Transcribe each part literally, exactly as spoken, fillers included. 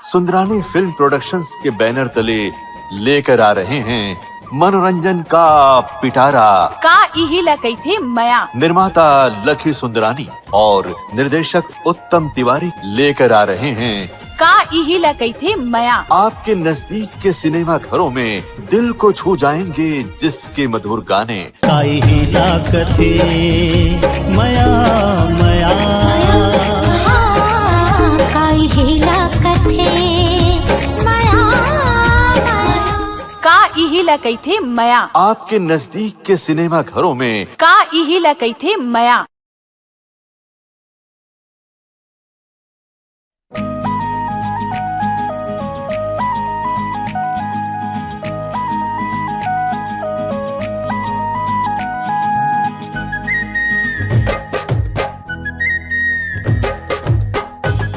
Sundarani film productions के banner तले लेकर आ रहे हैं मनोरंजन का पिटारा। का इही ला कहिथे मया? निर्माता लखी सुंदरानी और निर्देशक उत्तम तिवारी लेकर आ रहे हैं का इही ला कहिथे मया? आपके नजदीक के सिनेमा घरों में दिल को छू जाएंगे जिसके मधुर गाने। काई हेला कथे मया, मया। हाँ, काई हेला कथे मया, मया। का इही ला कहिथे मया? आपके नजदीक के सिनेमा घरों में का इही ला कहिथे मया?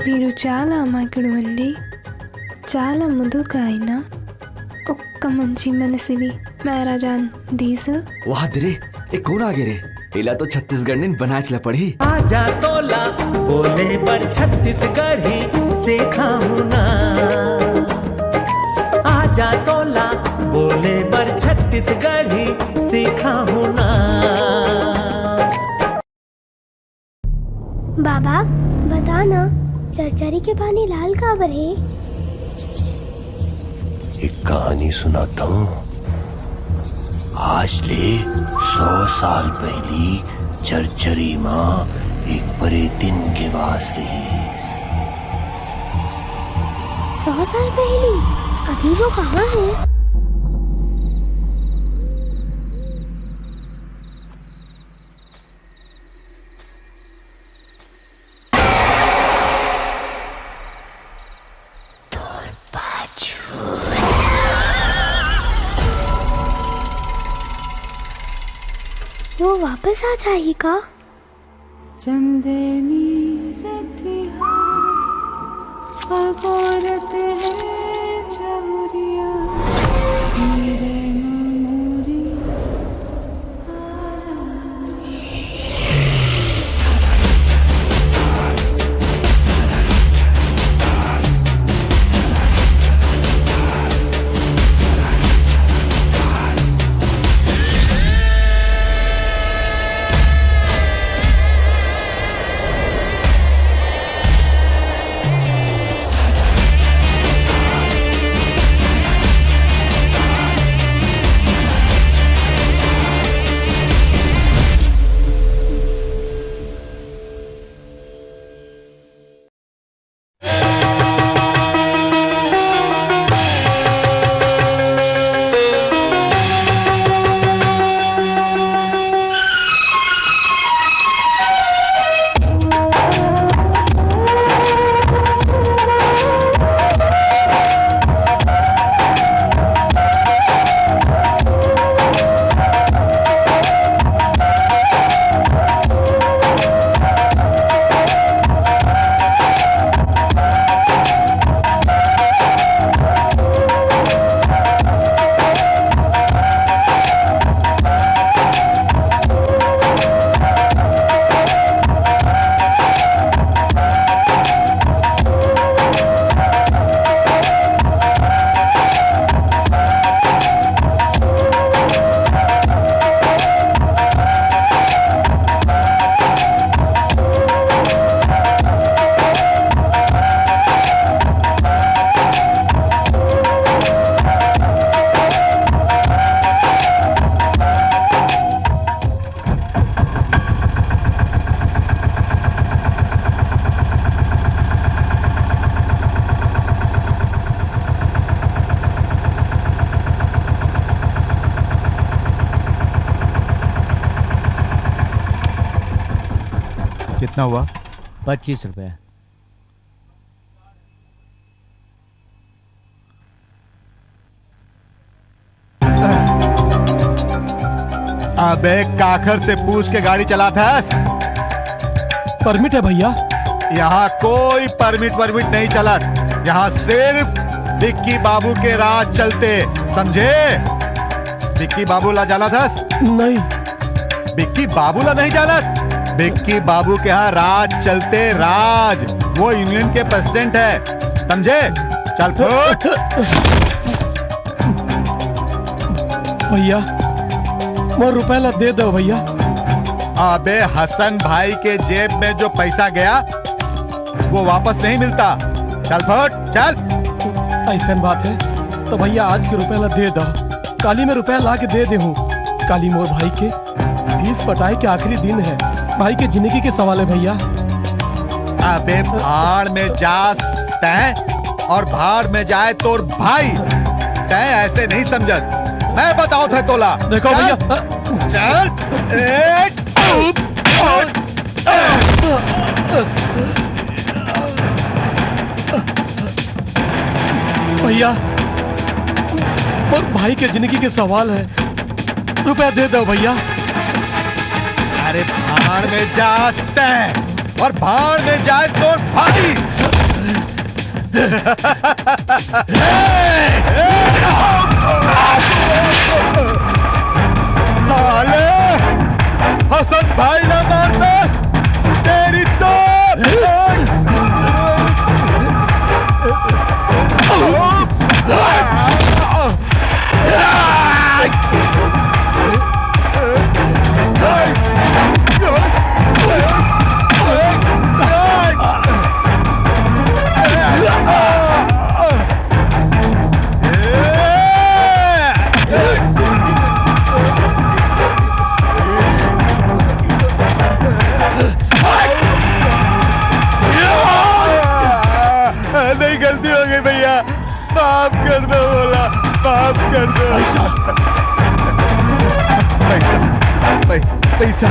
మీరు చాలా అమాయకుడు అండి. చాలా ముదుగా అయినా ఒక్క మంచి మనసివి మేరా జాన్ దీస్. वाह दे रे, ए कोन आगे रे? एला तो छत्तीसगढ़ ने बनाच ला पड़ही। आजा तोला बोले बर छत्तीसगढ़ी सिखाहूं ना। आजा तोला बोले बर छत्तीसगढ़ी सिखाहूं ना। बाबा, बता ना, चरचरी के पानी लाल काबर हे? एक कहानी सुनाता हूँ। आज ले सौ साल पहिली चरचरी मा एक परेतिन के वास रहिस। सौ साल पहिली? अभी वो कहाँ हे? वो वापस आ जाही का? चंदनी रतिहा, अगोरत हे चहुरिया, मेरे मामूरी। कितना हुआ? पच्चीस रुपया। अबे काखर से पूछ के गाड़ी चलाथस? परमिट है भैया। यहाँ कोई परमिट वर्मिट नहीं चलत। यहाँ सिर्फ विक्की बाबू के राज चलते, समझे? विक्की बाबू ला जानथस? नहीं। विक्की बाबू ला नहीं जानत? विक्की बाबू के यहाँ राज चलते, राज। वो यूनियन के प्रेसिडेंट है, समझे? चल फुट। भैया, मोर रुपया ला दे दो भैया। अबे, हसन भाई के जेब में जो पैसा गया, वो वापस नहीं मिलता। चल फुट, चल। ऐसन बात है तो भैया, आज के रुपया ला दे दो। काली मैं रुपया ला के दे दे हूँ। काली मोर भाई के फीस पटाए के आखिरी दिन है। भाई के जिंदगी के सवाल है भैया। अबे, भाड़ में जास तैं और भाड़ में जाए तोर भाई। तैं ऐसे नहीं समझस, मैं बताओ थे तोला। देखो चल, भैया। चल, एक, भैया, मोर भाई के जिंदगी के सवाल है। रुपया दे दो भैया। अरे, भाड़ में जास तैं और भाड़ में जाए तोर भाई। साले, हसन भाई ना मार दस, तेरी तो। नहीं, गलती हो गई भैया, माफ कर दो बोला, माफ कर दो। पैसा। पैसा, पै-, पैसा।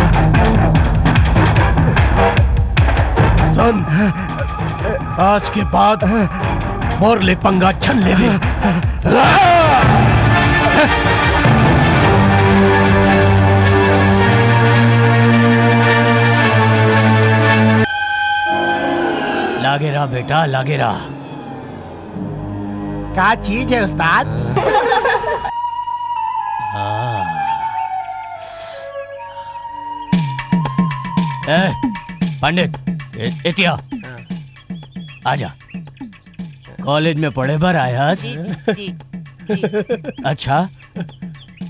सुन, आज के बाद मोर ले पंगा झन लेबे। लागे रहा बेटा, लागे रहा। का चीज है उस्ताद? हाँ। ए, पंडित, ए, एतिया। आजा। कॉलेज में पढ़े बर आयस? जी, जी, जी। अच्छा,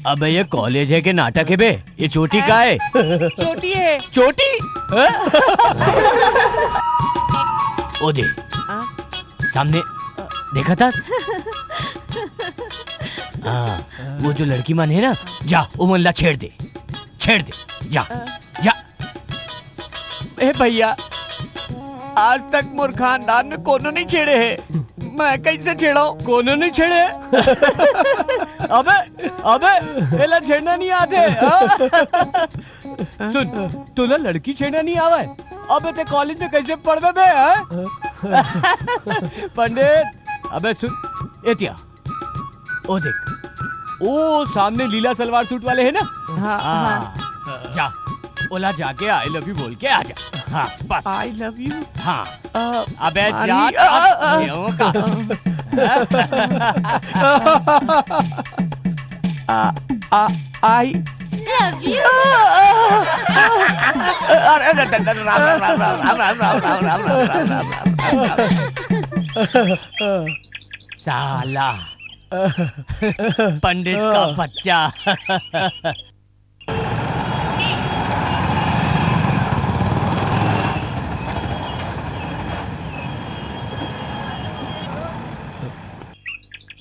अबे ये कॉलेज है के नाटक है बे? ये चोटी का है? चोटी है। चोटी? हाँ? ओ दे, हाँ? सामने देखा था? हाँ, वो जो लड़की मन है ना, जा, वो मन ला छेड़ दे, छेड़ दे, जा, जा। ए भैया, आज तक मोर खानदान में कोनो नहीं छेड़े है, मैं कैसे छेड़ाऊं? कोनो नहीं छेड़े है? अबे, अबे, एला छेड़ना नहीं आते, हाँ? सुन, तोला लड़की छेड़ना नहीं आवे? अबे ते कॉलेज में कैसे पढ़बे बे, हाँ? पंडित, अबे सुन, एतिया, ओ देख, ओ सामने लीला सलवार सूट वाले है ना? हाँ, हाँ। जा, ओला जाके I love you बोल के आ जा। हाँ, बस। I love you? हाँ। अ, अबे मारी, जा, अ, अ, अ। क्यों का? अ, अ, I love you। अरे, अरे, अरे, अरे, राम, राम, राम। साला पंडित का बच्चा।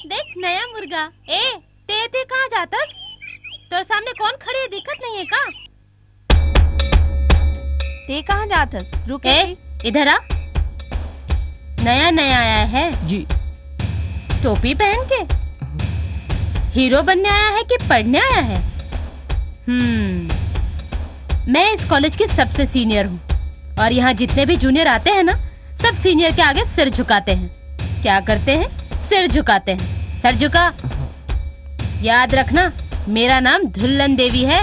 देख नया मुर्गा। ए, ते ते कहाँ जातस? तोर सामने कौन खड़े है, दिखत नहीं है का? ते कहाँ जात हस? रुक ए, ए। इधर आ। नया नया आया है। जी। टोपी पहन के? हीरो बनने आया है कि पढ़ने आया है? हम्म, मैं इस कॉलेज की सबसे सीनियर हूँ और यहाँ जितने भी जूनियर आते हैं ना, सब सीनियर के आगे सिर झुकाते हैं। क्या करते हैं? सिर झुकाते हैं। सर झुका। याद रखना, मेरा नाम धुल्लन देवी है।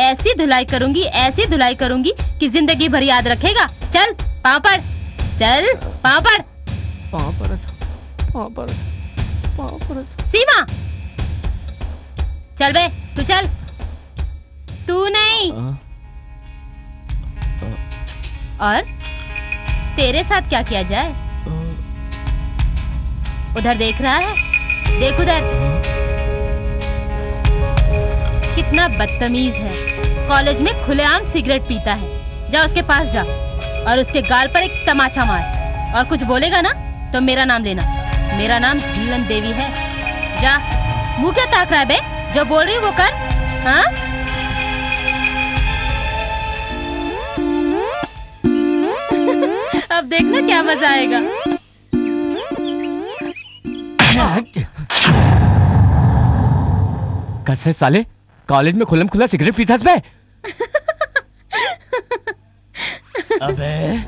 ऐसी धुलाई करूंगी, ऐसी धुलाई करूंगी कि जिंदगी भर याद रखेगा। चल, पाँव पड़। चल, पाँव पड़। पाँव पड़त, पाँव पड़त, पाँव पड़त। सीमा, चल बे, तू चल। तू नहीं। हाँ। और तेरे साथ क्या किया जाए? उधर देख रहा है, देख उधर, कितना बदतमीज है। कॉलेज में खुलेआम सिगरेट पीता है। जा उसके पास जा और उसके गाल पर एक तमाचा मार, और कुछ बोलेगा ना तो मेरा नाम लेना। मेरा नाम दुल्हन देवी है। जा, मुंह क्या ताक रहा है बे? जो बोल रही वो कर। हाँ? अब देखना क्या मजा आएगा। कस रे साले, कॉलेज में खुल्लम खुल्ला सिगरेट पीथस बे? अबे,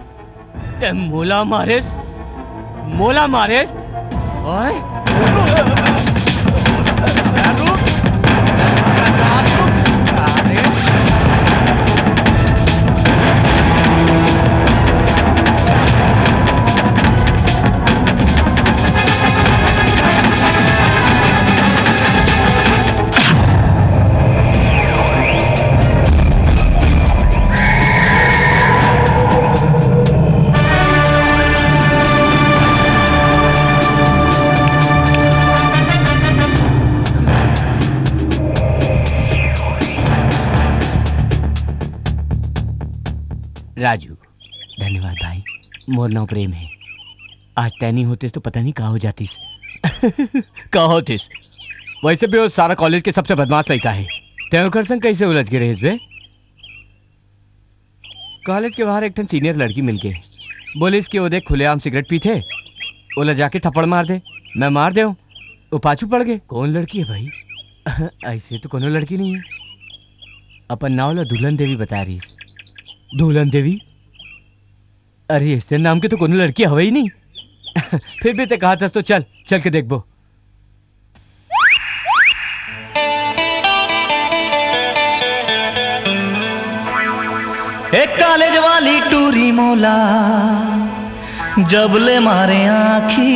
ते मोला मारेस, मोला मारेस, ओए? राजू, धन्यवाद भाई। मोर नाव प्रेम है। आज तैं नइ होतेस तो पता नहीं का हो जातिस। का होतिस? वैसे भी वो सारा कॉलेज के सबसे बदमाश लइका है। तैं ओकर संग कैसे उलझ गे रहेस बे? कॉलेज के बाहर एक ठन सीनियर लड़की मिल गे, बोलिस कि वो देख खुलेआम सिगरेट पीथे, ओला जाके थप्पड़ मार दे। मैं मार देव, वो पाछू पड़ गे। कौन लड़की है भाई? ऐसे तो कोनो लड़की नहीं है। अपन नाव ला दुल्हन देवी बता रहीस। दुल्हन देवी? अरे, ऐसे नाम के तो कोनो लड़की हवे ही नहीं। फिर भी तैं कहत हस तो चल, चल के देखबो। ए कॉलेज वाली टूरी मोला जब ले मारे आँखी,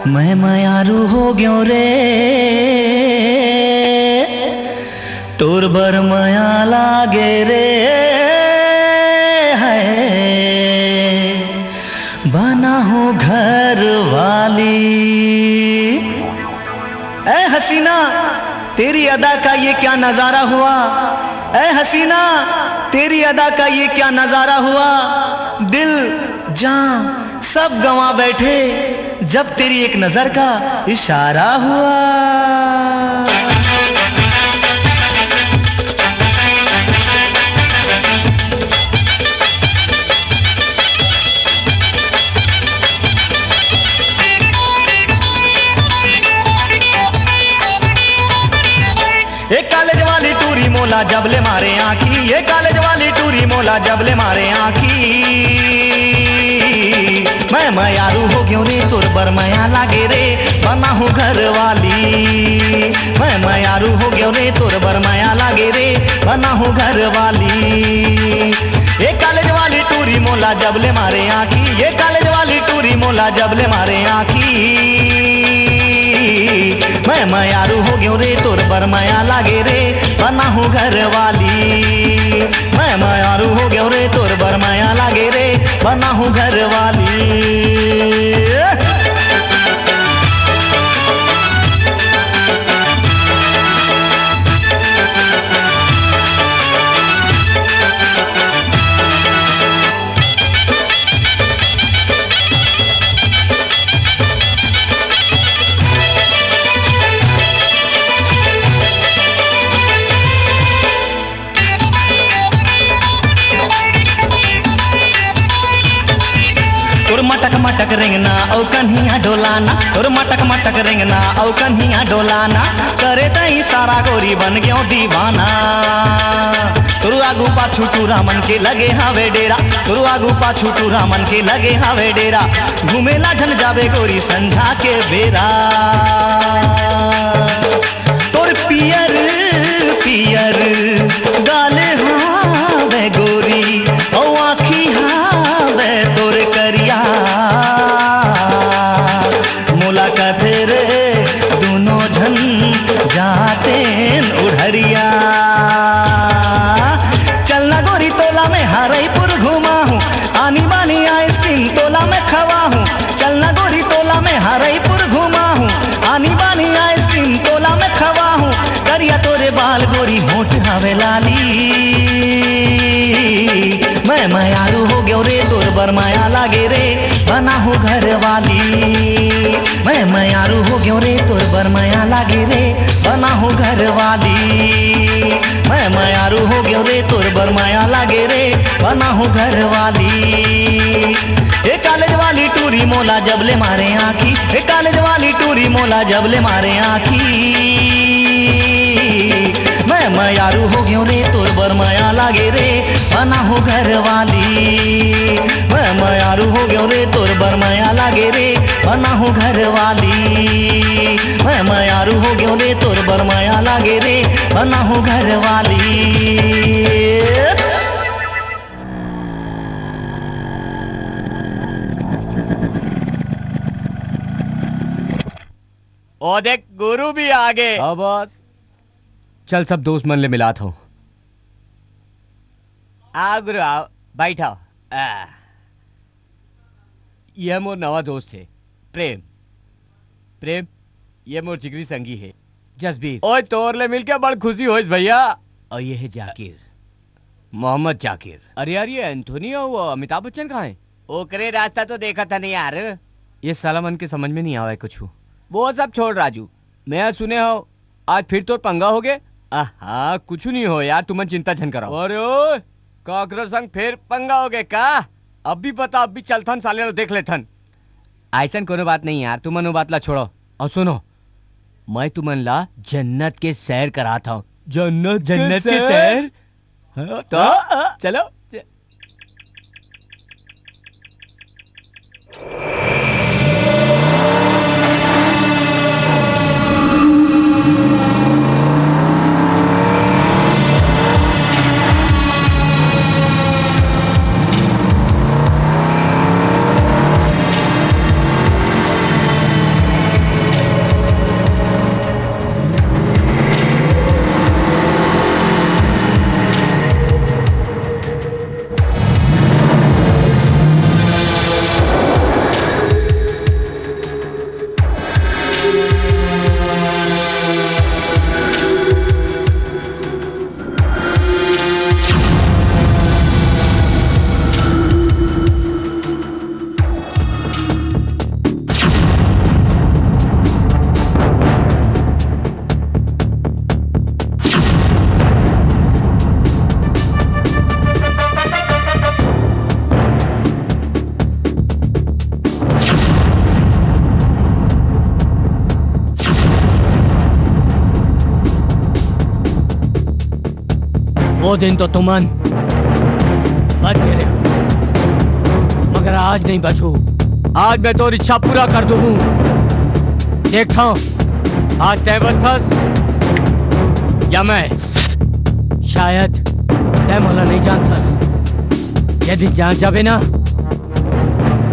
मैं मयारू हो गयो रे। तोर बर मया लागे रे, है बना हूँ घर वाली। ए हसीना, तेरी अदा का ये क्या नजारा हुआ। ए हसीना, तेरी अदा का ये क्या नजारा हुआ। दिल, जान, सब गंवा बैठे, जब तेरी एक नजर का इशारा हुआ। ए कॉलेज वाली टूरी मोला जब ले मारे आँखी, ए कॉलेज वाली टूरी मोला जब ले मारे आँखी। मैं मयारू हो गयो रे, तोर बर मया लागे रे, बना हूँ घर वाली। मैं मयारू हो गयो रे, तोर बर मया लागे रे, बना हूँ घर वाली। ए कॉलेज वाली टूरी मोला जब ले मारे आँखी, ए कॉलेज वाली टूरी मोला जब ले मारे आँखी। मैं मयारू हो गयो रे, तोर बर मया लागे रे, बना हूँ घर वाली। मैं मयारू हो गयो रे, तोर बर मया लागे रे, बना हूँ घर वाली। तोर मटक मटक रेंगना अउ कन्हिया डोलाना, तोर मटक मटक रेंगना अउ कन्हिया डोलाना, करे तैं इशारा गोरी बन गयो दीवाना। तोर आगू पाछू टूरा मन के लगे हावे डेरा, तोर आगू पाछू टूरा मन के लगे हावे डेरा, घूमे ला झन जाबे गोरी संझा के बेरा। तोर पियर पियर गाल हावे गोरी, अउ आँखी हावे तोर करिया। मोला कथे रे दुनो झन जातेन उढ़रिया। चलना गोरी तोला मैं हरईपुर घुमाहूँ, आनी होठ हवे लाली। मैं मयारू हो गयो रे, तोर बर मया लागे रे, बनाहूँ घर वाली। मैं मयारू हो गयो रे, तोर बर मया लागे रे, बनाहूँ घर वाली। मैं मयारू हो गयो रे, तोर बर मया लागे रे, बनाहूँ घर वाली। ए कॉलेज वाली टूरी मोला जब ले मारे आँखी, ए कॉलेज वाली टूरी मोला जब ले मारे आँखी। मैं मयारू हो गयो रे, तोर बर मया लागे रे, बनाहूँ घर वाली। मैं मयारू हो गयो रे, तोर बर मया लागे रे, बनाहूँ घर वाली। मैं मयारू हो गयो रे, तोर बर मया लागे रे, बनाहूँ घर वाली। ओ देख, गुरु भी आ गे। हाँ बॉस, चल सब दोस्त मन ले मिलात हूँ। आओ गुरु आओ, बैठो। आ, यह मोर नवा दोस्त हे, प्रेम। प्रेम, ये मोर जिगरी संगी हे, जसबीर। ओए, तोर ले मिलके बड़ खुशी होइस भैया। और ये हे जाकिर, मोहम्मद जाकिर। अरे यार, ये एंथोनी अउ अमिताभ बच्चन कहाँ हे? ओकरे रास्ता तो देखत हन यार। ये साला मन के समझ में नहीं आवे कुछ। वो सब छोड़ राजू, मैं सुने हव आज फिर तोर पंगा हो गे। आहा, कुछ नहीं हो यार, तुमन चिंता झन कराओ। अरे ओए, काकरो संग फिर पंगा हो गे का? अब भी बता, अब भी चलथन साले ला देख लेथन। ऐसन कोनो बात नहीं यार, तुमन वो बात ला छोड़ो। और सुनो, मैं तुमन ला जन्नत के सैर करात हव। जन्नत के जन्नत के सैर? सैर? हाँ, तो हाँ, हाँ। चलो। वो दिन तो तुमन बच गए, मगर आज नहीं बचू। आज मैं तोर इच्छा पूरा कर दूँ। देखता हूँ, आज तय बचथस या मैं। शायद तय मोला नहीं जानथस। यदि जान जाबे ना,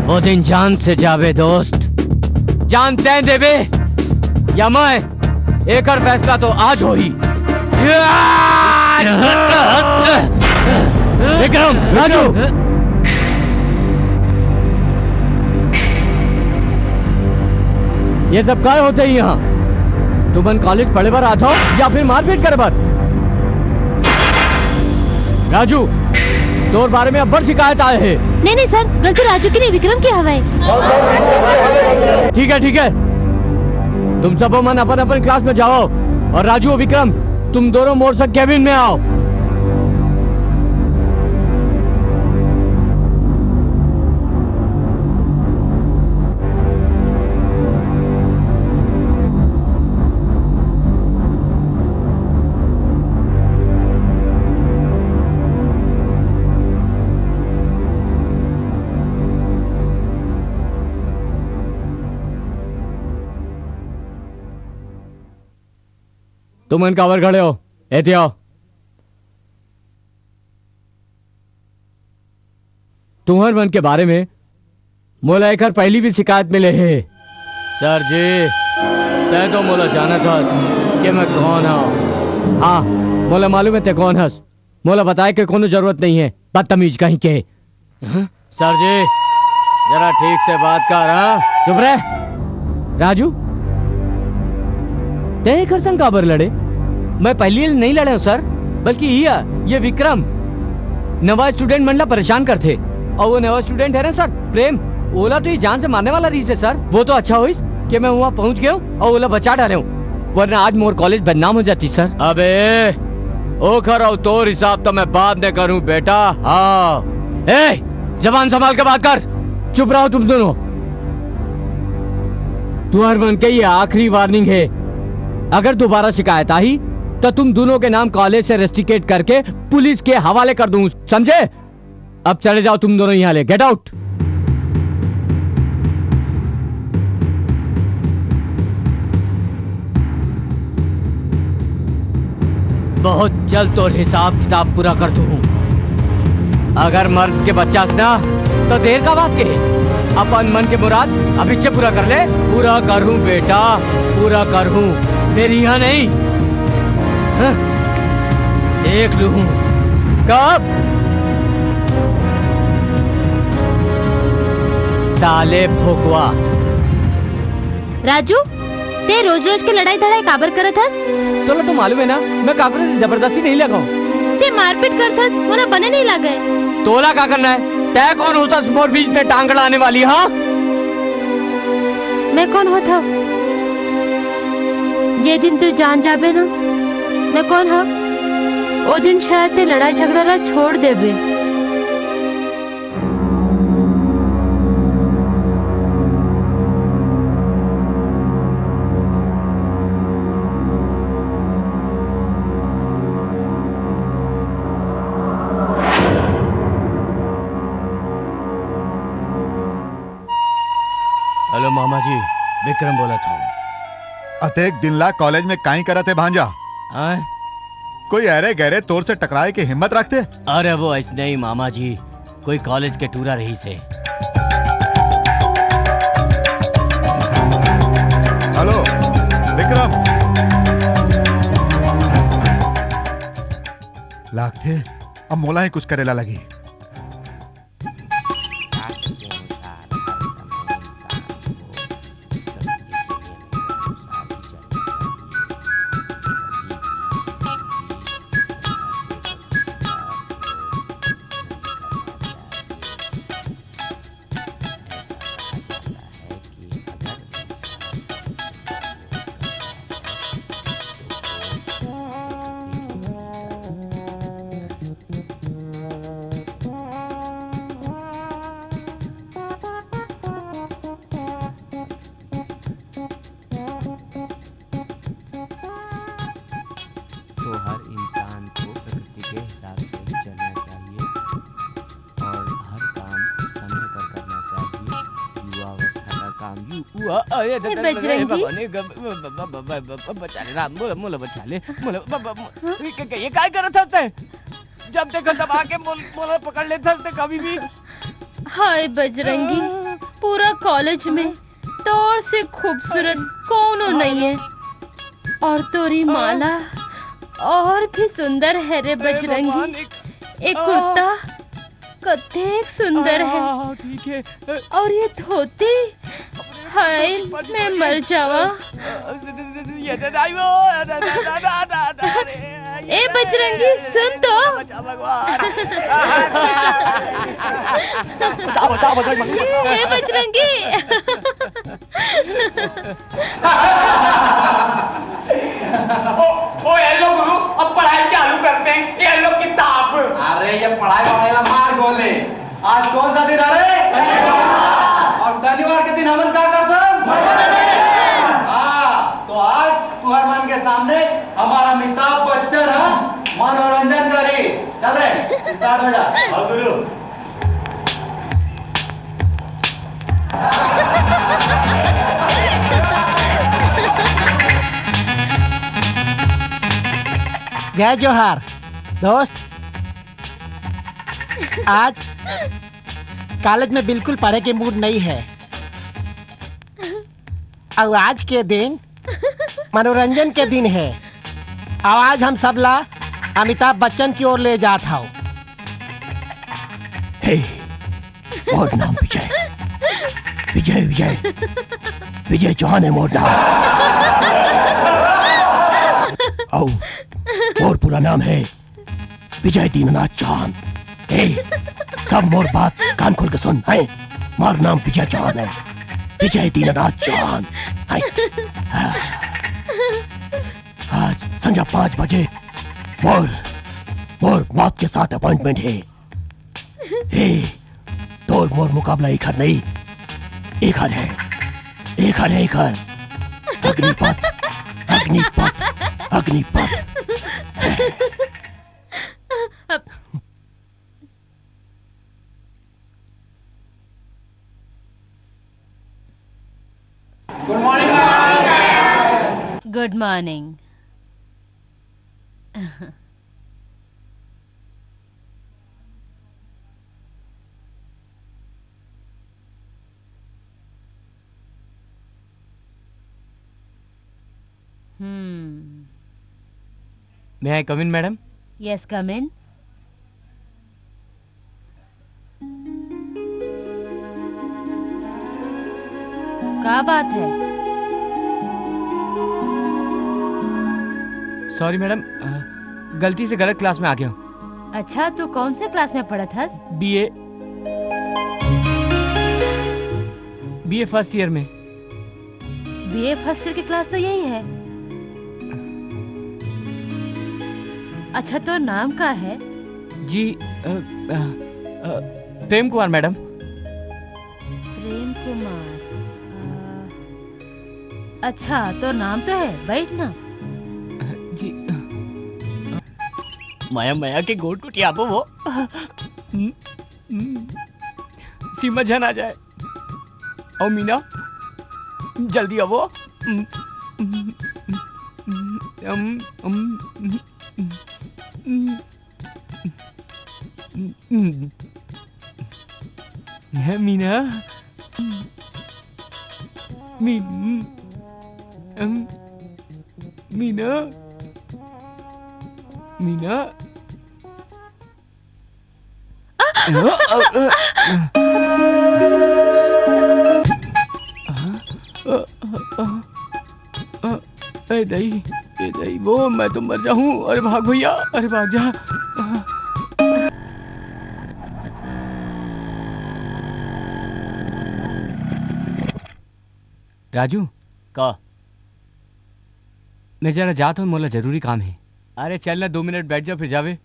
वो दिन जान से जाबे दोस्त। जान तय देबे या मैं, एकर फैसला तो आज होही। विक्रम, राजू, ये सब काय होथे यहाँ? तुमन कॉलेज पढ़े बर आथव या फिर मारपीट करे बर? राजू, तोर बारे में अब्बड़ शिकायत आए हे। नहीं, नहीं सर, गलती राजू की नहीं, विक्रम की हवय। ठीक है, ठीक है, तुम सब मन अपन अपन क्लास में जाओ और राजू और विक्रम, तुम दोनों मोर संग केबिन में आओ। तुमन काबर खड़े हो? एती आओ। तुंहर मन के बारे में मोला एकर पहिली भी शिकायत मिले हे। सर जी, तैं तो मोला जानत हस कि मैं कौन हूँ। हाँ, मोला मालूम है तैं कौन हस। मोला बताए के कोनो जरूरत नहीं है, बदतमीज कहीं के। हाँ? सर जी, जरा ठीक से बात कर, हाँ? चुप रह। राजू, तैं एकर संग काबर लड़े? मैं पहली नहीं लड़े हूँ सर, बल्कि ये, ये विक्रम नवा स्टूडेंट मन ला परेशान करथे। और वो नवा स्टूडेंट है ना सर, प्रेम, ओला तो ये जान से मारने वाला रहिस हे सर। वो तो अच्छा होइस कि मैं वहाँ पहुँच गया हूँ और ओला बचा डारे हूँ, वरना आज मोर कॉलेज बदनाम हो जाती सर। अबे ओखर अउ तोर हिसाब तो मैं बाद में करूँ बेटा। हाँ, ए, जबान संभाल के बात कर। चुप रहो तुम दोनों। तुहर मन के ये आखिरी वार्निंग है। अगर दोबारा शिकायत आई तो तुम दोनों के नाम कॉलेज से रेस्टिकेट करके पुलिस के हवाले कर दूं, समझे? अब चले जाओ तुम दोनों यहाँ ले, गेट आउट। बहुत जल्द तोर हिसाब किताब पूरा कर दूँ। अगर मर्द के बच्चा हस ना, तो देर का बात के, अपन मन के मुराद अभी से पूरा कर ले। पूरा करूँ बेटा, पूरा करूँ, देर इहाँ नहीं। हाँ? देख लूँ कब। साले भोकवा। राजू, ते रोज-रोज के लड़ाई-धड़ाई काबर करत हस? तोला तो मालूम है ना, मैं काकरो से जबरदस्ती नहीं लगाऊं। ते मारपीट करत हस, मोला बने नहीं लागे। तोला का करना है? तै कौन होथस मोर बीच में टांग अड़ाने वाली, हाँ? मैं कौन होथंव? जे दिन तैं जान जाबे ना, मैं कौन हंव, ओ दिन शायद ते लड़ाई झगड़ा ला छोड़ देबे। हेलो मामा जी, विक्रम बोलत हंव। अतेक दिन ला कॉलेज में काई करत हे भांजा? आय? कोई अरे गहरे तोर से टकराए के हिम्मत रखथे? अरे वो अइसने ही मामा जी, कोई कॉलेज के टूरा रहिस हे। हेलो विक्रम, लागथे अब मोला ही कुछ करे ला लगही। तो हर इंसान को प्रकृति के हिसाब से ही चलना चाहिए और हर काम समय पर करना चाहिए। युवावस्था का काम यु-, युवा, अरे, हे बजरंगी। भगवान, हे ग-, ब-, ब-, बचा ले राम, मोला, मोला बचा ले, मोला, ब-, ब-, हाँ? ये क-, ये काय करत हस तैं? जब देखो तब आके मोल-, मोला पकड़ लेथस तैं कभी भी। हाय बजरंगी, पूरा कॉलेज में तोर से खूबसूरत कोनो नहीं है। और तोरी माला और भी सुंदर है रे बजरंगी। एक, एक कुर्ता कतेक सुंदर है। हाँ, ठीक है। और ये धोती, हाय, मैं मर जावा। ये दे दाई वो, दा, दा, दा, दा, दा, दा, रे, ए बजरंगी, सुन तो। बचा भगवान। बचाओ, बचाओ, बचाओ, बचाओ। ए बजरंगी। ओ, ओ, हेलो गुरु, अब पढ़ाई चालू करते हैं। ये लो किताब। अरे, ये पढ़ाई वाले ला मार गोले। आज कौन सा दिन है रे? शनिवार। और शनिवार के दिन हमन का करथन? हाँ, तो आज तुहर मन के सामने हमारा अमिताभ बच्चन ह मनोरंजन करी। चल रे, स्टार्ट हो जा। हाँ गुरु। जय जोहार दोस्त। आज कॉलेज में बिल्कुल पढ़े के मूड नहीं है। अउ आज के दिन मनोरंजन के दिन है। अउ आज हम सब ला अमिताभ बच्चन की ओर ले जात हव। हे, मोर नाम विजय, विजय, विजय, विजय चौहान है मोर नाम। अउ मोर पूरा नाम है विजय दीनानाथ चौहान। ए, सब मोर बात कान खोल के सुन, है? मोर नाम विजय चौहान है, विजय दीनानाथ चौहान। है? हाँ। आज संझा पाँच बजे मोर, मोर मौत के साथ अपॉइंटमेंट है। ए, तोर मोर मुकाबला एखर नहीं, एखर है, एखर है, एखर। Agnipath, Agnipath, Agnipath. Good morning. Hmm. May I come in, madam? Yes, come in. का बात है? सॉरी मैडम, अ, गलती से गलत क्लास में आ गया हूँ। अच्छा, तू कौन से क्लास में पढ़त हस? बीए, बीए फर्स्ट ईयर में। बीए फर्स्ट ईयर की क्लास तो यही है। अच्छा, तो नाम का है? जी, अ, अ, अ, प्रेम कुमार मैडम। प्रेम कुमार, अ, अच्छा, तो नाम तो है, बैठ ना। जी। मया मया के गोड़ टूटियाबो वो। हम्म, हम्म। सीमा झन आ जाए। अउ मीना, जल्दी आवो। हम्म, हम्म, हम्म, हम्म, हम्म, हम्म। है मीना। मी-, अम, मीना। मीना। ए दाई, ए दाई, वो मैं तो मर जाऊं। अरे भाग भैया, अरे भाग जा। राजू। का? मैं जरा जात हूँ, मोला जरूरी काम है। अरे चल ना, दो मिनट बैठ जा, फिर जावे।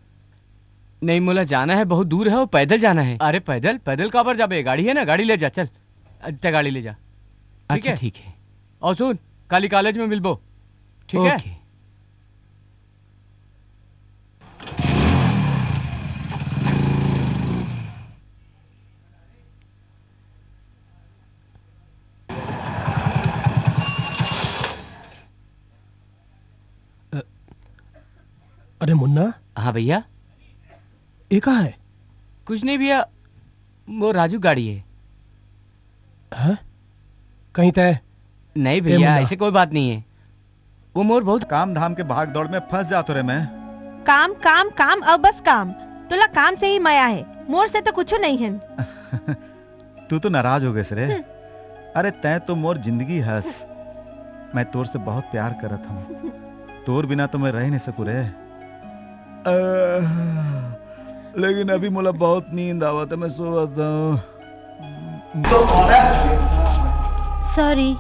नहीं, मोला जाना है, बहुत दूर है, वो पैदल जाना है। अरे पैदल? पैदल काबर जाबे? गाड़ी है ना, गाड़ी ले जा, चल। अ, ते गाड़ी ले जा। ठीक अच्छा, है? ठीक है। और सुन, काली कॉलेज में मिलबो, ठीक है? ओके। अ, अरे मुन्ना। हाँ भैया। ये का है? कुछ नहीं भैया, वो राजू गाड़ी है। हाँ? कहीं तय? नहीं ए भैया, मुन्ना। ऐसे कोई बात नहीं है। वो मोर बहुत काम धाम के भाग दौड़ में फंस जातो रे मैं। काम, काम, काम, अउ बस काम। तोला काम से ही मया है, मोर से तो कुछो नहीं है। तू तो नाराज हो गए रे। हम्म। अरे तैं तो मोर जिंदगी हस। मैं तोर से बहुत प्यार करत हूँ। तोर बिना तो मैं रह नहीं सकूँ रे। आह, लेकिन अभी मोला बहुत नींद आवत है, मैं सोवत हूँ। सॉरी,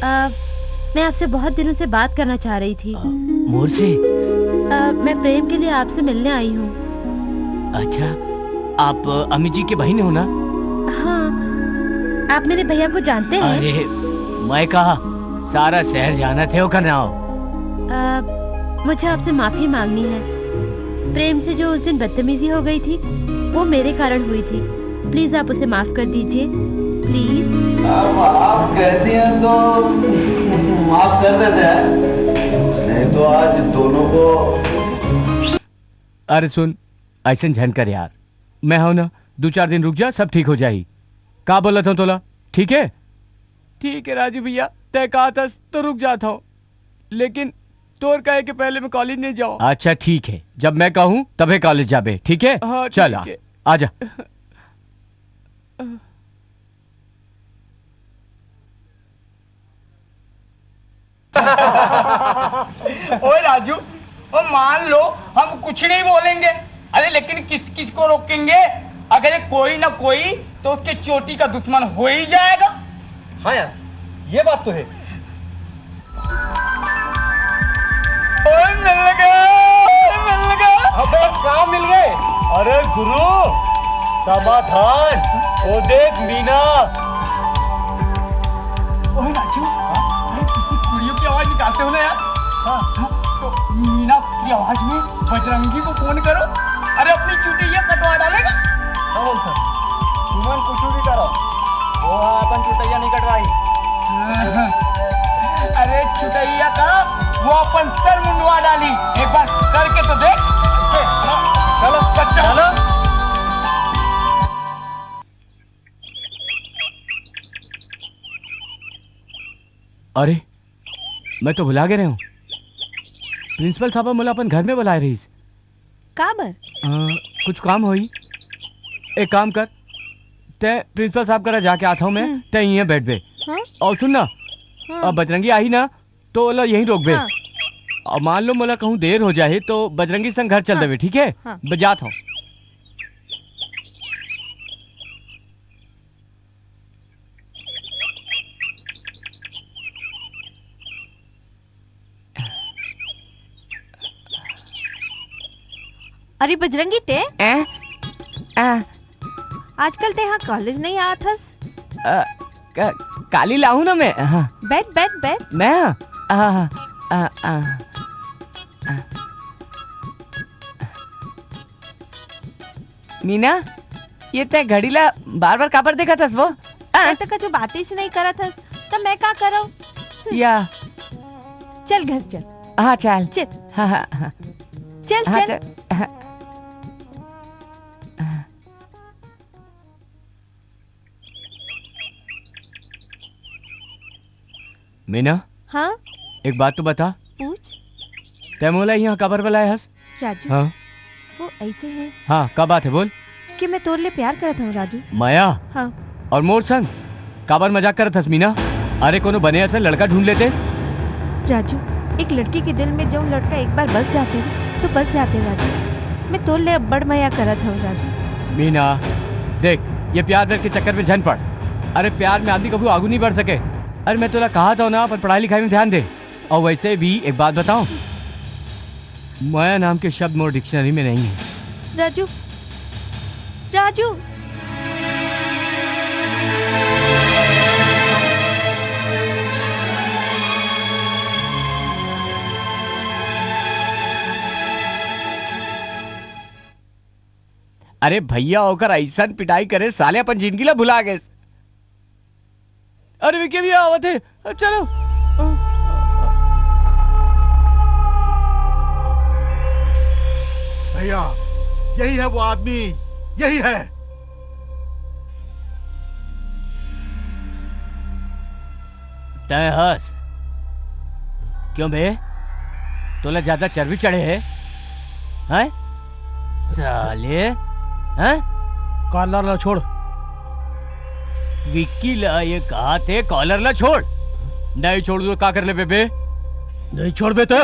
अ, मैं आपसे बहुत दिनों से बात करना चाह रही थी। अ, मोर से? अ, मैं प्रेम के लिए आपसे मिलने आई हूँ। अच्छा, आप, अ, अमित जी के बहिन हो ना? हाँ, आप मेरे भैया को जानते हैं? अरे, मैं कहा, सारा शहर जानत है ओकर नाव। अ, मुझे आपसे माफी मांगनी है। प्रेम से जो उस दिन बदतमीजी हो गई थी, वो मेरे कारण हुई थी। प्लीज आप उसे माफ कर दीजिए, प्लीज। अब आप कहती हैं तो माफ कर देते हैं, नहीं तो आज दोनों को। अरे सुन, ऐसन झन कर यार, मैं हूं ना, दो चार दिन रुक जा, सब ठीक हो जाही। का बोलत हूं तोला, ठीक है? ठीक है राजू भैया, तय कहा था तो रुक जाता हूँ, लेकिन तोर कहे के पहले मैं कॉलेज नहीं जाऊँ। अच्छा ठीक है, जब मैं कहूँ तबे कॉलेज जाबे, ठीक है? हाँ, चल ठीक आ, है। आजा। ओए राजू, और मान लो हम कुछ नहीं बोलेंगे, अरे लेकिन किस किस को रोकेंगे? अगर ये कोई ना कोई तो उसके चोटी का दुश्मन हो ही जाएगा। हाँ यार, ये बात तो है। ओए, मिल गया, मिल गया। अबे, कहाँ मिल गए? अरे गुरु, समाधान। वो देख मीना। ओए राजू, अरे किसी कुड़ियों की आवाज निकालते हो ना यार। हाँ। तो मीना की आवाज में बजरंगी को फोन करो। अरे अपनी चुटिया कटवा डालेगा। हाँ बोल सर, तुमन कुछ भी करो, वो हा अपन चुटिया नहीं कटवाई। अरे चुटिया का वो अपन सर मुंडवा डाली। एक बार करके तो देख। चलो, चलो। अरे, मैं तो भुला गे रहेंव। प्रिंसिपल साहब मोला अपन घर में बुलाए रहिस। काबर? अ, कुछ काम होही। एक काम कर, तैं प्रिंसिपल साहब करा जाके आथंव मैं, हम्म। तैं इहें बैठबे। हाँ? और सुन ना, हाँ। अब बजरंगी आही ना, तो ओला यहीं रोकबे। हाँ। और मान लो मोला कहूँ देर हो जाही, तो बजरंगी संग घर चल हाँ। देबे, ठीक है? हाँ। बजात हूँ। अरे बजरंगी, ते? ए? आ। आजकल ते हा कॉलेज नहीं आत हस? अ, क-, काली लाहूं ना मैं, हाँ। बैठ, बैठ, बैठ। मैं? आ, आ, आ, आ। मीना, ये तैं घड़ी ला बार-बार काबर देखत हस वो? आ? तैं तो कछु बातें नहीं करत हस, त मैं का करंव? या। चल घर चल। हाँ, चल। चल। हाँ, हाँ, हाँ। चल, हाँ, चल। चल। हाँ। मीना, हाँ? एक बात तो बता। पूछ। तैं मोला यहाँ काबर बुलाए हस? राजू, हाँ? वो ऐसे है। हाँ, का बात है, बोल। कि मैं तोर ले प्यार करत हूँ, राजू। मया? हाँ। और मोर संग? काबर मजाक करत हस, मीना? अरे, कोनो बने असन लड़का ढूंढ लेतेस। राजू, एक लड़की के दिल में जो लड़का एक बार बस जाथे, तो बस जाथे, राजू। मैं तोर ले अब्बड़ मया करत हूँ, राजू। मीना, देख, ये प्यार व्यार के चक्कर में झन पड़। अरे, प्यार में आदमी कभी आगू नहीं बढ़ सके। अरे, मैं तोला कहा था ना, अपन पढ़ाई लिखाई में ध्यान दे। और वैसे भी एक बात बताऊं, मया नाम के शब्द मोर डिक्शनरी में नहीं है। राजू, राजू। अरे भैया, ओकर अइसन पिटाई करे, साले अपन जिंदगी ला भुला गेस। अरे विकी भैया आवत हे, चलो। भैया, यही है वो आदमी, यही है। तय हस। क्यों बे? तोला ज्यादा चर्बी चढ़े है? हैं? साले, हैं? कॉलर ला छोड़। विक्की ला ये कहा थे, कॉलर ला छोड़। नहीं छोड़ तो का कर लेबे बे? नहीं छोड़बे तो।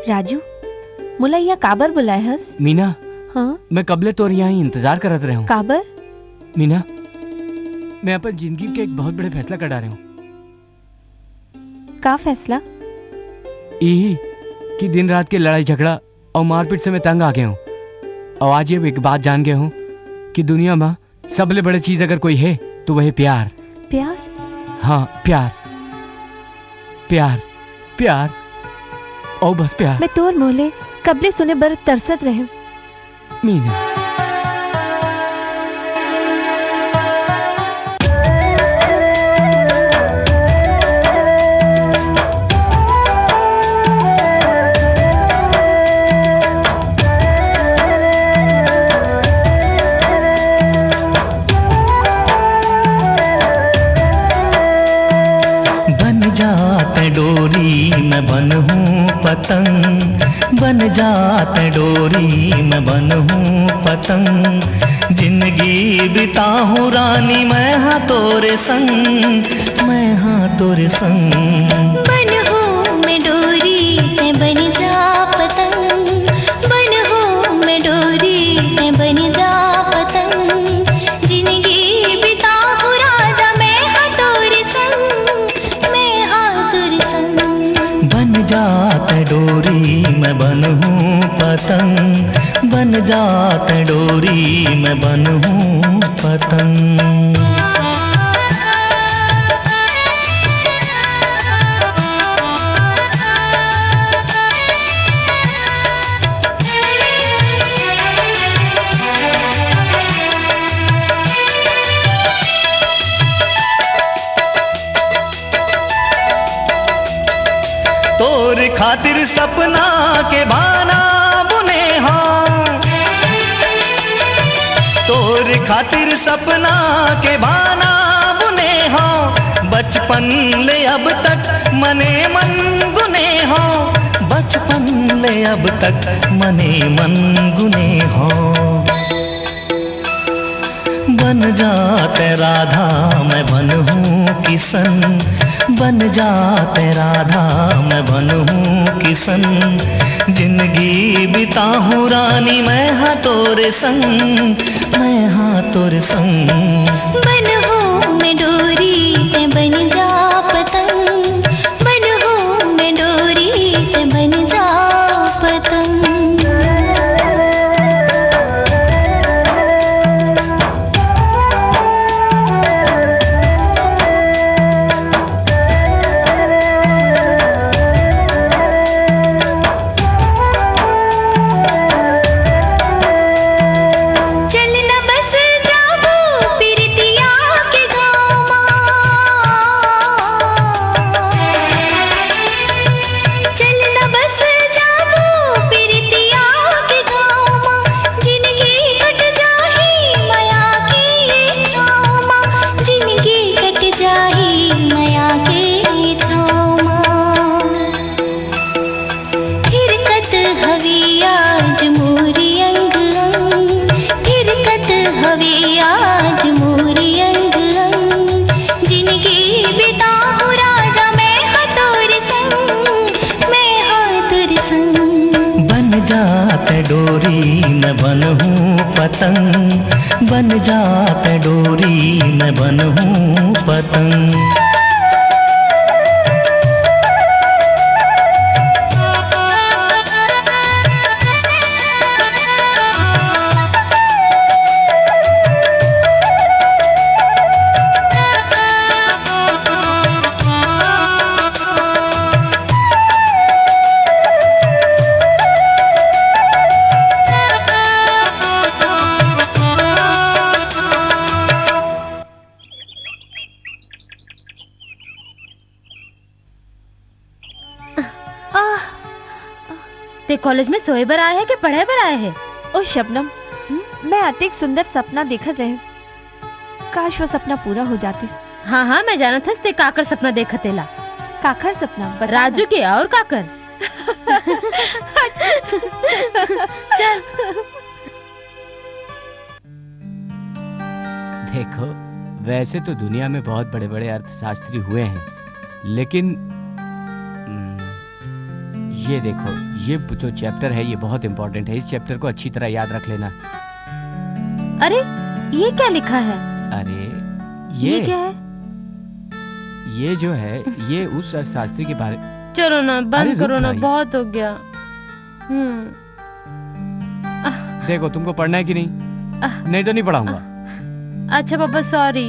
राजू, मोला इहाँ काबर बुलाए हस? मीना, हाँ? मैं कब ले तोर इहाँ ही इंतजार करत रहे हूँ। काबर? मीना, मैं अपन जिंदगी के एक बहुत बड़े फैसला कर डारे हूँ। का फैसला? यही कि दिन रात के लड़ाई झगड़ा अउ मारपीट से मैं तंग आ गे हूँ। अउ आज ये एक बात जान गे हूँ कि दुनिया म सबले बड़े चीज अगर कोई हे, तो वो हे प्यार। प्यार? हाँ, प्यार। प्यार, प्यार, अउ बस प्यार। मैं तोर मुँह ले कब ले सुने बर तरसत रहे हूँ। मीना। बन जा तैं डोरी, मैं बनहूँ पतंग। बन जा तैं डोरी, मैं बनहूँ पतंग। जिंदगी बिताहूँ रानी, मैं हाँ तोरे संग, मैं हाँ तोरे संग। बनहूँ मैं डोरी, तैं बन जा पतंग। बनहूँ मैं डोरी, तैं बन जा पतंग। जिंदगी बिताहूँ राजा, मैं हाँ तोरे संग, मैं हाँ तोरे संग। बन जा तैं डोरी, मैं बनहूँ पतंग। बन जा तैं डोरी, मैं बनहूँ पतंग। तोर खातिर सपना के बाना बुने हौं, तोर खातिर सपना के बाना बुने हौं। बचपन ले अब तक मने मन गुने हौं, बचपन ले अब तक मने मन गुने हौं। बन जा तैं राधा, मैं बनहूँ किशन। बन जा तैं राधा, मैं बनहूँ किशन। जिंदगी बिताहूँ रानी, मैं हाँ तोरे संग, मैं हाँ तोरे संग। बनहूँ मैं डोरी, तैं बन जा पतंग। बनहूँ मैं डोरी, तैं बन जा पतंग। चल न बस जाबो पिरतिया के गाँव मा। चल न बस जाबो पिरतिया के गाँव मा। जिनगी कट जाही मया के छाँव मा। जिनगी कट जाही मया के छाँव मा। थिरकत हवे आज मोर अंग अंग, थिरकत हवे आज मोर अंग अंग। जिनगी बिताहूँ राजा मैं हाँ तोर संग, मैं हाँ तोर संग। बन जा तैं डोरी, मैं बनहूँ पतंग। बन जा तैं डोरी, मैं बनहूँ पतंग। आह! तैं कॉलेज में सोए बर आए हे कि पढ़े बर आए हे? ओ शबनम, हम्म? मैं अतेक सुंदर सपना देखत रहे हूँ। काश वो सपना पूरा हो जातिस। हाँ, हाँ, मैं जानत हस तैं काकर सपना देखत हे तेला। काकर सपना? बता राजू ना। के और काकर? चल। देखो, वैसे तो दुनिया में बहुत बड़े-बड़े अर्थशास्त्री हुए हैं, लेकिन, हम्म, ये देखो, ये जो चैप्टर है, ये बहुत इंपॉर्टेंट है। इस चैप्टर को अच्छी तरह याद रख लेना। अरे, ये क्या लिखा है? अरे, ये ये क्या है? ये जो है, ये उस अर्थशास्त्री के बारे चलो ना, बंद अरे, रुक करो ना, भाई। बहुत हो गया। हम्म। देखो, तुमको पढ़ना है कि नहीं? आह। नहीं तो नहीं पढ़ाऊंगा। अच्छा पापा, सॉरी।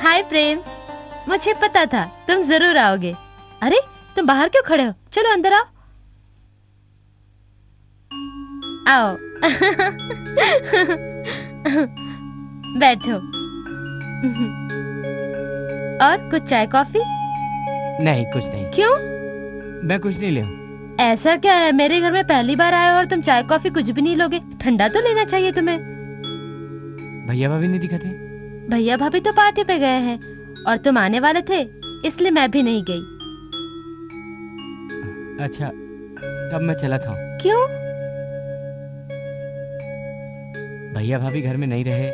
हाय प्रेम, मुझे पता था तुम जरूर आओगे। अरे, तुम बाहर क्यों खड़े हो? चलो अंदर आओ। आओ। बैठो। और कुछ चाय कॉफी? नहीं, कुछ नहीं। क्यों? मैं कुछ नहीं ले। ऐसा क्या है, मेरे घर में पहली बार आए हो और तुम चाय कॉफी कुछ भी नहीं लोगे? ठंडा तो लेना चाहिए तुम्हें। भैया भाभी नहीं दिखा थे? भैया भाभी तो पार्टी पे गए हैं और तुम आने वाले थे, इसलिए मैं भी नहीं गई। अच्छा, तब मैं चला था। क्यों? भैया भाभी घर में नहीं रहे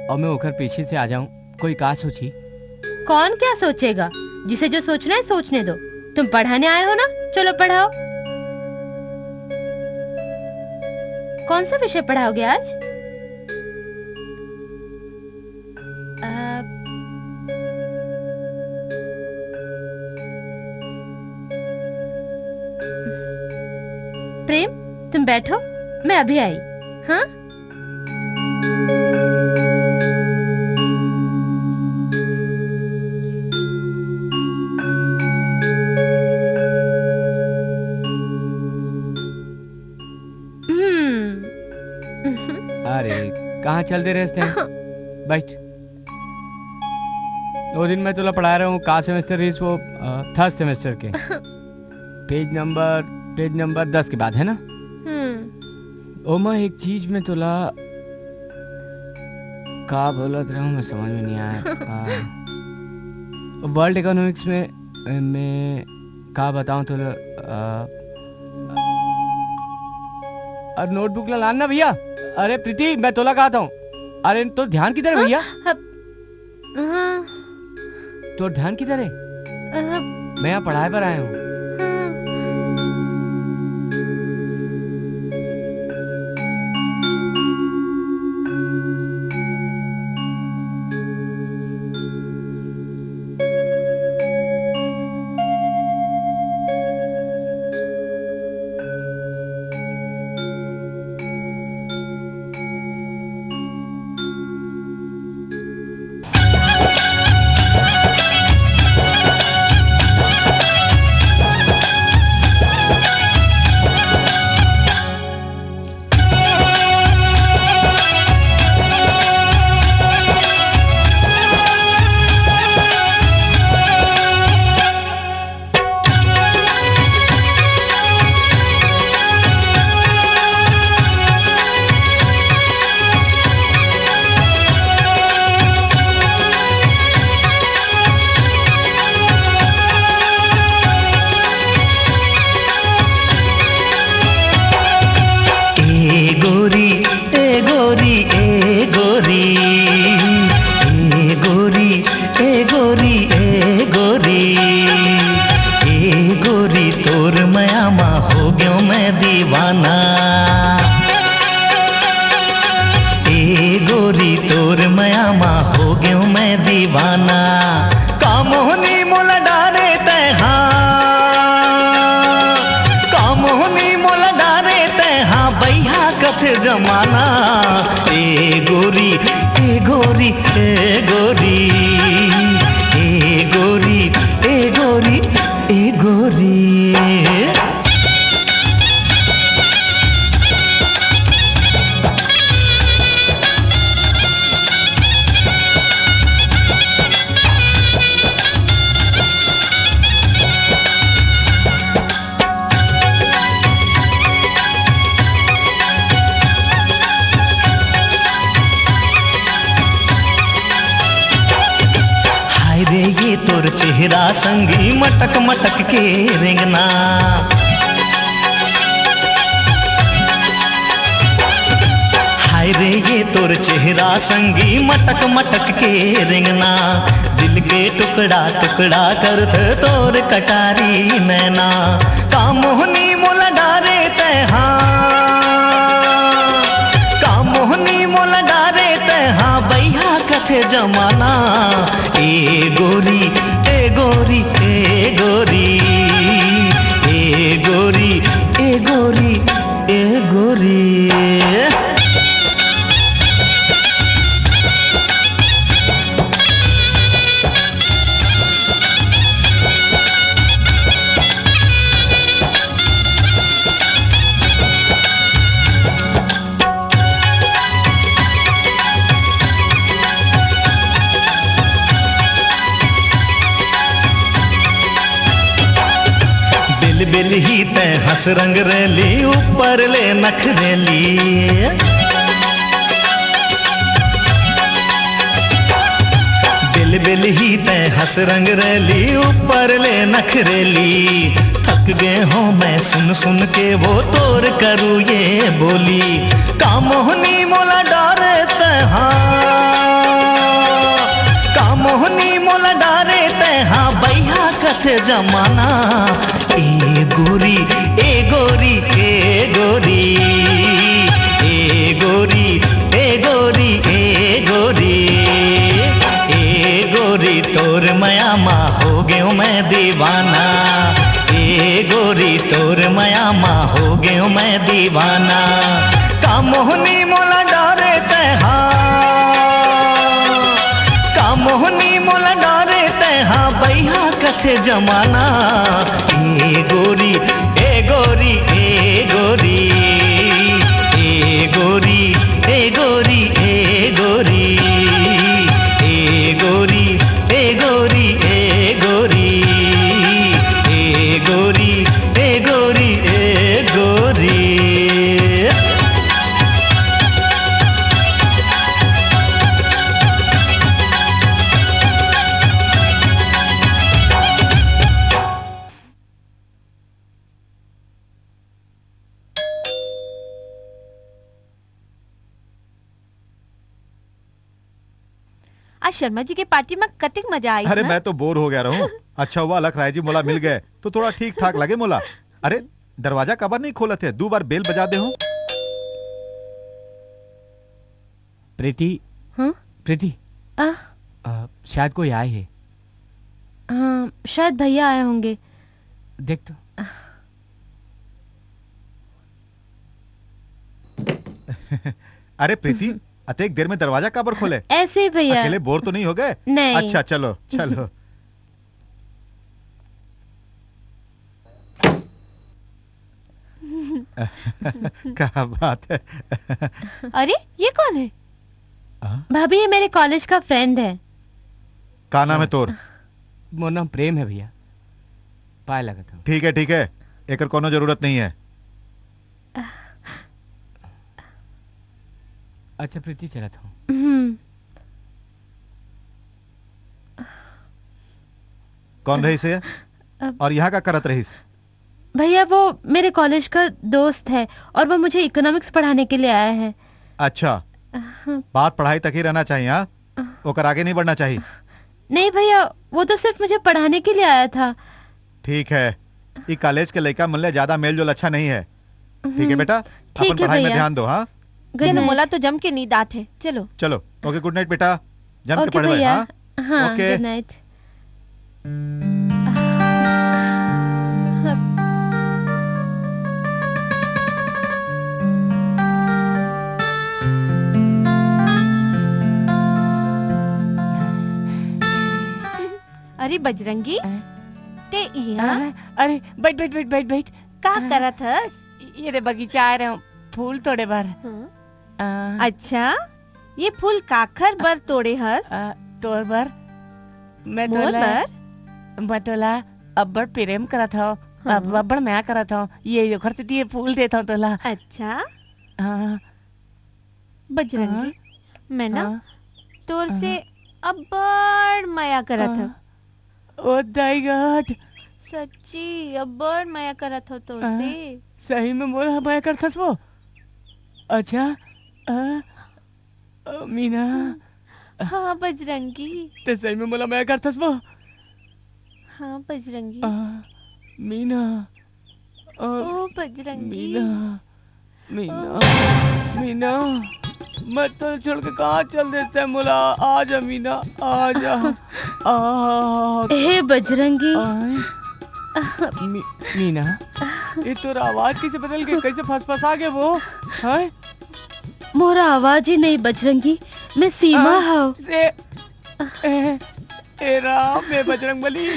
और मैं ओकर पीछे से आ जाऊं, कोई का सोची? कौन क्या सोचेगा? जिसे जो सोचना है सोचने दो। तुम पढ़ाने आए हो ना, चलो पढ़ाओ। कौन सा विषय पढ़ाओगे आज? अ, प्रेम, तुम बैठो, मैं अभी आई। हाँ। हम्म। अरे, कहाँ चल दे रहे हैं? बैठ। वो दिन मैं तुला पढ़ा रहा हूँ, का सेमेस्टर रहीस वो, अ, थर्ड सेमेस्टर के। पेज नंबर, पेज नंबर दस के बाद, है ना? हम्म। ओमा एक चीज में तुला का बोलत रहूं, मैं समझ में नहीं आया। आ, वर्ल्ड इकोनॉमिक्स में, में का बताऊं तुला, आ, अरे नोटबुक ला लान ना भैया। अरे प्रीति, मैं तोला कहता हूँ। अरे तो ध्यान किधर है हाँ? भैया? अब हाँ। तोर ध्यान किधर है? अ, मैं यहाँ पढ़ाई पर आया हूँ। हाँ। ए गोरी, ए गोरी, ए गोरी, ए गोरी, ए गोरी, ए गोरी, ए गोरी, तोर मया मा हो गयो मैं दीवाना। ए गोरी, तोर मया मा हो गयो मैं दीवाना। का मोहनी मोला डारे तैं हा, का मोहनी मोला डारे तैं हा, बइहा कथे जमाना। ए गोरी, ए गोरी, ए गोरी, ए गोरी, ए गोरी, ए गोरी। चेहरा संगी मटक मटक के रेंगना। हाय रे ये तोर चेहरा संगी मटक मटक के रेंगना। दिल के टुकड़ा टुकड़ा करथे तोर कटारी नैना। का मोहनी मोला डारे तैहा, का मोहनी मोला डारे तैहा, बइहा कथे जमाना। ए गोरी, ए गोरी, ए गोरी, ए गोरी, ए गोरी, ए गोरी। बिल बिल ही तै हंस रंग रेली, ऊपर ले नखरेली। बिल बिल ही तै हंस रंग रेली, ऊपर ले नखरेली। थक गए हो मैं सुन सुन के वो तोर करू ये बोली। का मोहनी मोला डारे तैहा, का मोहनी मोला डारे तैहा, बइहा कथे जमाना। ए गोरी, ए गोरी, ए गोरी, ए गोरी, ए गोरी, ए गोरी, ए गोरी, तोर मया मा हो गेव मैं दीवाना। ए गोरी, तोर मया मा हो गेव मैं दीवाना। का मोहनी मोला डारे तैहा, का मोहनी मोला डारे तैहा, बइहा कथे जमाना। ए गोरी, ए गोरी, ए गोरी, ए गोरी, ए गोरी, ए गोरी, ए गोरी, ए गोरी, ए गोरी, ए गोरी, ए गोरी, ए गोरी। आज शर्मा जी के पार्टी में कतिक मजा आइस अरे, ना? मैं तो बोर हो गया रहूं। अच्छा हुआ अलख राय जी मोला मिल गए, तो थोड़ा ठीक ठाक लगे मोला। अरे, दरवाजा काबर नहीं खोलत हे? दू बार बेल बजा दे हूं। प्रीति। हाँ? प्रीति। आ? आ, शायद कोई आए हे। हाँ, शायद भैया आए होंगे। देख तो। अरे प्रीति, अतेक देर में दरवाजा काबर खोले? ऐसे ही भैया। अकेले बोर तो नहीं हो गए? नहीं। अच्छा, चलो, चलो। क्या बात है? अरे, ये कौन है? हाँ? भाभी, ये मेरे कॉलेज का फ्रेंड है। का नाम है तोर? मोर नाम प्रेम है भैया। पाए लगत हूँ। ठीक है, ठीक है, एकर कोनो जरूरत नहीं है। अच्छा प्रीति, चलत हूँ। हम्म। कौन रहिस हे? अब और यहाँ का करत रहिस? भैया, वो मेरे कॉलेज का दोस्त है और वो मुझे इकोनॉमिक्स पढ़ाने के लिए आया है। अच्छा, हाँ। बात पढ़ाई तक ही रहना चाहिए, हाँ? ओकर आगे नहीं बढ़ना चाहिए। नहीं भैया, वो तो सिर्फ मुझे पढ़ाने के लिए आया था। ठीक है, ई कॉलेज के लइका मन ले ज्यादा मेलजोल अच्छा नहीं है। ठीक है हम्म, बेटा, ठीक अपन है पढ़ाई में भैया। ध्यान दो, हाँ? गुड चलो, नाइट। मोला तो जम के नींद आत है, चलो। चलो, ओके, गुड नाइट बेटा, जम के ओके पढ़ ले, भैया। हाँ? हाँ, ओके। गुड नाइट। अरे बजरंगी, अ? ते इहाँ? अ, अरे, बैठ, बैठ, बैठ, बैठ, बैठ। का अ? करत हस? ये दे बगीचा आए रहे हूँ, फूल तोड़े बर। हाँ। अ? अच्छा, ये फूल काखर बर तोड़े हस? अ, तोर बर। मैं मोर तोला, बर? मैं तोला अब्बड़ प्रेम करत हव, हाँ। अब अब्बड़ मया करत हव। ये ओखर सेती ये फूल देत हव तोला। अच्छा। हाँ। बजरंगी, हाँ। मैं ना हाँ। तोर हाँ। से अब्बड़ मया करत हव। हाँ। ओ दाई God। सच्ची, अब्बड़ मया करत हो तो से। सही में मोला मया करथस वो? अच्छा, आ, आ, मीना। हाँ, बजरंगी। ते सही में मोला मया करथस वो? हाँ, बजरंगी। आ, मीना। आ, ओ, बजरंगी। मीना। मीना, मीना, मैं तो छोड़ के कहाँ चल देते हैं मोला? आ जा मीना, आ जा। आ, हे बजरंगी। आय। मी-, मीना, ये तोर आवाज कैसे बदल गए? कैसे फसफसा गए वो? हैं? मोरा आवाज ही नहीं बजरंगी, मैं सीमा आ, हव। से, ए, ए राम, ए बजरंग बली,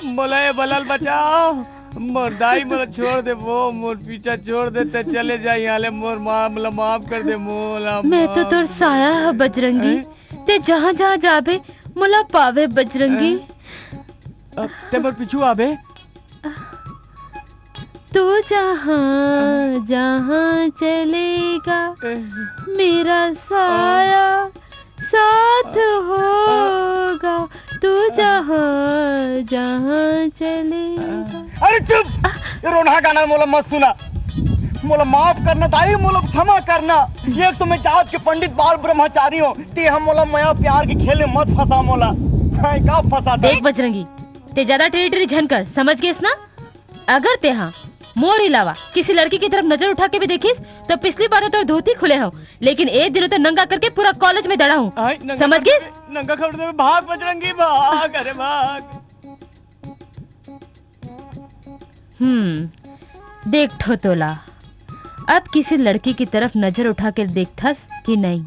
मोला ए बला ले बचाओ। मोर दाई मोला छोड़ दे वो, मोर पीछा छोड़ दे, ते चले जा यहाँ ले, मोर माँ, मोला माफ कर दे, मोला मैं तो माफ तोर कर। साया ह बजरंगी, हैं? ते जहाँ जहाँ जाबे मोला पावे बजरंगी। हैं? अब ते मोर पीछू आबे। तू जहाँ जहाँ चलेगा, मेरा साया साथ होगा, तू जहाँ जहाँ चलेगा। अरे चुप! ये रोनहा गाना मोला मत सुना। मोला माफ करना दाई, मोला क्षमा करना। एक तो मैं जात के पंडित बाल ब्रह्मचारी हूँ, ते हम मोला मया प्यार के खेल में मत फंसा मोला। हाँ, का फंसा दे? देख बजरंगी, ते ज्यादा टेढ़ी टेढ़ी झन कर, समझ गेस ना? अगर तेहा मोर अलावा किसी लड़की की तरफ नजर उठा के भी देखिस, तो पिछली बार तो तोर धोती खुले हो, लेकिन ए दिनों तो नंगा करके पूरा कॉलेज में दड़ा हूँ। आय, नंगा समझ कर गेस? दे, नंगा कर दे, भाग बजरंगी, भाग, अरे भाग। हम्म, देख ठो तोला, अब किसी लड़की की तरफ नजर उठा के देखथस कि नहीं?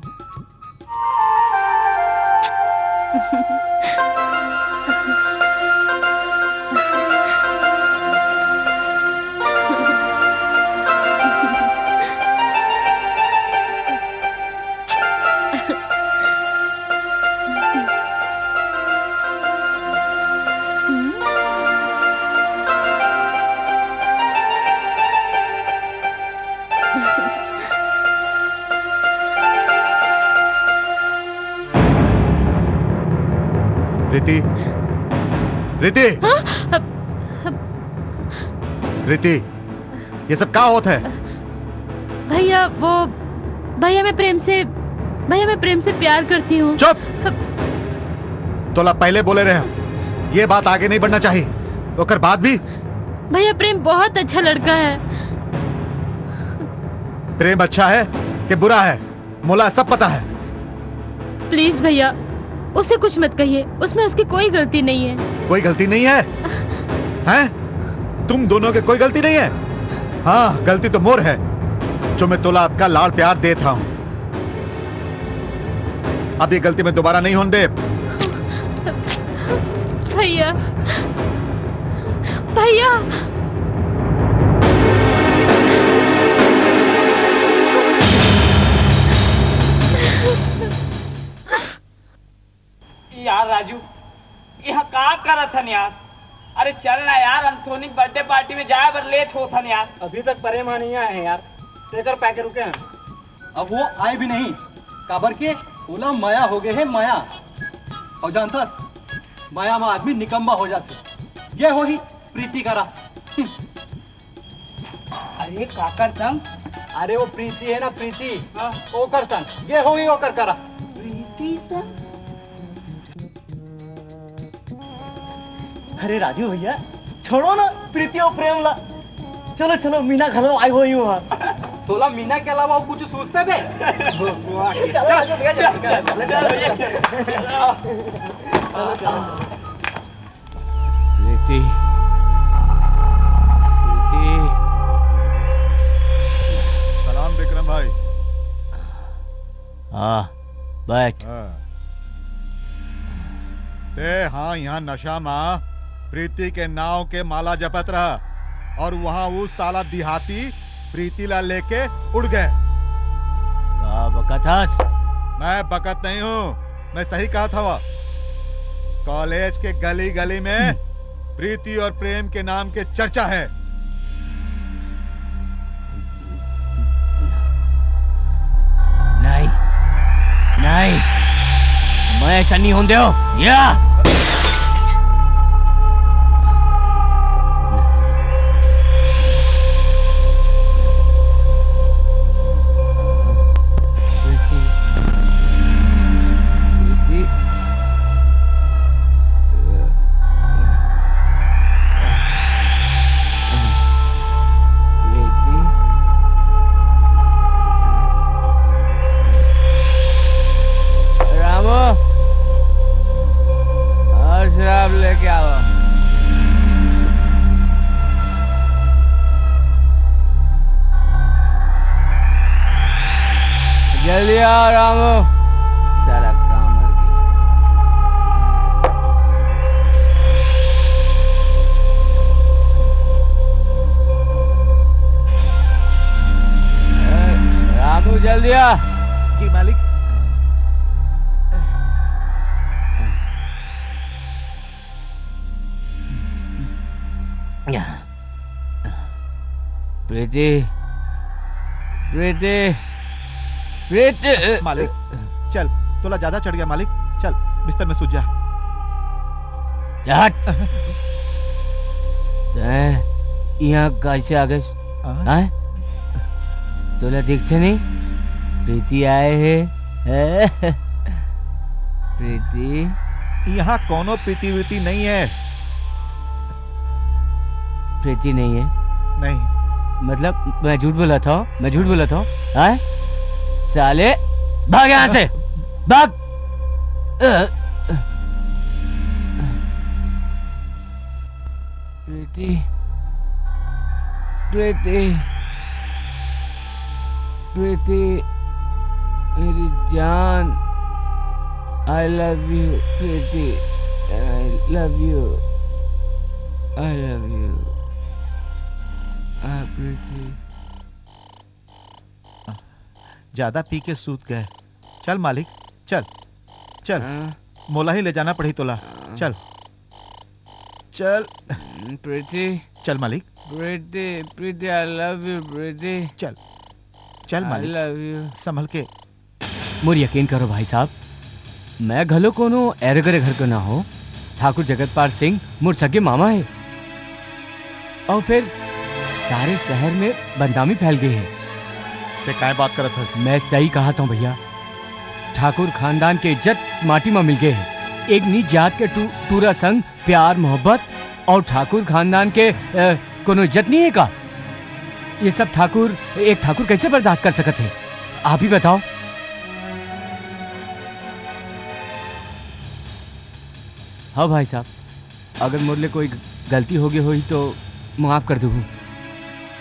प्रीति, प्रीति। हाँ? अब, अब प्रीति, ये सब का होत है? भैया, वो, भैया, मैं प्रेम से, भैया, मैं प्रेम से प्यार करती हूँ। चुप! अब तोला पहले बोले रहे हम, ये बात आगे नहीं बढ़ना चाहिए। ओकर बाद भी? भैया, प्रेम बहुत अच्छा लड़का है। प्रेम अच्छा है कि बुरा है? मोला सब पता है। Please भैया, उसे कुछ मत कहिए, उसमें उसकी कोई गलती नहीं है। कोई गलती नहीं है? हैं? तुम दोनों के कोई गलती नहीं है? हाँ, गलती तो मोर है, जो मैं तोला अतका लाड़ प्यार देत हूँ। अब ये गलती मैं दोबारा नहीं होने देब। भैया, भैया। यार राजू, यहाँ का करत हन यार? अरे चल ना यार, एंथोनी के birthday party में जाए बर late होत हन यार। अभी तक प्रेम ह नहीं आए हैं यार, तेकर पाय के रुके हैं। अब वो आए भी नहीं, काबर के ओला मया हो गए है, मया। और जानथस, मया में आदमी निकम्मा हो जाथे। ये होही प्रीति करा। अरे काकर संग? अरे वो प्रीति है ना, प्रीति। हाँ। ओकर संग। ये होही ओकर करा। प्रीति संग? अरे राजू भैया, छोड़ो ना प्रीति और प्रेम ला। चलो, चलो, मीना घलो आए होही वहाँ। तोला मीना के अलावा और कुछ सोचते बे? चलो, राजू भैया, चलो, चलो, चलो, चलो, चलो। प्रीति, प्रीति। सलाम विक्रम भाई। हाँ, बैठ। हाँ। ते हाँ, यहाँ नशा मा प्रीति के नाव के माला जपत रहा और वहाँ वो साला देहाती प्रीति ला लेके उड़ गए। का बकत हस? मैं बकत नहीं हूँ, मैं सही कहत हवा। कॉलेज के गली गली में प्रीति और प्रेम के नाम के चर्चा है। नहीं, नहीं, मैं ऐसा नहीं होने देव। या! रामू, साला कामर के। रामू, जल्दी आ। जी मालिक। प्रीति, प्रीति, प्रीति। मालिक, चल, तोला ज्यादा चढ़ गया मालिक, चल बिस्तर में सूत जा। हट। तैं यहाँ कैसे आ गए? हाँ? हाँ? तोला दिखते नहीं? प्रीति आए है। प्रीति। यहाँ कोनो प्रीति वीति नहीं है। प्रीति नहीं है? नहीं। मतलब, मैं झूठ बोला था? मैं झूठ बोला था? हाँ? साले, भाग यहाँ से। भाग। प्रीति, प्रीति, प्रीति, मेरी जान, I love you, Preeti, I love you, I love you, आ, प्रीति। ज्यादा पी के सूत गए। चल मालिक, चल, चल। हाँ। मोला ही ले जाना पड़ी तोला। हाँ। चल, चल। हम्म, प्रीति। चल मालिक। प्रीति, प्रीति, I love you, प्रीति। चल, चल I मालिक। Love you। संभल के। मोर यकीन करो भाई साहब, मैं घलो कोनो एरे गरे घर के ना हो। ठाकुर जगतपाल सिंह मोर सगे मामा है। और फिर सारे शहर में बदनामी फैल गई है। ते काय बात करत हस? मैं सही कहा था भैया, ठाकुर खानदान के इज्जत माटी में मिल गए है। एक नीच जात के टू-, टूरा संग प्यार मोहब्बत और ठाकुर खानदान के, अ, कोनो इज्जत नहीं है का? ये सब ठाकुर, एक ठाकुर कैसे बर्दाश्त कर सकत है? आप ही बताओ। हाँ भाई साहब, अगर मोर ले कोई गलती हो गई होही तो माफ कर दूँ,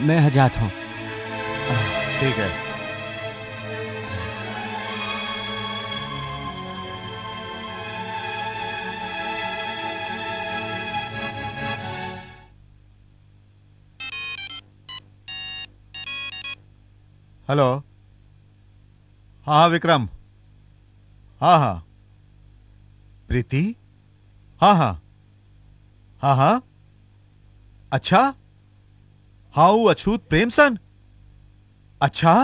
मैं ह जात हूँ। ठीक है। हेलो। हाँ हाँ विक्रम। हाँ हाँ। प्रीति। हाँ हाँ। हाँ हाँ। अच्छा। हाँ वो अछूत प्रेम सन। अच्छा।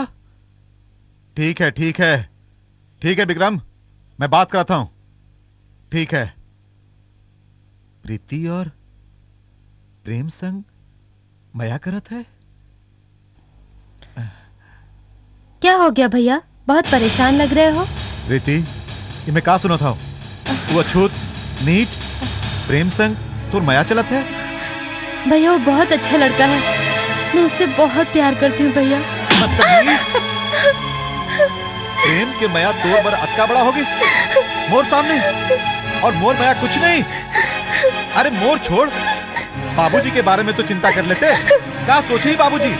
ठीक है ठीक है। ठीक है विक्रम, मैं बात कराता हूँ। ठीक है। प्रीति और प्रेम संग मया करत है। क्या हो गया भैया, बहुत परेशान लग रहे हो। प्रीति, ये मैं का सुनत हूँ? वो अछूत, नीच प्रेम संग तोर मया चलत है। भैया वो बहुत अच्छा लड़का है, मैं उससे बहुत प्यार करती हूँ भैया। प्रेम के मया तोर बर अतका बड़ा हो गिस मोर सामने, और मोर मया कुछ नहीं। अरे मोर छोड़, बाबूजी के बारे में तो चिंता कर लेते। का सोचही बाबूजी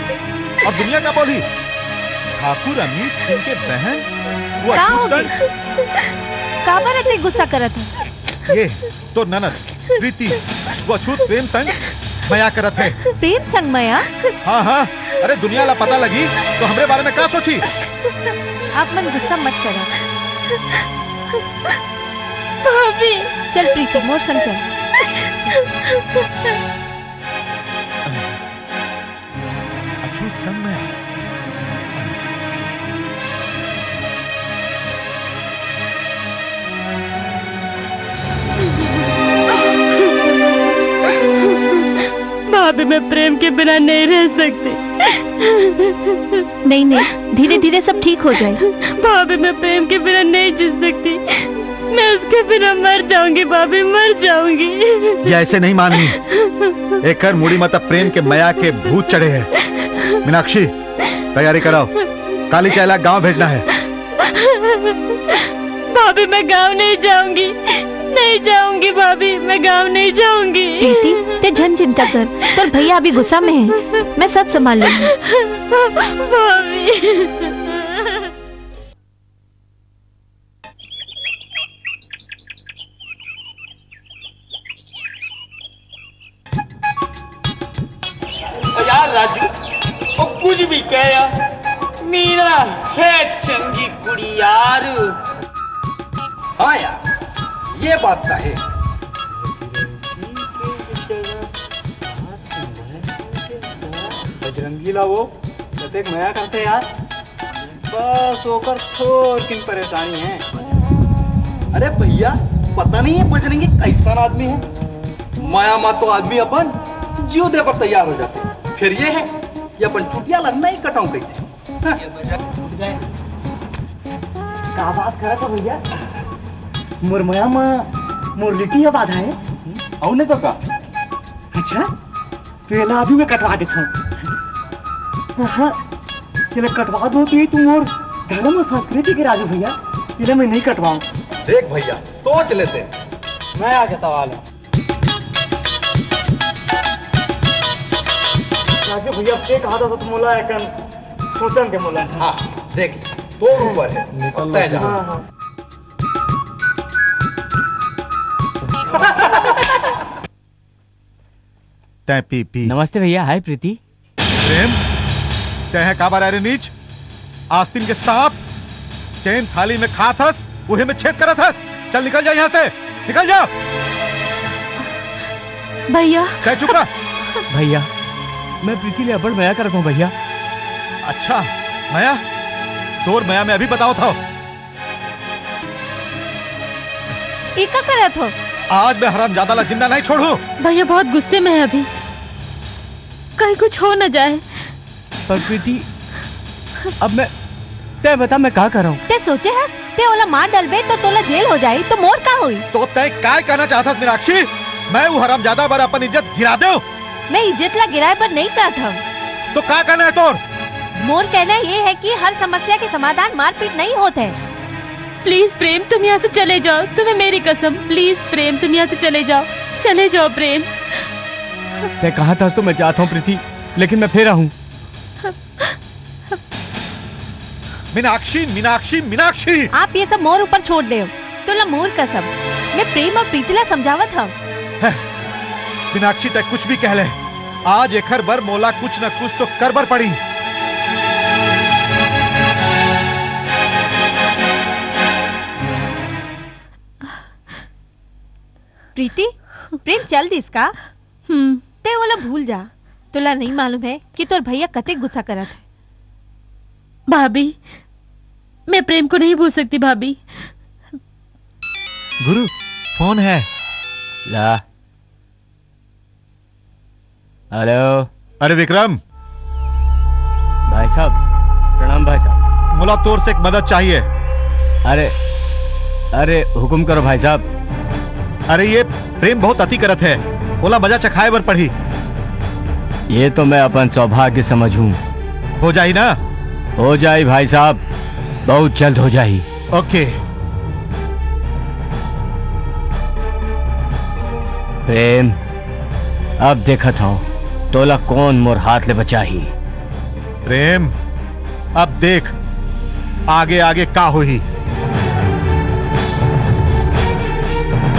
और दुनिया का बोलही? ठाकुर अमित सिंह के बहन वो का अछूत होगे? संग। काबर अतने गुस्सा करत है? ये तो ननद प्रीति वो अछूत प्रेम संग मया करत है। प्रेम संग मया? हाँ हाँ। अरे दुनिया ला पता लगी तो हमरे बारे में का सोचही? आप मन गुस्सा मत करो। भाभी। चल प्रीति, मोर संग चल। अछूत संग मया। भाभी, मैं प्रेम के बिना नहीं रह सकती। नहीं नहीं, धीरे धीरे सब ठीक हो जाए। भाभी, मैं प्रेम के बिना नहीं जी सकती। मैं उसके बिना मर जाऊंगी भाभी, मर जाऊंगी। ये ऐसे नहीं मानही। एकर मुड़ी म त प्रेम के मया के भूत चढ़े है। मीनाक्षी, तैयारी कराओ, काली चायला गांव भेजना है। भाभी, मैं गांव नहीं जाऊंगी, नहीं जाऊंगी भाभी, मैं गांव नहीं जाऊंगी। प्रीति, ते झन चिंता कर, तोर भैया अभी गुस्सा में है, मैं सब संभाल लूंगी। भाभी। यार राजू, वो कुछ भी कहे यार, मीना है चंगी कुड़ी यार। हाँ यार, ये बात तो है। बजरंगी ला वो कतेक मया करथे यार। बस ओकर थोरकिन परेशानी है। अरे भैया, पता नहीं है बजरंगी कैसन आदमी है। मया मा तो आदमी अपन जीव दे पर तैयार हो जाथे, फिर ये है कि अपन चुटिया ला नहीं कटाऊं कहिथे। हाँ। का बात करत हो भैया? मोर मया मा मोर लिट्टी अब आधा है। अउ नहीं तो का? अच्छा, तो एला अभी मैं कटवा देता हूँ। हाँ, एला कटवा दो तो ये तुम और धर्म और संस्कृति के राजू भैया, एला मैं नहीं कटवाऊँ। देख भैया, सोच लेते। मैं आगे सवाल है। राजू भैया, से कहा था तो मोला एकन सोचन के मोला। हाँ, देख, तो ऊपर है। निकल तय लो। हाँ, हाँ। तैं पी, पी। नमस्ते भैया। हाय प्रीति। प्रेम, तैं है काबर आय रे नीच? आस्तीन के सांप, जेन थाली में खात हस, उहे में छेद करत हस। चल निकल जा यहाँ से, निकल जा। भैया। तैं चुप रह। भैया, मैं प्रीति ले अब्बड़ मया करत हूँ भैया। अच्छा, मया? तोर मया मैं अभी बतावत हूँ। ये का करत हो? आज मैं हरामजादा ला जिंदा नहीं छोड़ू। भैया बहुत गुस्से में है अभी, कहीं कुछ हो न जाए। पर प्रीति, अब मैं, तय बता मैं का करहूं? ते सोचे हस, ते ओला मार डलबे तो तोला जेल हो जाही, तो मोर का होही? तो तय काय कहना चाहत हस मीनाक्षी? मैं वो हरामजादा बर अपन इज्जत गिरा देव? मैं इज्जत ला गिराए बर नहीं कहत हव। तो का कहना है तोर? मोर कहना ये है कि हर समस्या के समाधान मारपीट नहीं होत है। प्लीज प्रेम, तुम यहाँ से चले जाओ, तुम्हें मेरी कसम। प्लीज प्रेम, तुम यहाँ से चले जाओ, चले जाओ प्रेम। तय कहा था तो मैं जाता हूँ प्रीति, लेकिन मैं फिर आऊँ। मीनाक्षी, मीनाक्षी, मीनाक्षी! आप ये सब मोर ऊपर छोड़ देव। तोला मोर कसम, मैं प्रेम और प्रीति ला समझावत हव। मीनाक्षी, तय कुछ भी कह ले, आज एखर बर मोला कुछ न कुछ तो कर बर पड़ी। प्रीति, प्रेम चल दिस का? हम्म। ते ओला भूल जा। तोला नहीं मालूम है कि तोर भैया कतेक गुस्सा करत है। भाभी, मैं प्रेम को नहीं भूल सकती भाभी। गुरु, फोन है। ला। हेलो। अरे विक्रम। भाई साहब, प्रणाम भाई साहब। मोला तोर से एक मदद चाहिए। अरे, अरे हुकुम करो भाई साहब। अरे ये प्रेम बहुत अति करत है, ओला मजा चखाए बर पड़ही। ये तो मैं अपन सौभाग्य समझूं। हो जाही ना? हो जाही भाई साहब, बहुत जल्द हो जाही। ओके। प्रेम, अब देखत हव तोला कौन मोर हाथ ले बचाही। प्रेम, अब देख आगे आगे का होही।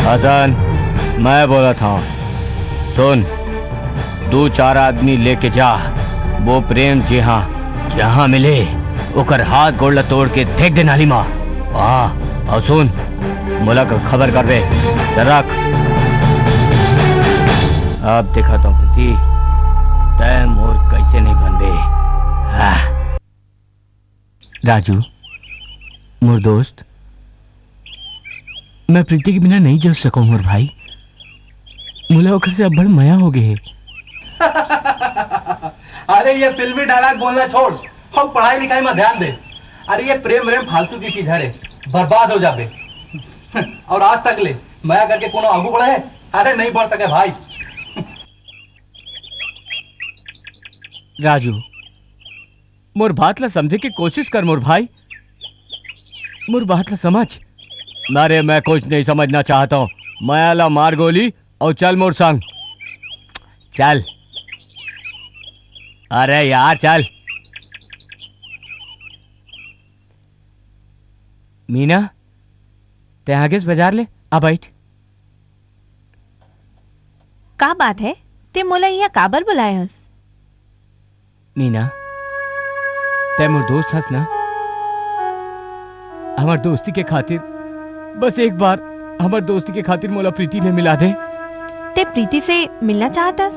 हसन, मैं बोलत हव, सुन, दू चार आदमी लेके जा, वो प्रेम जिहाँ जहाँ मिले ओकर हाथ गोड़ ला तोड़ के फेंक दे नाली मा। हाँ, अउ सुन, मोला क-, खबर करबे, त रख। अब देखत हव प्रीति, तय मोर कैसे नहीं बनबे। आह। राजू, मोर दोस्त, मैं प्रीति के बिना नहीं जल सकूं मोर भाई। मोला ओकर से अब्बड़ मया हो गए हे। अरे ये फिल्मी डायलॉग बोलना छोड़, हम पढ़ाई लिखाई में ध्यान दे। अरे ये प्रेम व्रेम फालतू की चीज हरे, बर्बाद हो जाबे। और आज तक ले मया करके कोनो आगू बढ़े है? अरे नहीं बढ़ सके भाई। राजू, मोर बात ला समझे के कोशिश कर मोर भाई, मोर बात ला समझ। अरे मैं कुछ नहीं समझना चाहता हूँ, मया ला मार गोली अउ चल मोर संग, चल। अरे यार चल। मीना, तैं आगेस बाजार ले, आ बैठ। का बात है? तैं मोला इहाँ काबर बुलाए हस? मीना, तै मोर दोस्त हस ना? हमर दोस्ती के खातिर, बस एक बार हमर दोस्ती के खातिर मोला प्रीति ले मिला दे। तै प्रीति से मिलना चाहत हस?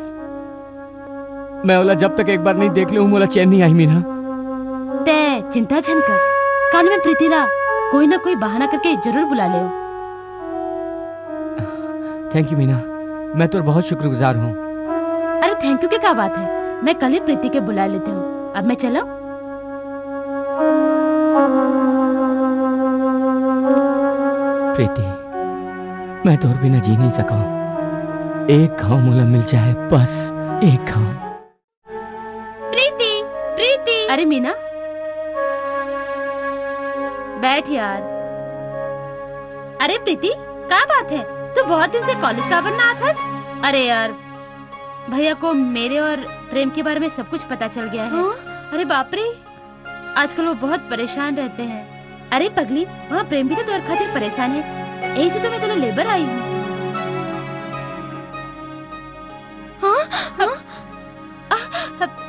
मैं ओला जब तक एक बार नहीं देख लेहूं, मोला चैन नहीं आही, मीना। तै चिंता झन कर, काल मैं प्रीति ला कोई ना कोई बहाना करके जरूर बुला लेहूं। थैंक यू मीना, मैं तोर बहुत शुक्रगुजार हूँ। अरे थैंक यू के का बात है, मैं कल ही प्रीति के बुला लेती हूँ। अब मैं चलूं? प्रीति, मैं तोर बिना जी नहीं सकूं। एक घाव मोला मिल जाए, बस एक घाव। प्रीति, प्रीति। अरे मीना, बैठ यार। अरे प्रीति, का बात है? तू बहुत दिन से कॉलेज काबर ना आत हस? अरे यार, भैया को मेरे और प्रेम के बारे में सब कुछ पता चल गया है। हाँ? अरे बाप रे, आजकल वो बहुत परेशान रहते हैं। अरे पगली, वहाँ प्रेम भी तो तोर खातिर परेशान है, यही से तो मैं तोला लेबर आई हूँ। हाँ? हाँ?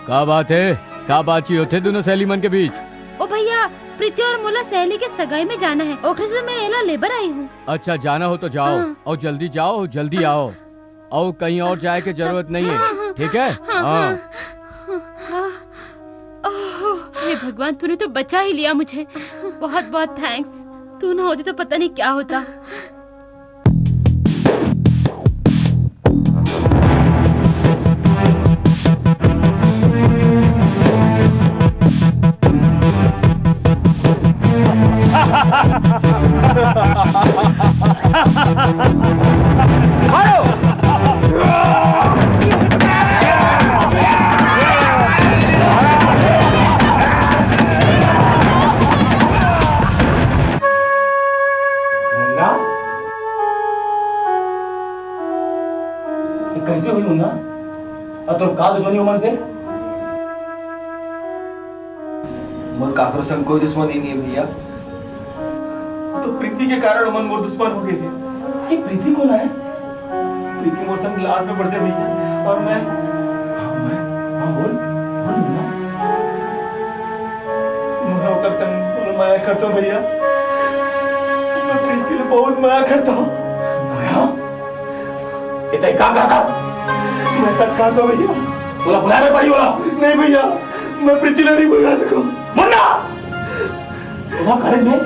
का बात है? का बातचीत होथे दोनों सहेली मन के बीच? ओ भैया, प्रीति और मोला सहेली के सगाई में जाना है, ओखरे से मैं एला लेबर आई हूँ। अच्छा, जाना हो तो जाओ, हाँ। और जल्दी जाओ, जल्दी आओ, और कहीं और जाए के जरूरत नहीं है, हाँ, हाँ, ठीक है? हाँ, हाँ। हाँ। हाँ। ओह, हे भगवान, तूने तो बचा ही लिया मुझे। बहुत बहुत थैंक्स। तू ना होती तो पता नहीं क्या होता। मारो। मुन्ना? ये कैसे हुई मुन्ना? और तोर का दुश्मनी ओमन से? मोर काकरो संग कोई दुश्मनी नहीं है भैया। तो प्रीति के कारण ओमन मोर दुश्मन हो गए थे। ये प्रीति कौन है? प्रीति मोर संग क्लास में पढ़ते भैया, और मैं, हाँ, मैं, हाँ, बोल, बोल ना। मैं ओकर संग बहुत मया करता हूँ भैया, मैं प्रीति ले बहुत मया करता हूँ। मया? ये तै का कहत हस? मैं सच कहत हूँ भैया। तोला भुलाए बर पड़ही ओला। नहीं भैया, मैं प्रीति ला नहीं भुला सकूँ। मुन्ना! तोला कॉलेज में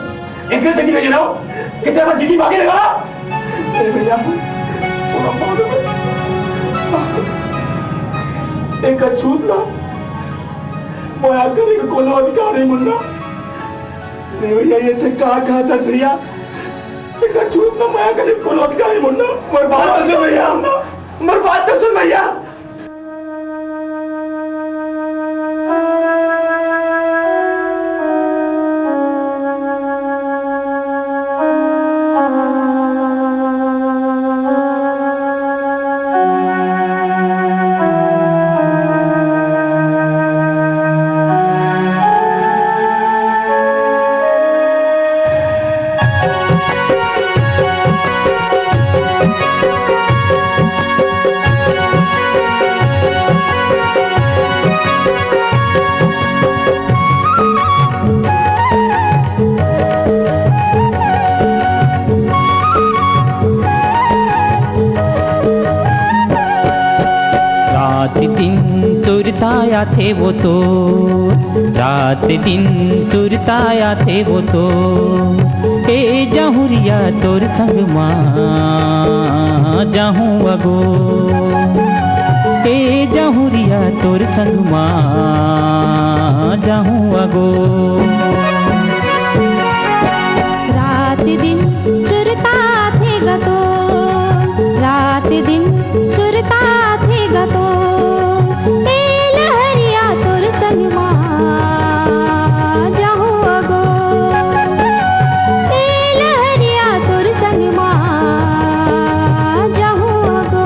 एकरे सेती भेजे रहेंव कि तैं हमर जिंदगी बाकी लगा। नहीं भैया, तोला माफ कर दे। एकर छूत ला मया करे के कोनो अधिकार नहीं मुन्ना। नहीं भैया, ये तै का कहत हस भैया? एकर छूत ला मया करे के कोनो अधिकार नहीं मुन्ना। मोर बात तो सुन भैया, मोर बात तो सुन भैया। रात दिन सुरता आथे वो तो, रात दिन सुरता आथे वो तो। ए जहुरिया तोर संग मा जाहूं अगो, ए जहुरिया तोर संग मा जाहूं अगो। रात दिन सुरता आथे गा तो, रात दिन सुरता आथे गा तो, ए लहरिया तोर संग मा जाहूं अगो, ए लहरिया तोर संग मा जाहूं अगो।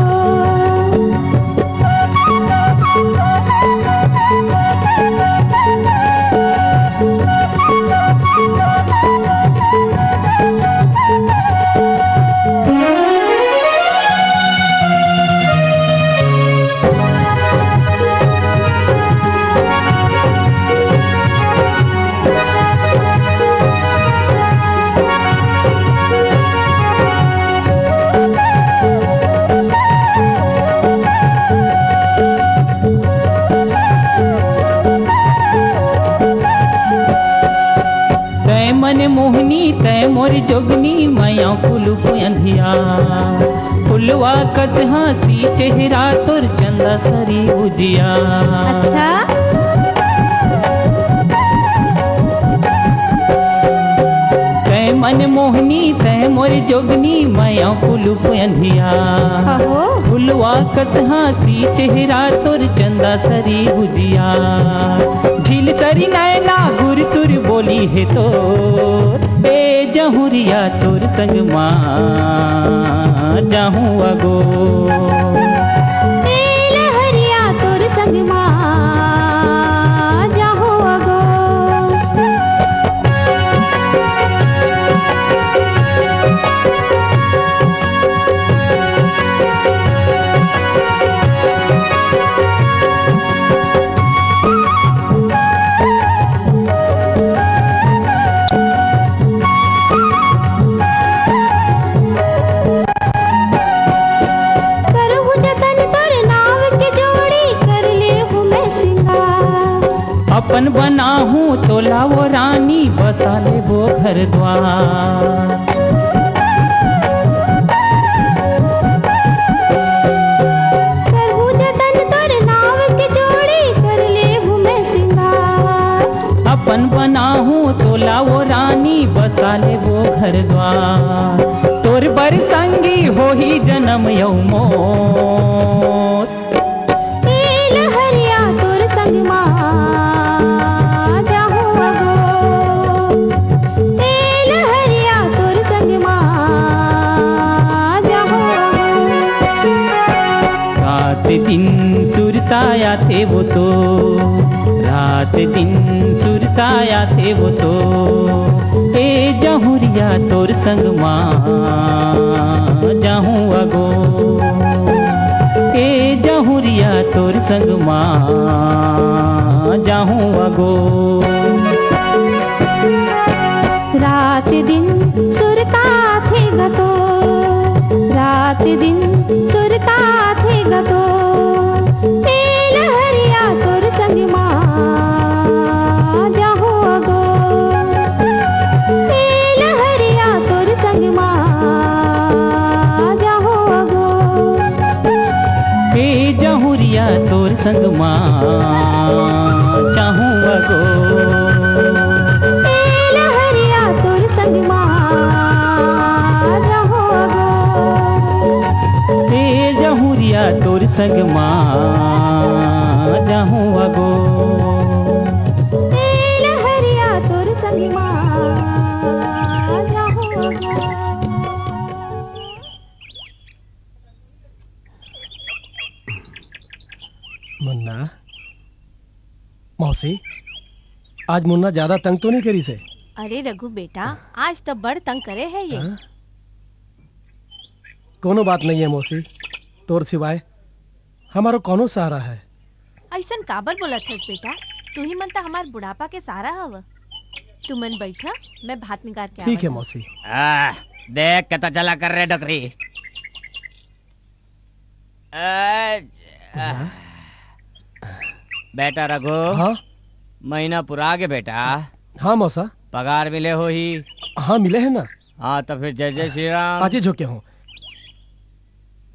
मोहनी तै मोर जोगनी, मैं आँव कुलुप अंधिया। फुलवा कस हाँसी चेहरा तोर, चंदा सरी उजिया। अच्छा। तै मन मोहनी तै मोर जोगनी, मैं आँव कुलुप अंधिया। अहो। फुलवा कस हाँसी चेहरा तोर, चंदा सरी उजिया। झील सरी नैना गुरतुर बोली हे तोर, ए जहुरिया तोर संग मा जाहूँ अगो। ए लहरिया तोर संग मा जाहूँ अगो। करहूँ जतन तोर नाव के जोड़ी, कर लेहूँ मैं सिंगार। अपन बनाहूँ तोला वो रानी, बसा लेबो घर द्वार। करहूँ जतन तोर नाव के जोड़ी, कर लेहूँ मैं सिंगार। अपन बनाहूँ तोला वो रानी, बसा लेबो घर द्वार। तोर बर संगी होही जनम अउ मौत। ए लहरिया तोर संग मा जाहूँ अगो। ए लहरिया तोर संग मा जाहूँ अगो। रात दिन सुरता आथे वो तो, रात दिन सुरता आथे वो तो, ए जहुरिया तोर संग मा जाहूँ अगो। ए जहुरिया तोर संग मा जाहूँ अगो। रात दिन सुरता आथे ग तो, रात दिन सुरता आथे ग तो, ए लहरिया तोर संग मा जाहूँ अगो। ए लहरिया तोर संग मा जाहूँ अगो। ए जहुरिया तोर संग मा जाहूँ अगो। ए लहरिया तोर संग मा जाहूँ अगो। ए जहुरिया तोर संग मा जाहूँ अगो। ए लहरिया तोर संग मा जाहूँ अगो। मुन्ना, मौसी, आज मुन्ना ज्यादा तंग तो नहीं करिस हे? अरे रघु बेटा, आज तो बड़ तंग करे हे ये। हाँ? कोनो बात नहीं हे मौसी, तोर सिवाय हमारो कोनो सहारा हे? अइसन काबर बोलत हस बेटा, तुही मन तो हमार बुढ़ापा के सहारा हव। तुमन बइठा, मैं भात निकाल के ठीक हे मौसी। आह, देख के तो चला कर रे डोकरी। आज, आह। हाँ? बेटा रघु, हाँ? महीना पुरा गे बेटा। हाँ मौसा। पगार मिले होही? हाँ, मिले हे ना। हाँ, तो फिर जय जय श्री राम। आजे झोंके हूँ।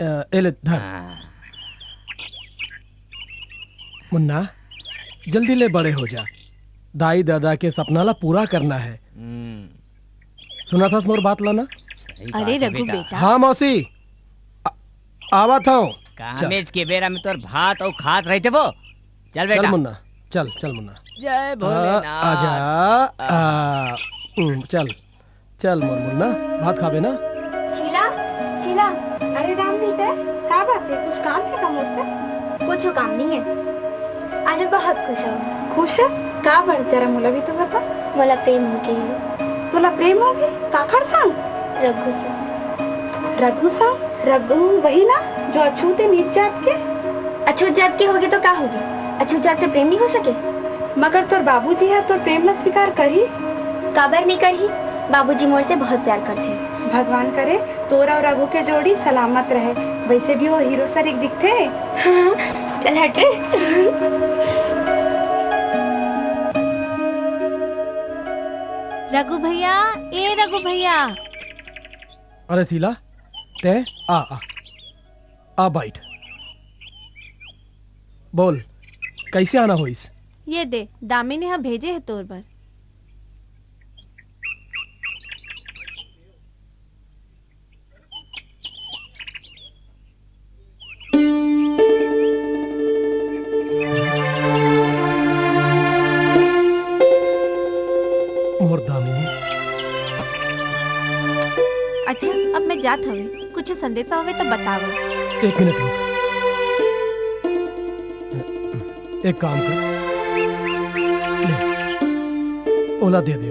अ, ए ले, धर। हाँ। मुन्ना, जल्दी ले बड़े हो जा। दाई ददा के सपना ला पूरा करना हे। हम्म। सुनत हस मोर बात ला ना? सही अरे बात हे रघु बेटा। बेटा। हाँ मौसी, आ-, आवत हूँ। चल। कामेज के बेरा में तोर भात अउ खात रहिथे वो। चल चल बेटा। मुन्ना, चल, चल मुन्ना। जय आ, भोलेनाथ। आजा, आ। आ, हम्म, चल, चल मोर मुन्ना, भात खाबे ना? शीला, शीला। अरे राम बेटा, का बात हे? कुछ काम हे का मोर से? कुछ काम नहीं हे। आज मैं बहुत खुश हूँ। खुश हस? का बर? जरा मोला भी तो बता। मोला प्रेम हो गे हे। तोला प्रेम हो गे? काखर संग? रघु संग। रघु संग? रघु वही ना, जो अछूत हे, नीच जात के? अछूत जात के होगे तो का होगे? अछूत जात से प्रेम नहीं हो सके? मगर तोर बाबूजी ह तोर प्रेम ला स्वीकार करही? काबर नहीं करही? बाबूजी मोर से बहुत प्यार करथे। भगवान करे तोर अउ रघु के जोड़ी सलामत रहे। वैसे भी वो हीरो सरीक दिखथे। हाँ, चल हटे। रघु भैया, ए रघु भैया। अरे शीला, तैं आ, आ, आ बैठ। बोल, कैसे आना होइस? ये दे, दामिनी ह भेजे हे तोर बर। मोर दामिनी। अच्छा, अब मैं जात हवे, कुछ संदेशा होवे त बतावे। एक मिनट रुक। एक काम कर, ले, ओला दे दे।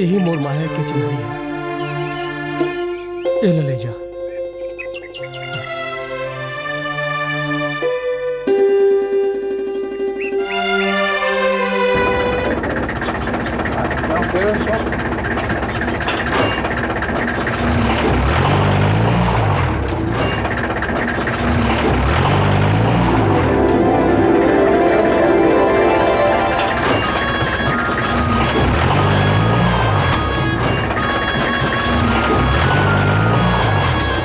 यही मोर माया के चिन्हरी है, एला ले जा।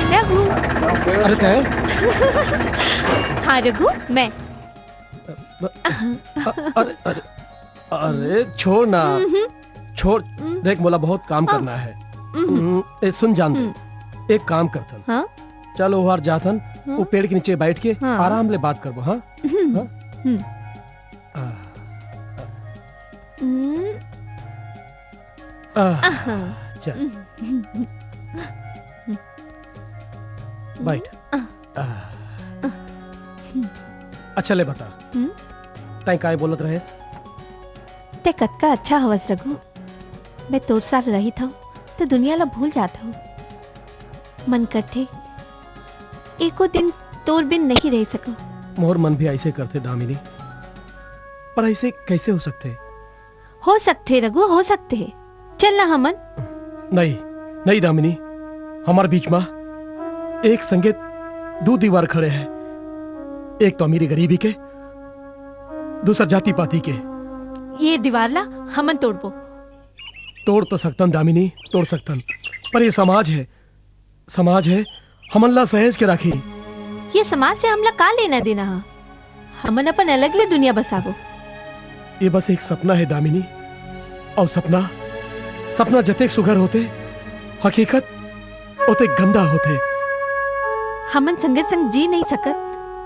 रघु। अरे तैं? हाँ रघु, मैं। अ-, अरे, अरे, अरे, छोड़ ना। हम्म। छोड़। हम्म। देख, मोला बहुत काम हाँ। करना है। हम्म। हम्म, ए, सुन जान दे। हम्म। एक काम करथन। हाँ? चल, ओहर जाथन, हाँ? वो पेड़ के नीचे बैठ के हाँ। आराम ले बात करबो, हाँ? हम्म। हाँ? हम्म। आ, हम्म। आ, चल। हम्म। बैठ। आ। अच्छा ले बता, हम्म? तैं काय बोलत रहेस? तैं कतका अच्छा हवस रघु, मैं तोर साथ रहित हूँ त दुनिया ला भूल जात हूँ। मन करथे एको दिन तोर बिन नहीं रह सकूं। मोर मन भी ऐसे करथे दामिनी, पर ऐसे कैसे हो सकथे? हो सकथे रघु, हो सकथे। चल ना हमन। नहीं, नहीं दामिनी, हमर बीच मा एक संगे दू दीवार खड़े हैं, एक तो अमीरी गरीबी के, दूसर जाति पाति के। ये दीवार ला हमन तोड़बो। तोड़ तो सकथन दामिनी, तोड़ सकथन, पर ये समाज है, समाज है, हमन ला सहेज के राखी। ये समाज से हमला का लेना देना हा? हमन अपन अलग ले दुनिया बसाबो। ये बस एक सपना है दामिनी, अउ सपना, सपना जतेक सुघर होथे, हकीकत ओतेक गंदा होथे। हमन संगे संग जी नहीं सकत,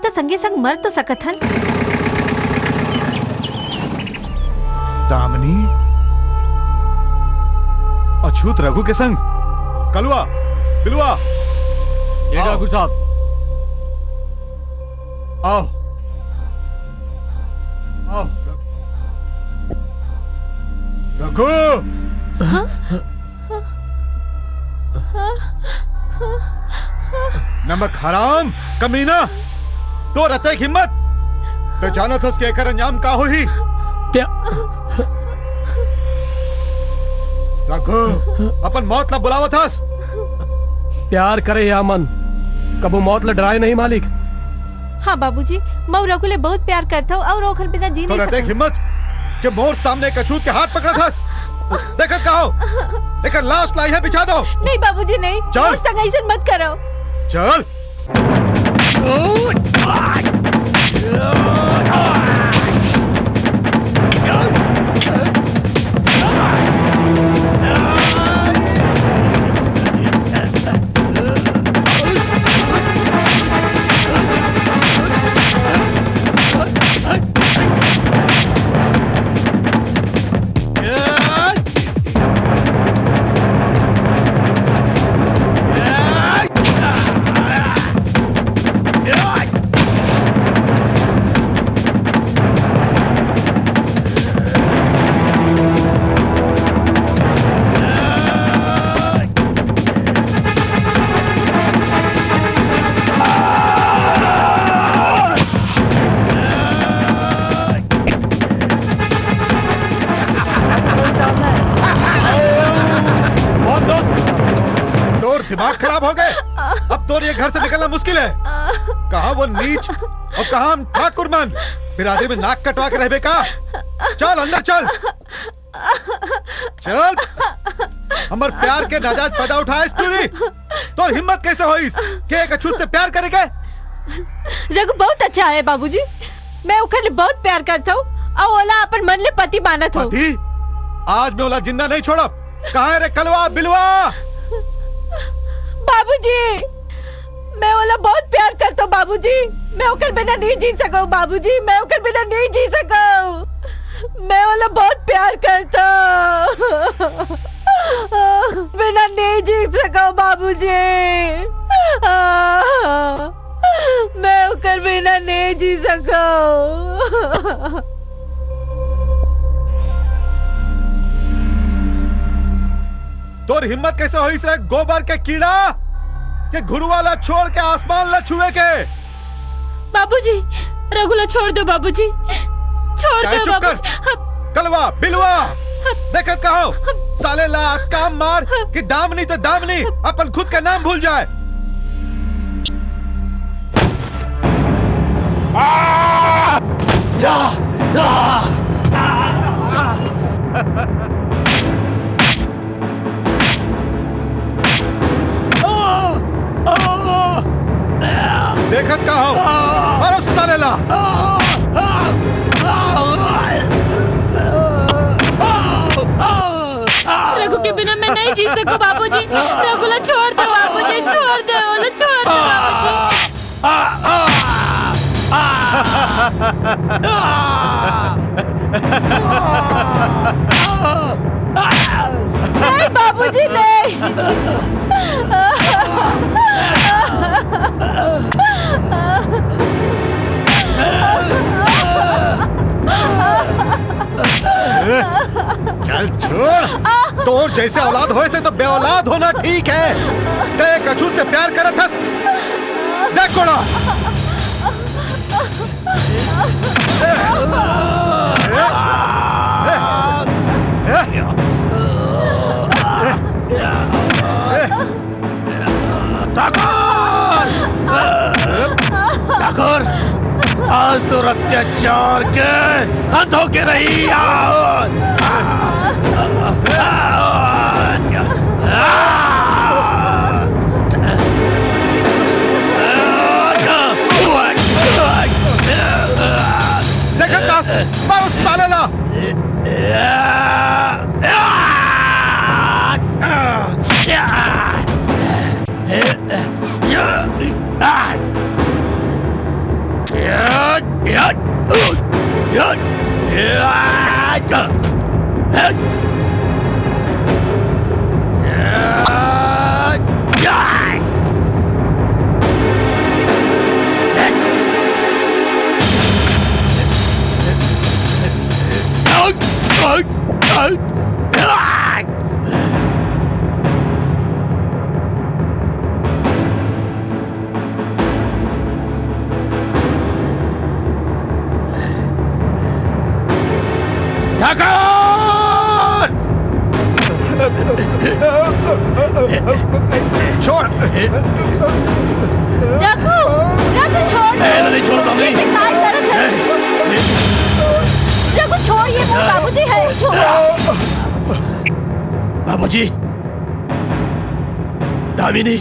त संगे संग मर तो सकत हन। दामिनी, अछूत रघु के संग कलुआ, बिलुआ, ये आओ। ठाकुर साहब। आओ। आओ। रघु। हाँ? नमक हराम, कमीना, तोर अतेक हिम्मत, तैं जानत हस कि एकर अंजाम का होही? प्या-, रघु, अपन मौत ला बुलावत हस? प्यार करे या मन, कबो मौत ला डराए नहीं मालिक। हाँ बाबूजी, मैं रघु ले बहुत प्यार करता हूँ और ओखर बिना जी तोर नहीं अतेक सकता। हिम्मत कि मोर सामने एक अछूत के हाथ पकड़त हस? देखत का हो? एकर लाश ला इहाँ बिछा दो। नहीं बाबूजी, नहीं। चल। मोर संग अइसन मत करो। चल। तोर दिमाग खराब हो गए? अब तोर ये घर से निकलना मुश्किल है। कहाँ वो नीच और कहाँ हम ठाकुर मन? बिरादरी में नाक कटवा के रहबे का? चल अंदर चल। चल, हमर प्यार के नाजायज फायदा उठाए टूरी। तोर हिम्मत कैसे होइस के एक अछूत से प्यार करे के? रघु बहुत अच्छा है बाबूजी, मैं ओकर ले बहुत प्यार करत हूँ और ओला अपन मन ले पति मानत हूँ। पति? आज मैं ओला जिंदा नहीं छोड़ब। कहाँ है रे कलवा बिलवा? बाबूजी, मैं ओला बहुत प्यार करत हूँ बाबूजी, मैं ओकर बिना नहीं जी सकूँ बाबूजी, मैं ओकर बिना नहीं जी सकूँ, मैं ओला बहुत प्यार करत हूँ, बिना नहीं जी सकूँ बाबूजी, मैं ओकर बिना नहीं जी सकूँ। तोर हिम्मत कैसे होइस रे गोबर के कीड़ा के घुरुवा ला छोड़ के आसमान ला छुए के? बाबूजी, रघु ला छोड़ दो बाबूजी, छोड़ दो बाबूजी। कलवा बिलवा, देखत कहो साले ला काम मार कि दामनी तो दामनी अपन खुद का नाम भूल जाए। देखत का हो? मारो साले ला। रघु के बिना मैं नहीं जी सकूं बाबूजी। रघु ला छोड़ दो बाबूजी, छोड़ दो, उन्हें छोड़ दो बाबूजी। नहीं बाबूजी, नहीं। चल छोड़, तोर जैसे औलाद होए से तो बेऔलाद होना ठीक है। ते कछू से प्यार करत हस, देख कोड़ा। ठाकुर! ठाकुर, आज तो अत्याचार के अंत होके रही। देखा कास, मारो साले ला। ठाकुर! छोड़। रघु, रघु, छोड़ दे। नहीं, नहीं, छोड़ दो, ये नहीं। बेकार करत है। नहीं। रघु, छोड़, ये मोर बाबूजी है, छोड़। बाबूजी, दामिनी,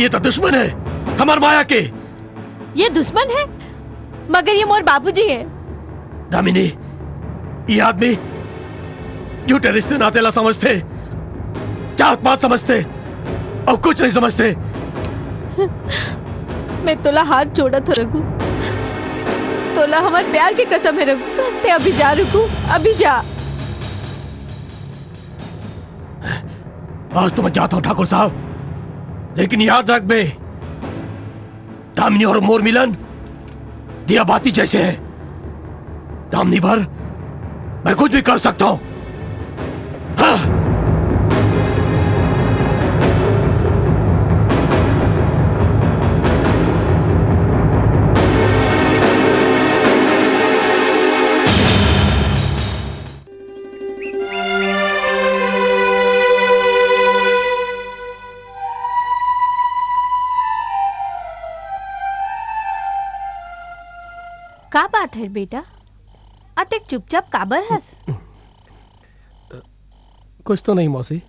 ये तो दुश्मन है हमार माया के। ये दुश्मन है, मगर ये मोर बाबूजी है। दामिनी, ये आदमी झूठे रिश्ते नाते ला समझते, जात पात समझते और कुछ नहीं समझते। मैं तोला हाथ जोड़त हो रघु, तोला हमार प्यार के कसम है रघु, ते अभी जा रघु, अभी जा। आज तो मैं जाता हूँ ठाकुर साहब, लेकिन याद रख बे, दामिनी और मोर मिलन दिया बाती जैसे है। दामिनी भर मैं कुछ भी कर सकता हूँ। हाँ। का बात है बेटा, अतेक चुपचाप काबर हस? कुछ तो नहीं मौसी।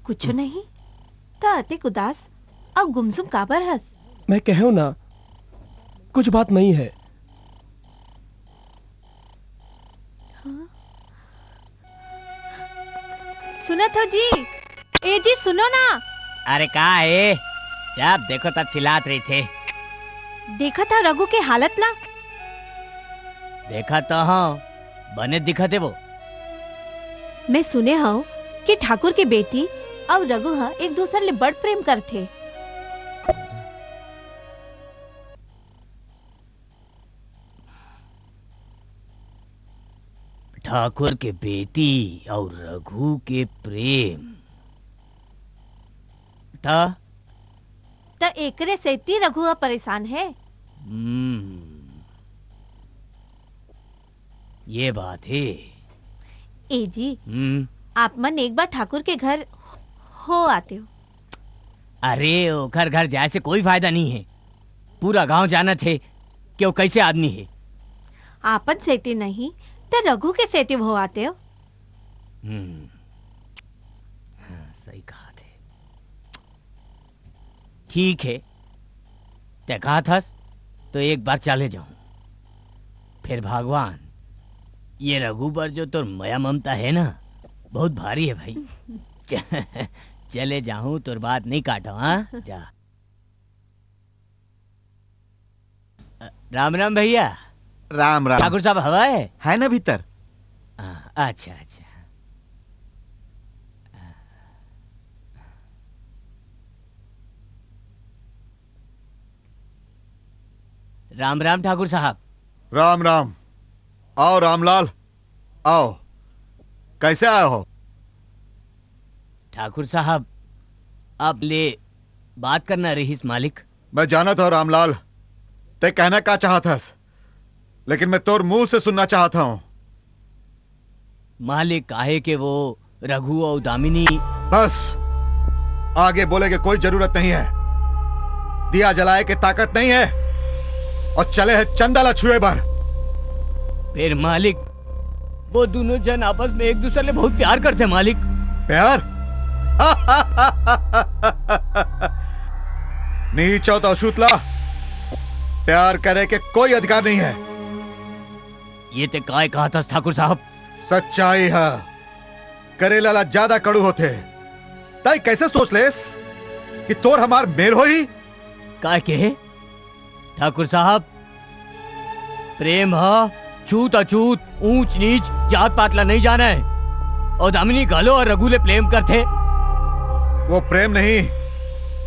कुछ नहीं? त अतेक उदास अउ गुमसुम काबर हस? मैं कहेंव ना, कुछ बात नहीं है। हाँ? सुनत हो जी? ए जी, सुनो ना। अरे का हे, जब देखो तब चिल्लात रहिथे। देखत हो रघु के हालत ला? देखत तो हंव, बने दिखत हे वो। मैं सुने हंव कि ठाकुर के बेटी अउ रघु ह एक दूसर ले बड़ प्रेम करथे। ठाकुर के बेटी अउ रघु के प्रेम। त? त एकरे सेती रघु ह परेशान हे। हम्म, ये बात हे। ए जी, हम्म। आप मन एक बार ठाकुर के घर हो आतेव। अरे, ओकर घर जाए से कोई फायदा नहीं हे। पूरा गांव जानत हे कि वो कैसे आदमी हे। आपन सेती नहीं, त रघु के सेती हो आतेव। हम्म। हाँ, सही कहा थे। ठीक हे, तैं कहत हस, तो एक बार चले जाहूं। फेर भगवान, ये रघु बर जो तोर मया ममता हे ना, बहुत भारी हे भाई। च-, चले जाहूं, तोर बात नहीं काटंव, हाँ? जा। राम राम भैया। राम राम। ठाकुर साहब हवय? हे ना भीतर। हाँ, अच्छा, अच्छा। राम राम ठाकुर साहब। राम राम। आओ रामलाल, आओ। कैसे आए हो? ठाकुर साहब, आप ले बात करना रहिस मालिक। मैं जानत हंव रामलाल, तैं कहना का चाहत हस, लेकिन मैं तोर मुंह से सुनना चाहत हंव। मालिक, काहे के वो रघु अउ दामिनी। बस, आगे बोले के कोई जरूरत नहीं है। दिया जलाए के ताकत नहीं है अउ चले हे चंदा ला छुए बर। फेर मालिक, वो दूनों झन आपस में एक दूसर ले बहुत प्यार करथे मालिक। प्यार? नीच अउ अछूत ला प्यार करे के कोई अधिकार नहीं है। ये तैं काय कहत हस ठाकुर साहब? सच्चाई हे, करेला ला ज्यादा कड़ू होथे। तैं कैसे सोच लेस कि तोर हमार मेल होही? काय के? ठाकुर साहब, प्रेम ह छूत अछूत, ऊंच नीच, जात पात ला नहीं जानय। अउ दामिनी घलो अउ रघु ले प्रेम करथे। वो प्रेम नहीं,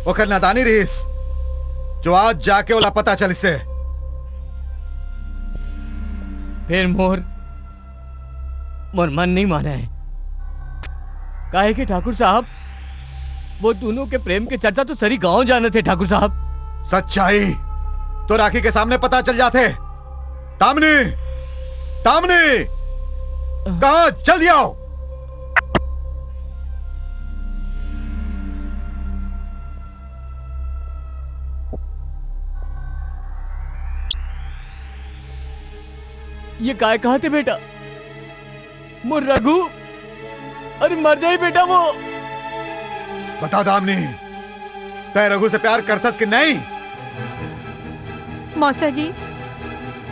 ओकर नादानी रहिस, जो आज जाके ओला पता चलिसे। फेर मोर, मोर मन नहीं मानय। काहे कि ठाकुर साहब, वो दूनों के प्रेम के चर्चा तो सरी गांव जानत हे ठाकुर साहब। सच्चाई तोर आंखी के सामने पता चल जाथे। दामिनी, दामिनी, कहां? जल्दी आओ। ये काय कहत हे बेटा? मोर रघु, अरे मर जाही बेटा वो। बता दामिनी, तैं रघु से प्यार करथस कि नहीं? मौसा जी,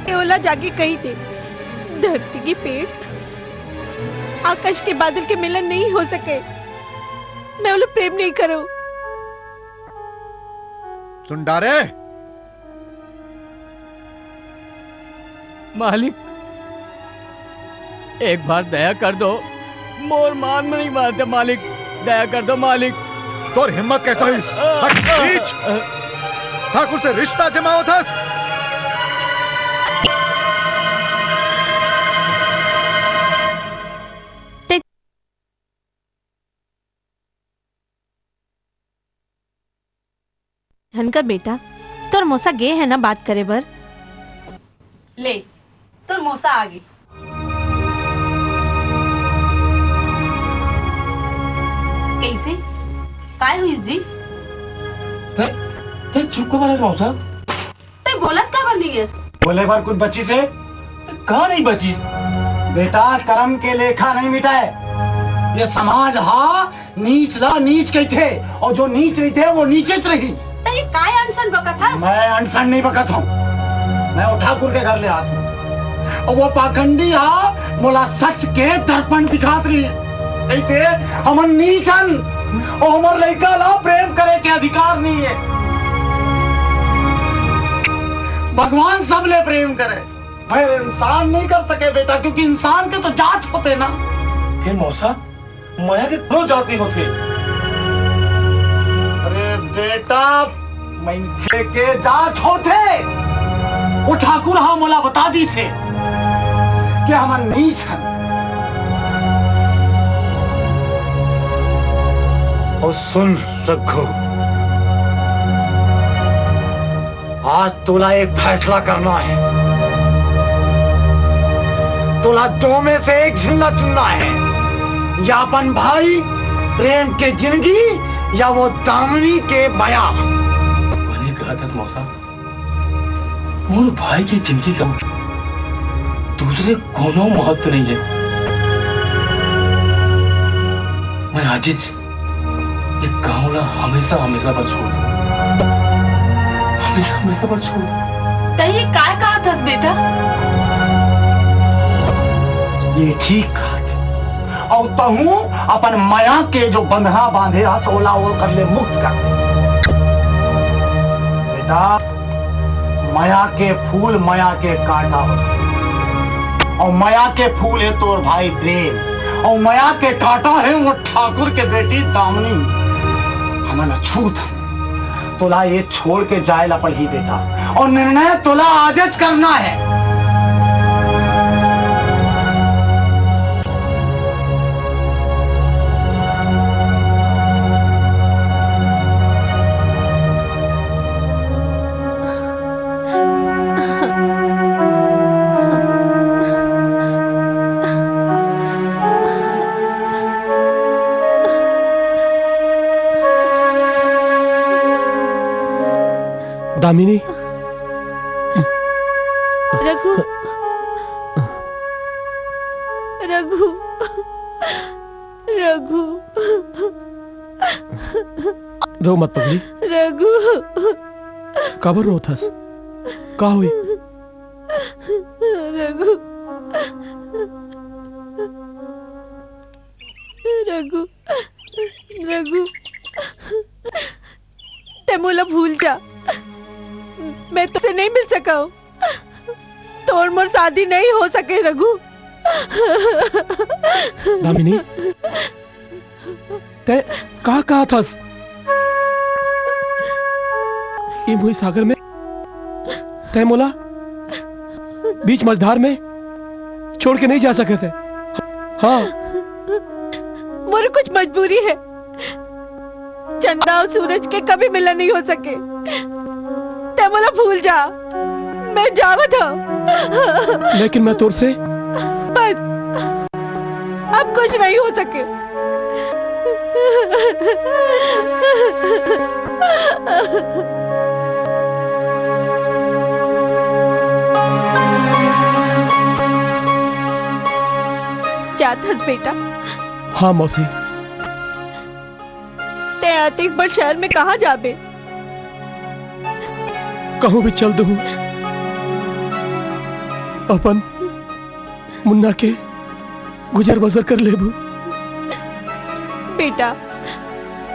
तैं ओला जाके कहि दे, धरती के पेड़, आकाश के बादल के मिलन नहीं हो सके। मैं ओला प्रेम नहीं करंव। सुन डारे, मालिक, एक बार दया कर दो, मोर मान नहीं मारते मालिक, दया कर दो मालिक। तोर हिम्मत कैसे होइस? हट, नीच! ठाकुर से रिश्ता जमावत हस। धनकर बेटा, तोर मौसा गे हे ना बात करे बर? ले, तोर मौसा आ गे। कइसे? काय होइस जी? तैं, तैं चुप काबर हस मौसा? तैं बोलत काबर नइ हस? बोले बर कुछ बचिस हे? का नहीं बचिस? बेटा, करम के लेखा नहीं मिटय। ये समाज हा नीच ला नीच कहिथे, अउ जो नीच रहिथे वो नीचेच रही। त ये काय अनशन बकत हस? मैं अनशन नहीं बकत हूँ, मैं वो ठाकुर के घर ले आत हूँ। अउ वो पाखंडी हा मोला सच के दर्पण दिखात रही। कहिथे, "हमन नीच हन, अउ हमर लइका ला प्रेम करे के अधिकार नहीं है। भगवान सबले प्रेम करे, भले इंसान नहीं कर सके बेटा, क्योंकि इंसान के तो जात होथे ना।" हे मौसा, मया के कोनो जात नहीं होथे। अरे बेटा, मनखे के जात होथे। वो ठाकुर हा मोला बता दिस हे कि हमन नीच हन। अउ सुन रघु, आज तोला एक फैसला करना है। तोला दो में से एक झिन ला चुनना है, या अपन भाई प्रेम के जिंदगी, या वो दामिनी के मया। बने कहत हस मौसा, मोर भाई के जिंदगी ला दूसर कोनो महत्व नहीं है। मैं आजिच ये गांव ला हमेशा, हमेशा बर छोड़ दूं। हमेशा, हमेशा बर छोड़ दूं। त ये काय कहत हस बेटा? ये ठीक कहत हे। अउ तहूं अपन मया के जो बंधना बांधे हस, ओला ओकर ले मुक्त कर। बेटा, मया के फूल मया के कांटा होथे, अउ मया के फूल हे तोर भाई प्रेम, अउ मया के कांटा हे वो ठाकुर के बेटी दामिनी। हमन अछूत हन, तोला ये छोड़ के जाए ला पड़ही बेटा, अउ निर्णय तोला आजच करना है। दामिनी। रघु। रघु। रघु। रो मत पगली। रघु। काबर रोत हस? का होई? रघु। रघु। रघु। तैं मोला भूल जा। मैं तोसे नहीं मिल सकंव। तोर मोर शादी नहीं हो सके रघु। दामिनी, तैं का कहत हस? ए भुई सागर में तैं मोला बीच मझधार में छोड़ के नहीं जा सकत हे। हाँ। मोर कुछ मजबूरी हे। चंदा अउ सूरज के कभी मिलन नहीं हो सके। तैं मोला भूल जा, मैं जावत हंव। लेकिन मैं तोर से बस, अब कुछ नहीं हो सके। जात हस बेटा। हाँ मौसी। तैं अतेक बड़ शहर में कहाँ जाबे? कहूँ भी चल दूँ, अपन मुन्ना के गुजर बसर कर लेबू। बेटा,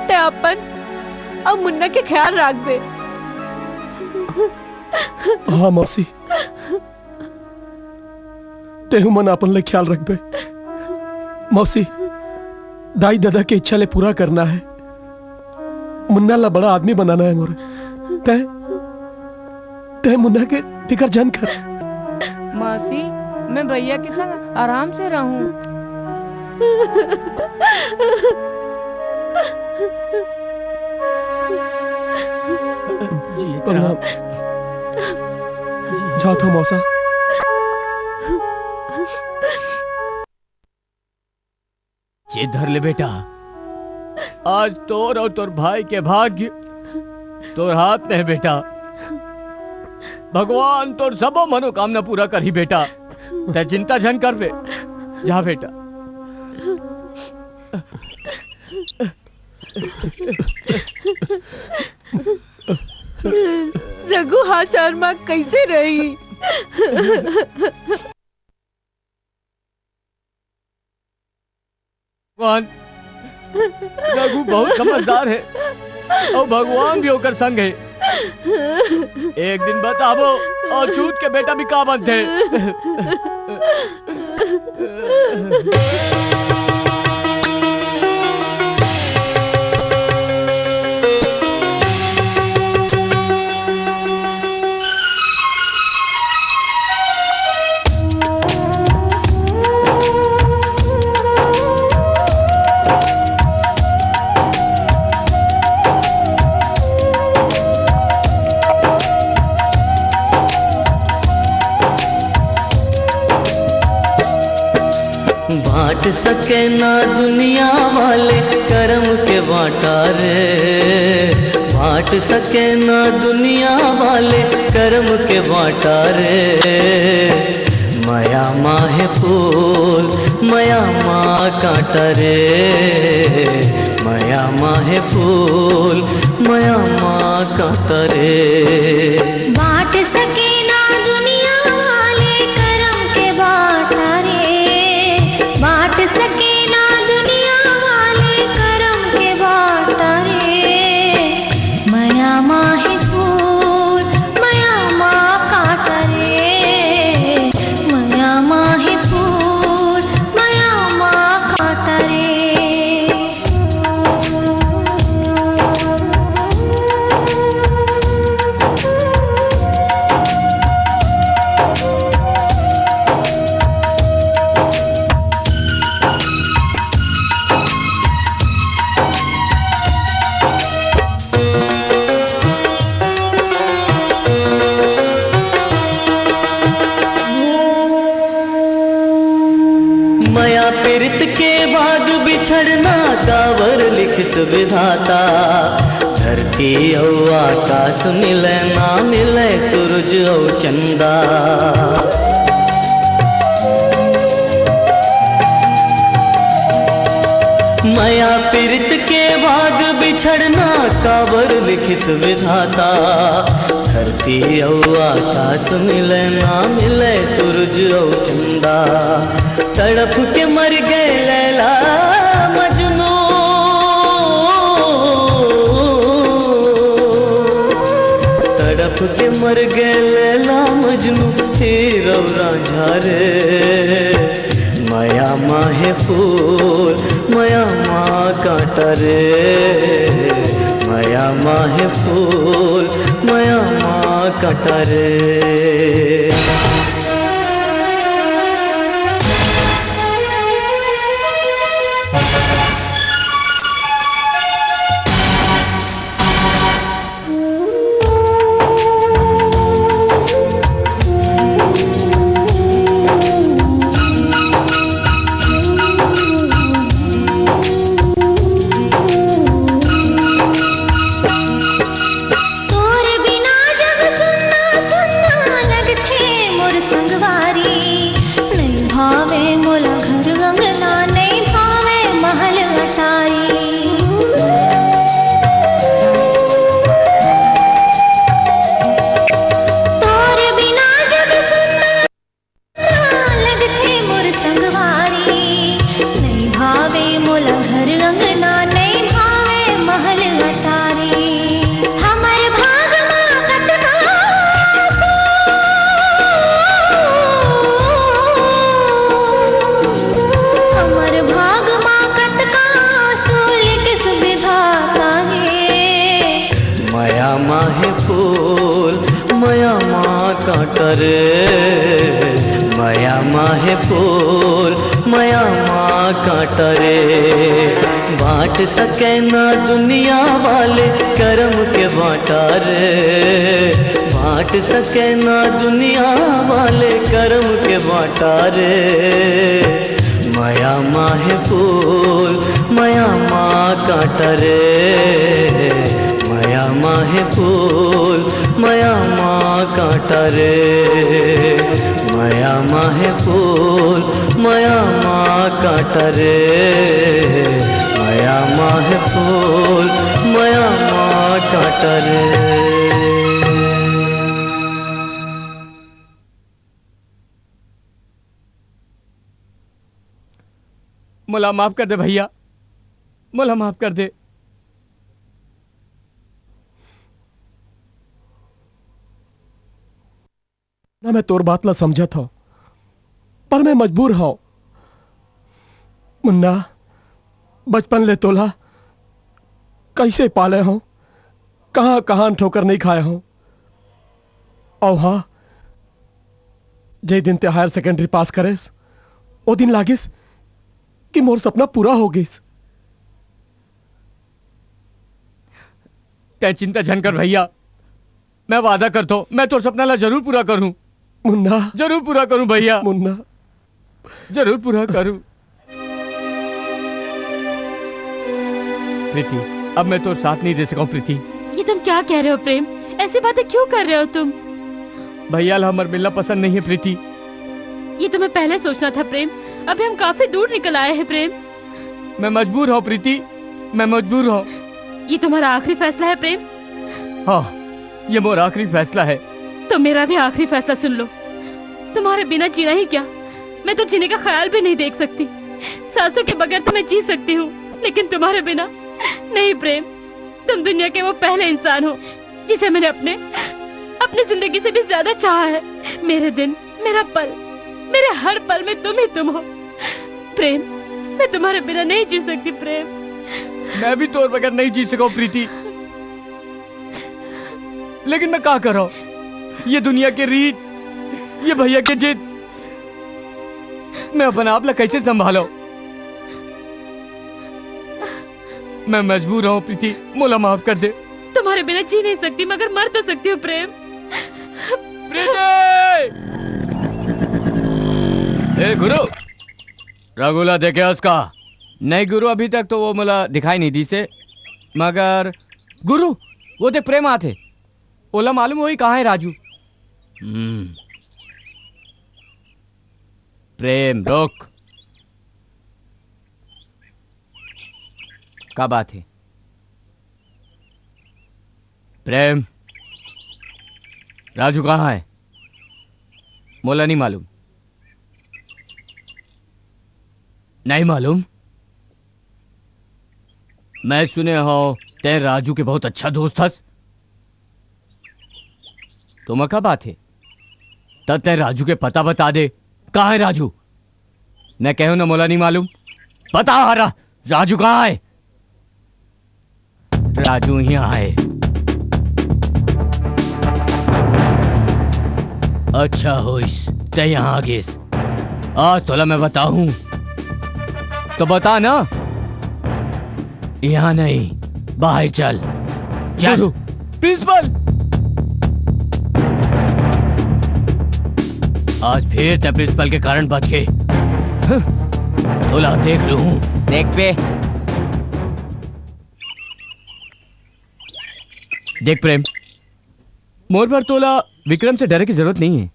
तैं अपन अउ मुन्ना के ख्याल राखबे। हाँ मौसी, तेहू मन अपन ले ख्याल रखबे। मौसी, दाई ददा के इच्छा ले पूरा करना हे। मुन्ना ला बड़ा आदमी बनाना हे मोर। तैं, तैं मुन्ना के फिकर झन कर। मौसी, मैं भैया के संग आराम से रहूं। जी, प्रणाम। जी। जात हंव मौसा। जिद धर ले बेटा, आज तोर अउ तोर भाई के भाग्य तोर हाथ में हे बेटा। भगवान तोर सबो मनोकामना पूरा करही बेटा। तैं चिंता झन करबे, जा बेटा। रघु हा शहर मा कैसे रही? भगवान, रघु बहुत समझदार हे अउ भगवान भी ओकर संग हे। एक दिन बताबो, अछूत के बेटा भी का बनथे। बांट सके ना दुनिया वाले करम के बांटा रे, बांट सके ना दुनिया वाले करम के बांटा रे। मया माहे फूल, मया मा कांटा रे, मया माहे फूल, मया मा कांटा रे। बांट सके ना दुनिया वाले करम के बांटा रे, बांट सके ना दुनिया वाले करम के बांटा रे। मया माहे फूल, मया मा कांटा रे, मया माहे फूल, मया मा कांटा रे। मया पीरित के बाग बिछड़ना काबर लिखिस विधाता। धरती अउ आकाश मिले ना मिले सूरज अउ चंदा। मया पीरित के बाग बिछड़ना काबर लिखिस विधाता। धरती अउ आकाश मिले ना मिले सूरज अउ चंदा। तड़प के मर गए लैला मजनू, तड़प के मर गए लैला मजनू, हीर अउ रांझा रे। मया माहे फूल, मया मा कांटा रे, मया माहे फूल, मया मा कांटा रे। तोर बिना जग सुन्ना सुन्ना लगथे मोर संगवारी। नइ भावे मोला घर अंगना, नइ भावे महल अटारी। तोर बिना जग सुन्ना लगथे मोर संगवारी। नइ भावे मोला घर अंगना, नइ भावे महल अटारी। हमर भाग मा कतका आंसू, हमर भाग मा कतका आंसू लिखिस विधाता हे। मया माहे फूल, मया मा कांटा रे, मया माहे फूल, मया मा कांटा रे। बांट सके ना दुनिया वाले करम के बांटा रे, बांट सके ना दुनिया वाले करम के बांटा रे। मया माहे फूल, मया मा कांटा रे, मया माहे फूल, मया मा कांटा रे, मया माहे फूल, मया मा कांटा रे, मया मया माहे फूल, मया मा काटा रे। मोला माफ कर दे भैया, मोला माफ कर दे। ना, मैं तोर बात ला समझत हव, पर मैं मजबूर हव। मुन्ना, बचपन ले तोला कैसे पाले हव, कहाँ कहाँ ठोकर नहीं खाए हव। अउ हाँ, जे दिन ते हायर सेकेंडरी पास करेस, ओ दिन लागिस कि मोर सपना पूरा हो गिस। तै चिंता झन कर भैया, मैं वादा करथों, मैं तोर सपना ला जरूर पूरा करूँ। मुन्ना। जरूर पूरा करूँ भैया। मुन्ना। जरूर पूरा करूँ। प्रीति, अब मैं तोर साथ नहीं दे सकूँ प्रीति। ये तुम क्या कह रहे हो प्रेम? ऐसी बातें क्यों कर रहे हो तुम? भैया ला हमर मिलना पसंद नहीं है प्रीति। ये तुम्हें पहले सोचना था प्रेम। अभी हम काफी दूर निकल आए हैं प्रेम। मैं मजबूर हूँ प्रीति, मैं मजबूर हूँ। ये तुम्हारा आखिरी फैसला है प्रेम? हाँ, ये मोर आखिरी फैसला है। तो मेरा भी आखिरी फैसला सुन लो। तुम्हारे बिना जीना ही क्या, मैं तो जीने का ख्याल भी नहीं देख सकती। सांसों के बगैर तो मैं जी सकती हूँ, लेकिन तुम्हारे बिना नहीं प्रेम। तुम दुनिया के वो पहले इंसान हो जिसे मैंने अपने अपनी जिंदगी से भी ज्यादा चाहा है। मेरे दिन, मेरा पल, मेरे हर पल में तुम ही तुम हो प्रेम। मैं तुम्हारे बिना नहीं जी सकती प्रेम। मैं भी तोर बगैर नहीं जी सकूं प्रीति, लेकिन मैं का करूं? ये दुनिया के रीत, ये भैया के जिद, मैं अपन आप ला कैसे संभालूं? मैं मजबूर हूँ प्रीति, मोला माफ कर दे। तुम्हारे बिना जी नहीं सकती, मगर मर तो सकती हूँ प्रेम। प्रीति! ए गुरु, रघुला देखे उसका? नहीं गुरु, अभी तक तो वो मोला दिखाई नहीं दी से। मगर गुरु, वो देख प्रेम आथे। ओला मालूम होही कहाँ है राजू। हम्म। प्रेम, रुक। का बात है? प्रेम, राजू कहाँ है? मोला नहीं मालूम। नहीं मालूम? मैं सुने हूँ, तै राजू के बहुत अच्छा दोस्त हस। तो मैं का बात है? तब तै राजू के पता बता दे। कहाँ है राजू? मैं कहूँ ना, मोला नहीं मालूम। बता, रा-, राजू कहाँ है? राजू यहाँ है। अच्छा होइस, तै यहाँ आ गेस। आज तोला मैं बताहूँ। तो बता ना। यहाँ नहीं, बाहर चल। चल। गुरु, प्रिंसिपल। आज फिर तै प्रिंसिपल के कारण बच गए। हं, तोला देख लूँ। देख बे। देख प्रेम, मोर बर तोला विक्रम से डरे की जरूरत नहीं है।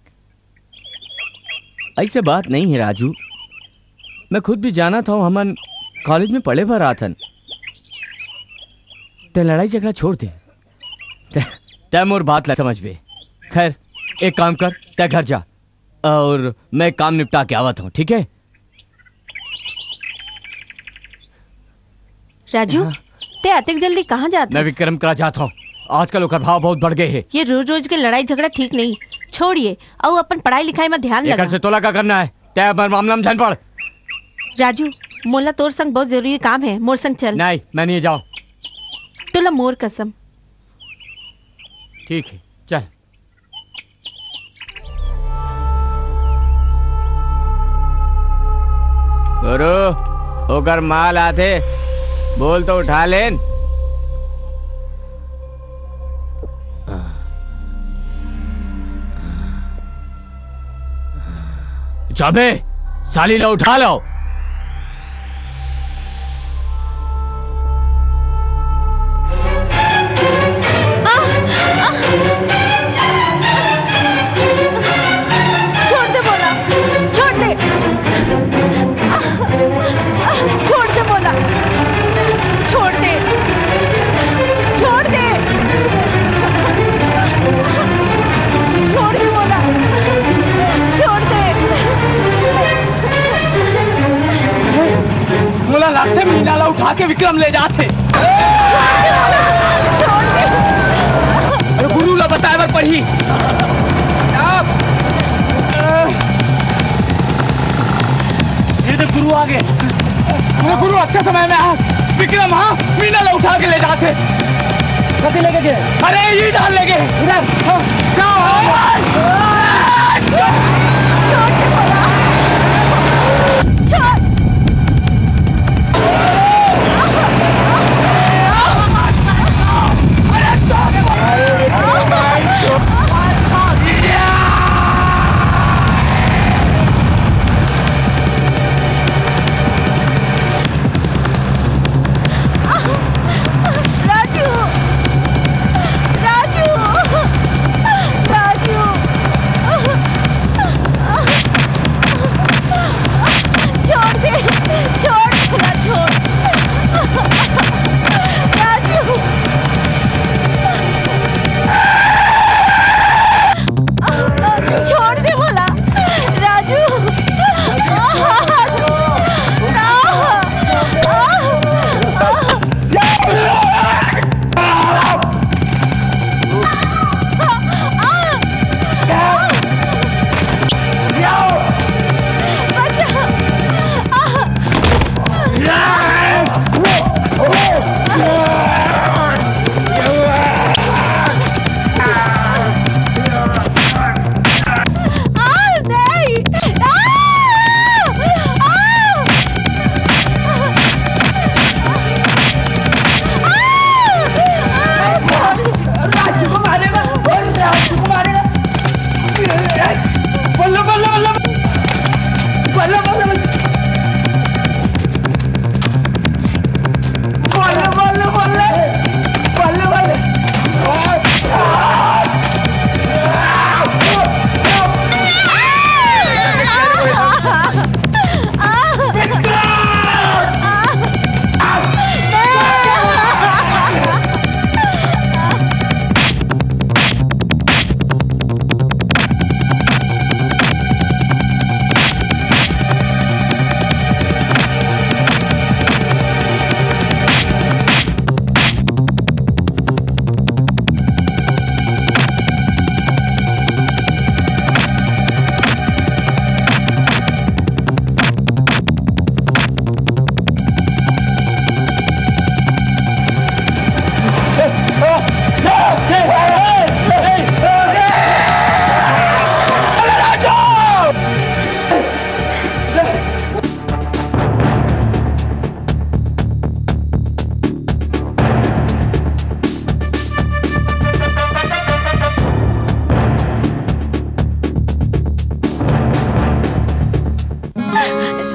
ऐसे बात नहीं है राजू, मैं खुद भी जानत हूँ, हमन कॉलेज में पढ़े बर आथन। तै लड़ाई झगड़ा छोड़ दे। तै, तै मोर बात ला समझ बे। खैर, एक काम कर, तै घर जा और मैं काम निपटा के आवत हूँ, ठीक है? राजू, हाँ। तै अतेक जल्दी कहाँ जात मैं हस? विक्रम करा जात हूँ। आजकल ओकर भाव बहुत बढ़ गए है। ये रोज रोज के लड़ाई झगड़ा ठीक नहीं, छोड़िए, अउ अपन पढ़ाई लिखाई में ध्यान एकर लगा। से तोला का करना है? तै अपन मामला में झन पड़। राजू, मोला तोर संग बहुत जरूरी काम है, मोर संग चल। नहीं, मैं नहीं जाऊँ। तोला मोर कसम। ठीक है, चल। गुरु, ओकर माल आथे, बोल तो उठा लेन। जाबे, साली ला उठा लो। छोड़ दे मोला, छोड़ दे, छोड़ दे मोला। आथे, मीना ला उठा के विक्रम ले जाथे। अरे गुरु ला बताए बर पड़ही। ये तो गुरु आ गए। अरे गुरु, अच्छा समय में आ। विक्रम, हाँ, मीना ला उठा के ले जाथे। कति लेके गए? अरे ये डाल लेके। इधर, हाँ। जाओ। छोड़ दे बोला। छोड़। राजू, राजू, राजू, छोड़ दे, छोड़, छोड़, राजू। छोड़ दे बोला, राजू।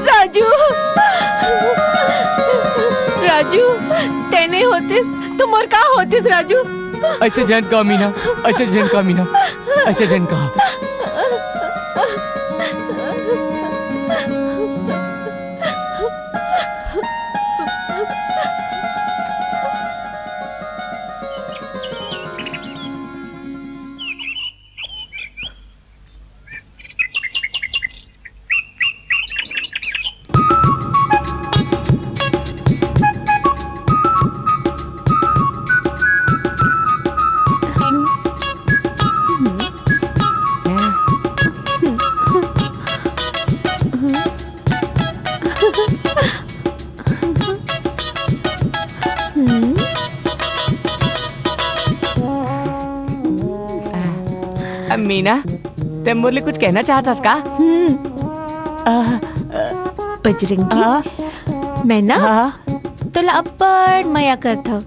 राजू, राजू, तैं नइ होतिस त मोर का होतिस राजू? अइसे झन कह मीना, अइसे झन कह मीना, अइसे झन कह। हम्म। आ, मीना, तैं मोर ले कुछ कहना चाहत हस का? हम्म। आ, बजरंगी, आ? मैं ना हाँ। तोला अब्बड़ मया करथव।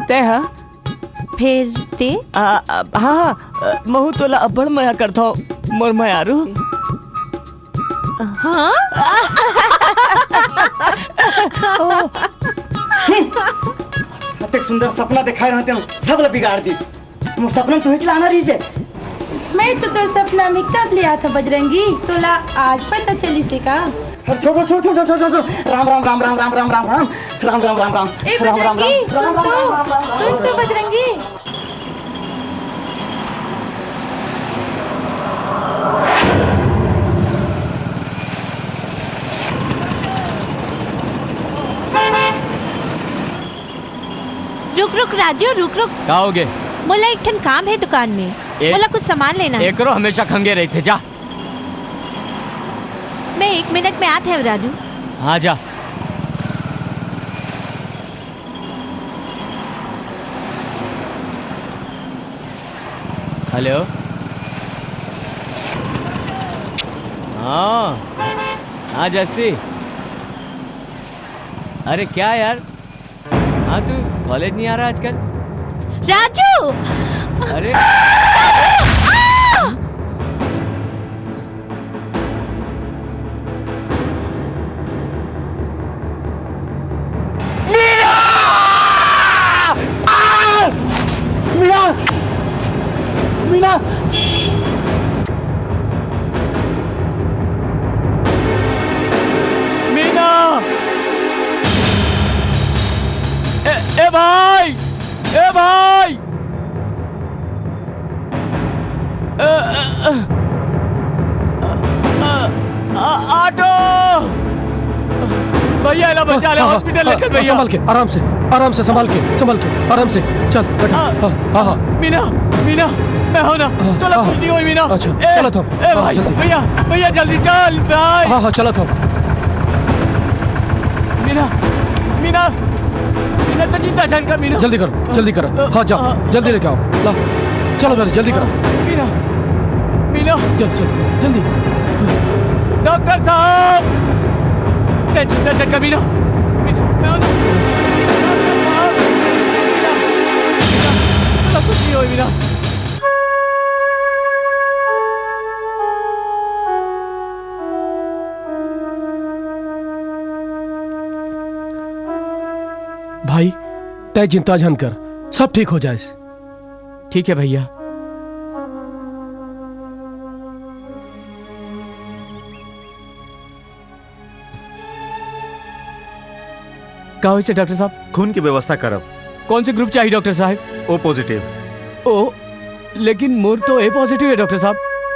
तैं हा? फेर तैं? आ, आ, हाँ, हाँ, आ, महूँ तोला अब्बड़ मया करथव, मोर मयारू। हाँ? ओ। अतेक सुंदर सपना देखाय रहतेंव, सब ला बिगाड़ दिस। मोर सपना में तुहेच ला आना रहिसे। मैं तो तोर सपना में कब ले आथंव बजरंगी, तोला आज पता चलिसे का? छोड़, छोड़, छोड़, छोड़, छोड़, छोड़। राम, राम, राम, राम। ए राम, राम, राम, राम, बजरंगी, राम, राम, सुन तो, राम, राम, राम, राम, सुन तो राम। बजरंगी। राजू, रुक, रुक। का होगे? मोला एक ठन काम हे दुकान में। ए-, मोला कुछ सामान लेना हे। एकरो हमेशा खंगे रहिथे, जा। मैं एक मिनट में आत हंव, राजू। हाँ, जा। हेलो। हाँ, हाँ जस्सी। अरे क्या यार, हाँ तू कॉलेज नहीं आ रहा आजकल? राजू! अरे। राजू! आ! मीना! आ! मीना! मीना! मीना! ए, ए भाई! ए भाई! अ, अ, अ, अ, अ, अ, ऑटो! भैया, एला बचा ले, हाँ, हाँ, हॉस्पिटल ले हाँ, चल, हाँ, भैया। संभाल के, आराम से, आराम से, संभाल के, संभाल के, आराम से, चल, बैठ। हाँ। हाँ, हाँ, हाँ। मीना, मीना, मैं हूं ना, हाँ, तोला हाँ, कुछ नहीं होय, मीना। अच्छा, ए, चलत हंव। ए हाँ, भाई, जल्दी। भैया, भैया, जल्दी चल, भाई। हाँ, हाँ, चलत हंव। मीना, मीना, मीना, तो चिंता झन कर, मीना। जल्दी करो, जल्दी करो। हाँ, जाओ, हाँ। जल्दी लेके आओ। लाओ, चलो, जल्दी, जल्दी करो। मीना, मीना। चल, चल, जल्दी। डॉक्टर साहब, टेंशन, टेंशन कर, मीना। मीना, मैं हूं ना। डॉक्टर साहब, मीना, मीना, मीना, कुछ नहीं होय, मीना। भाई, तै चिंता झन कर, सब ठीक हो जाए। ठीक है भैया। का होइसे डॉक्टर साहब? खून की व्यवस्था करब। कौन से ग्रुप चाहिए डॉक्टर साहब? O positive. ओ, लेकिन मोर तो ए पॉजिटिव है डॉक्टर साहब।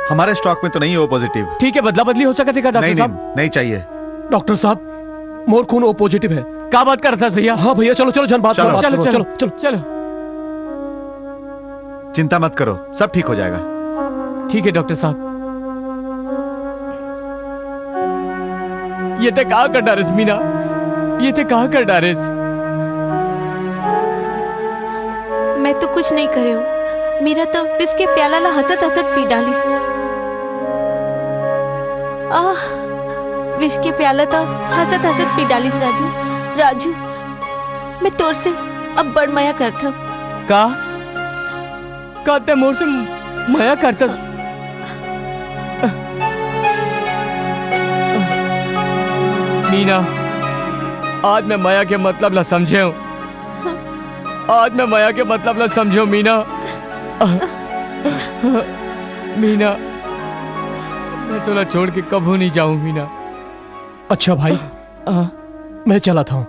हमारे स्टॉक में तो नहीं है ओ पॉजिटिव। ठीक है, बदला बदली हो सकत हे का डॉक्टर नहीं, साहब? नहीं, नहीं चाहिए। डॉक्टर साहब, मोर खून ओ पॉजिटिव है। का बात करत हस भैया? हाँ भैया, चलो, चलो, झन बात चलो। बात चलो, करो, चलो, चलो, चलो। चलो। चिंता मत करो, सब ठीक हो जाएगा। ठीक है डॉक्टर साहब। ये तै का कर डारेस मीना, ये तै का कर डारेस? मैं तो कुछ नहीं करे हूँ। मीना तो विष के प्याला ला हंसत हंसत पी डालिस। आह, विष के प्याला तो हंसत हंसत पी डालिस राजू। राजू, मैं तोर से अब बड़ मया करथव। का? का तै मोर से मया करथस? मीना, आज मैं मया के मतलब ला समझे हूँ। आज मैं मया के मतलब ला समझे हूँ, मीना। मीना, मैं तोला छोड़ के कभू नहीं जाऊँ, मीना। अच्छा भाई, आ, मैं चलत हंव।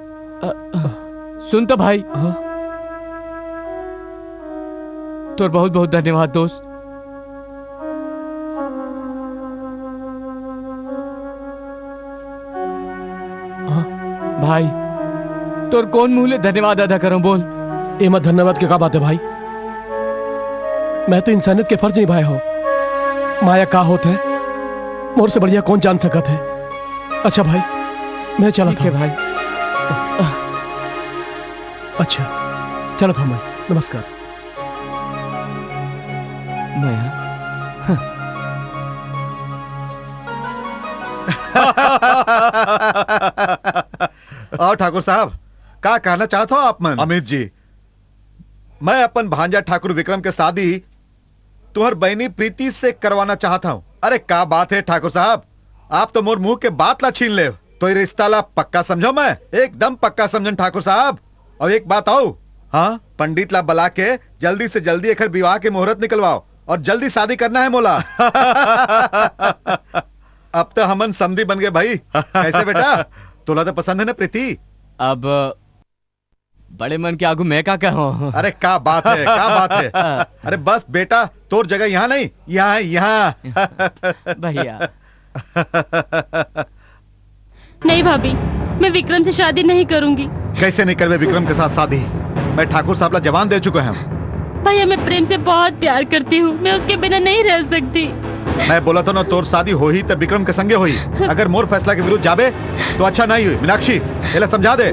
सुन तो भाई, हाँ? तोर बहुत बहुत धन्यवाद दोस्त। हाँ? भाई, तोर कौन मुंह ले धन्यवाद अदा करूं बोल? एमा धन्यवाद के का बात है भाई? मैं तो इंसानियत के फर्ज निभाए हंव। माया का होत है, मोर से बढ़िया कौन जान सकत है। अच्छा भाई, मैं चलत हंव। ठीक है भाई। अच्छा, चलत हंव मैं। नमस्कार। माया। आओ ठाकुर साहब, का कहना चाहत हो आप मन? अमित जी, मैं अपन भांजा ठाकुर विक्रम के शादी तुहर बहिनी प्रीति से करवाना चाहत हंव। अरे का बात है ठाकुर साहब, आप तो मोर मुंह के बात ला छीन ले। तो ये रिश्ता ला पक्का समझो, मैं एकदम पक्का समझन ठाकुर साहब। और एक बात आऊ, हाँ, पंडित ला बला के जल्दी से जल्दी एकर विवाह के मुहूर्त निकलवाओ और जल्दी शादी करना है मोला। अब तो हमन समधी बन गए भाई। कैसे बेटा, तोला तो पसंद है ना प्रीति? अब बड़े मन के आगू मैं का कहूँ? अरे का बात है, का बात है? अरे बस बेटा, तोर जगह यहाँ नहीं, यहाँ है, यहाँ। भैया। नहीं भाभी, मैं विक्रम से शादी नहीं करूंगी। कैसे नहीं करबे विक्रम के साथ शादी? मैं ठाकुर साहब ला जबान दे चुके हंव। भैया, मैं प्रेम से बहुत प्यार करती हूँ, मैं उसके बिना नहीं रह सकती। मैं बोला था ना, तोर शादी होही त विक्रम के संगे होही। अगर मोर फैसला के विरुद्ध जाबे तो अच्छा नहीं होही। मीनाक्षी, एला समझा दे,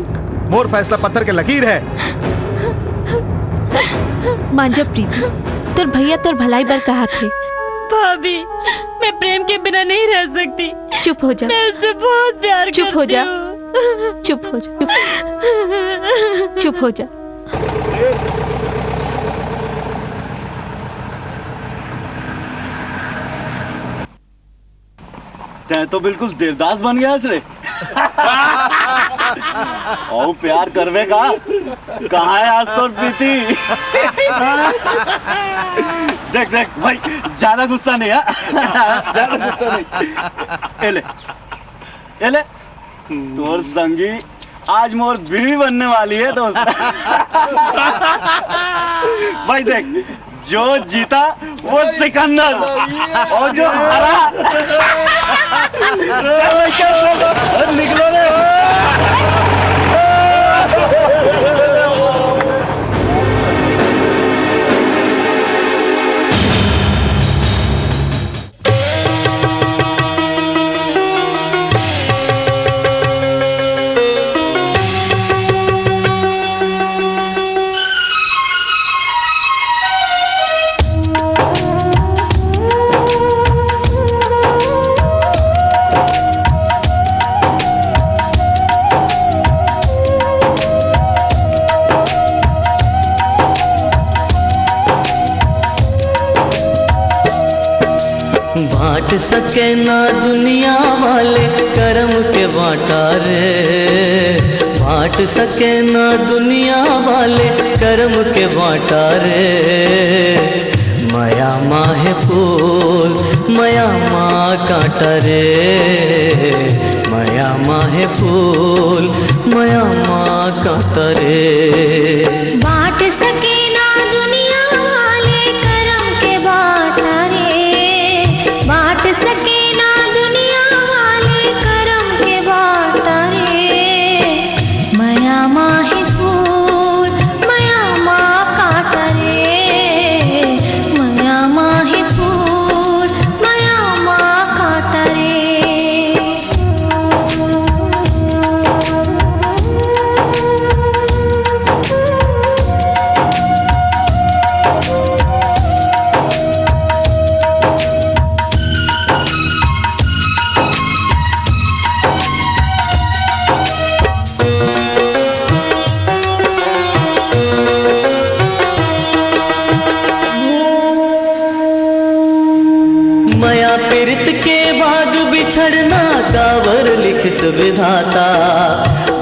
मोर फैसला पत्थर के लकीर है। मान जा प्रीति, तोर भैया तोर भलाई बर कहा थे। भाभी, मैं प्रेम के बिना नहीं रह सकती। चुप हो जा। मैं उससे बहुत प्यार चुप हो करती जा। हूँ। चुप हो जा। चुप, चुप हो जा। तैं तो बिल्कुल देवदास बन गया रे। ओ प्यार करवे का, कहाँ है आज तोर प्रीति? देख, देख भाई, ज्यादा गुस्सा नहीं है। ज्यादा गुस्सा नहीं। ए ले, ए ले, तोर संगी आज मोर बीवी बनने वाली है दोस्त। भाई देख, जो जीता वो सिकंदर, और जो हारा, चल, चल, चल, निकलो रे। बांट सके ना दुनिया वाले करम के बांटा रे, बांट सके ना दुनिया वाले करम के बांटा रे। मया माहे फूल, मया मा कांटा रे, मया माहे फूल, मया मा कांटा रे। बांट सके ना दुनिया वाले करम के बांटा रे, बांट सके ना दुनिया वाले करम के बांटा रे। मया माहे फूल, मया मा कांटा रे, मया माहे फूल, मया मा कांटा रे। मया पीरित के बाग बिछड़ना काबर लिखिस विधाता।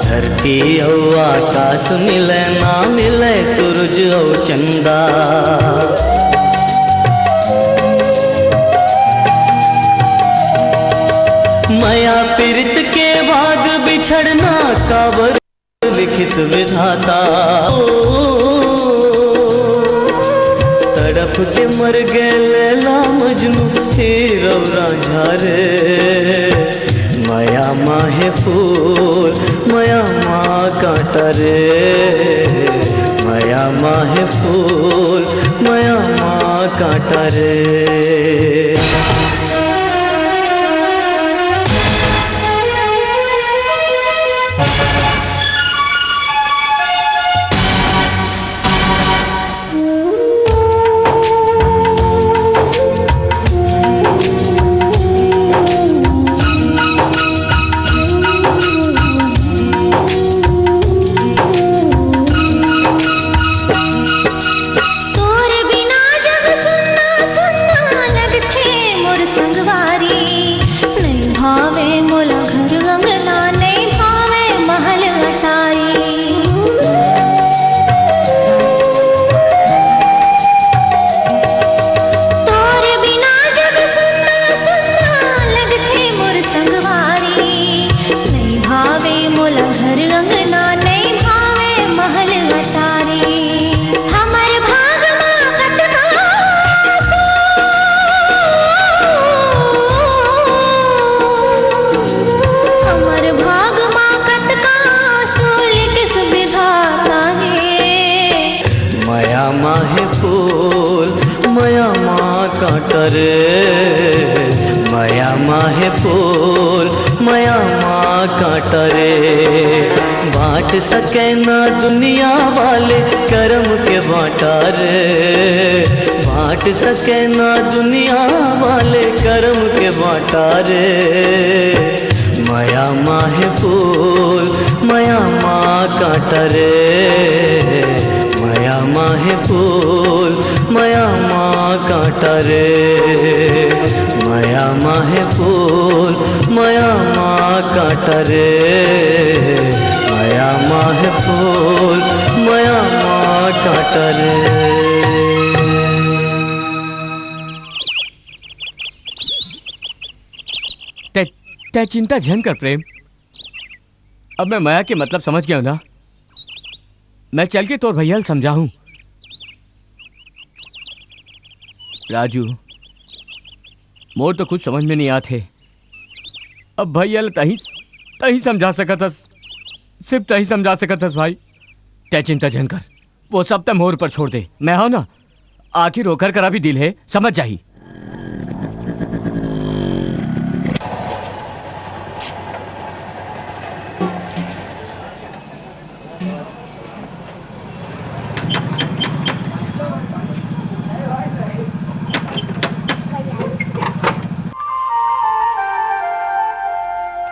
धरती अउ आकाश मिले ना मिले सूरज अउ चंदा। मया पीरित के बाग बिछड़ना काबर लिखिस विधाता। ओ, तड़प के मर गए लैला मजनू हीर अउ रांझा रे। मया माहे फूल, मया मा कांटा रे। मया माहे फूल, मया मा कांटा रे। तोर बिना जग सुन्ना सुन्ना लगथे मोर संगवारी। नइ भावे मोला घर अंगना, नइ भावे महल अटारी। तोर बिना जग सुन्ना सुन्ना लगथे मोर संगवारी। नइ भावे मोला घर अंगना, नइ भावे महल अटारी। हमर भाग मा कतका आंसू, हमर भाग मा कतका आंसू लिखिस विधाता हे। रे, मया मा हे फूल, मया मा कांटा रे। बांट सके ना दुनिया वाले करम के बांटा रे। बांट सके ना दुनिया वाले करम के बांटा रे। मया मा हे फूल, मया मा कांटा रे। मया मा हे फूल, मया मा कांटा रे। मया मा हे फूल, मया मा कांटा रे। मया मा हे फूल, मया मा कांटा रे। तै, तै चिंता झन कर प्रेम। अब मैं मया के मतलब समझ गया हूं ना। मैं चल के तोर भैया ल समझाहूं। राजू, मोर तो कुछ समझ में नहीं आत हे। अब भैया ल तही, तही समझा सकत हस, सिर्फ तही समझा सकत हस भाई। तै चिंता झन कर, वो सब तै मोर ऊपर छोड़ दे। मैं हूं ना, आखिर ओकर करा भी दिल हे, समझ जाही।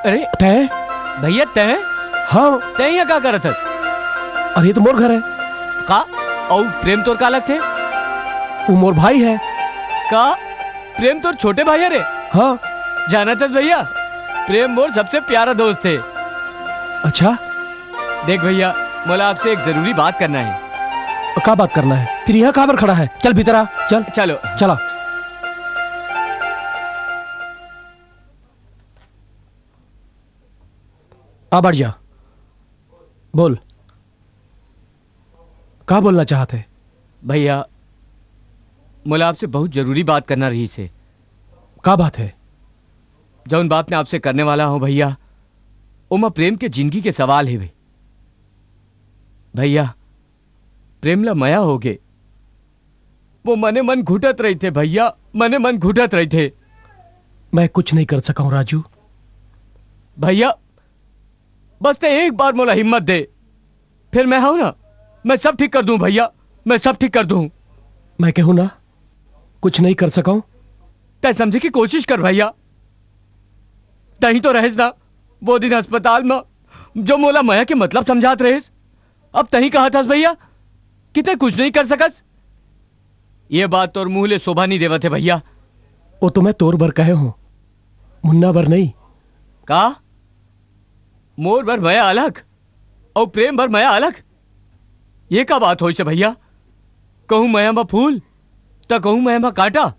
अरे तै? भैया तै? हाँ। तै यहाँ का करत हस? अरे ये तो मोर घर है। का? अउ प्रेम तोर का लगथे? वो मोर भाई है। का? प्रेम तोर छोटे भाई है रे? हाँ। जानत हस भैया, प्रेम मोर सबसे प्यारा दोस्त है। अच्छा? देख भैया, मोला आपसे एक जरूरी बात करना है। का बात करना है? फिर यहाँ काबर खड़ा है? चल भीतर आ, चल। चलो। चला। आ बैठ जा, बोल, का बोलना चाहत है? भैया, मोला आपसे बहुत जरूरी बात करना रहिस हे। का बात है? जौन बात मैं आपसे करने वाला हूँ भैया, ओमा प्रेम के जिंदगी के सवाल हे भैया। प्रेम ला मया होगे, वो मने मन घुटत रहिथे भैया, मने मन घुटत रहिथे। मैं कुछ नहीं कर सका हूँ राजू। भैया, बस तै एक बार मोला हिम्मत दे, फिर मैं हूं ना, मैं सब ठीक कर दूं भैया, मैं सब ठीक कर दूं। मैं कहूं ना, कुछ नहीं कर सका हूं। तै समझे की कोशिश कर भैया, तहीं तो रहेस ना वो दिन अस्पताल में, जो मोला मया के मतलब समझात रहेस। अब तहीं कहत हस भैया कि तै कुछ नहीं कर सकस। ये बात तोर मुंह ले शोभा नहीं देवत है भैया। वो तो मैं तोर बर कहे हूं, मुन्ना बर नहीं। का? मोर बर मया अलग अउ प्रेम बर मया अलग? ये का बात होइस हे भैया? कहूं मया म फूल, त कहूं मया म कांटा।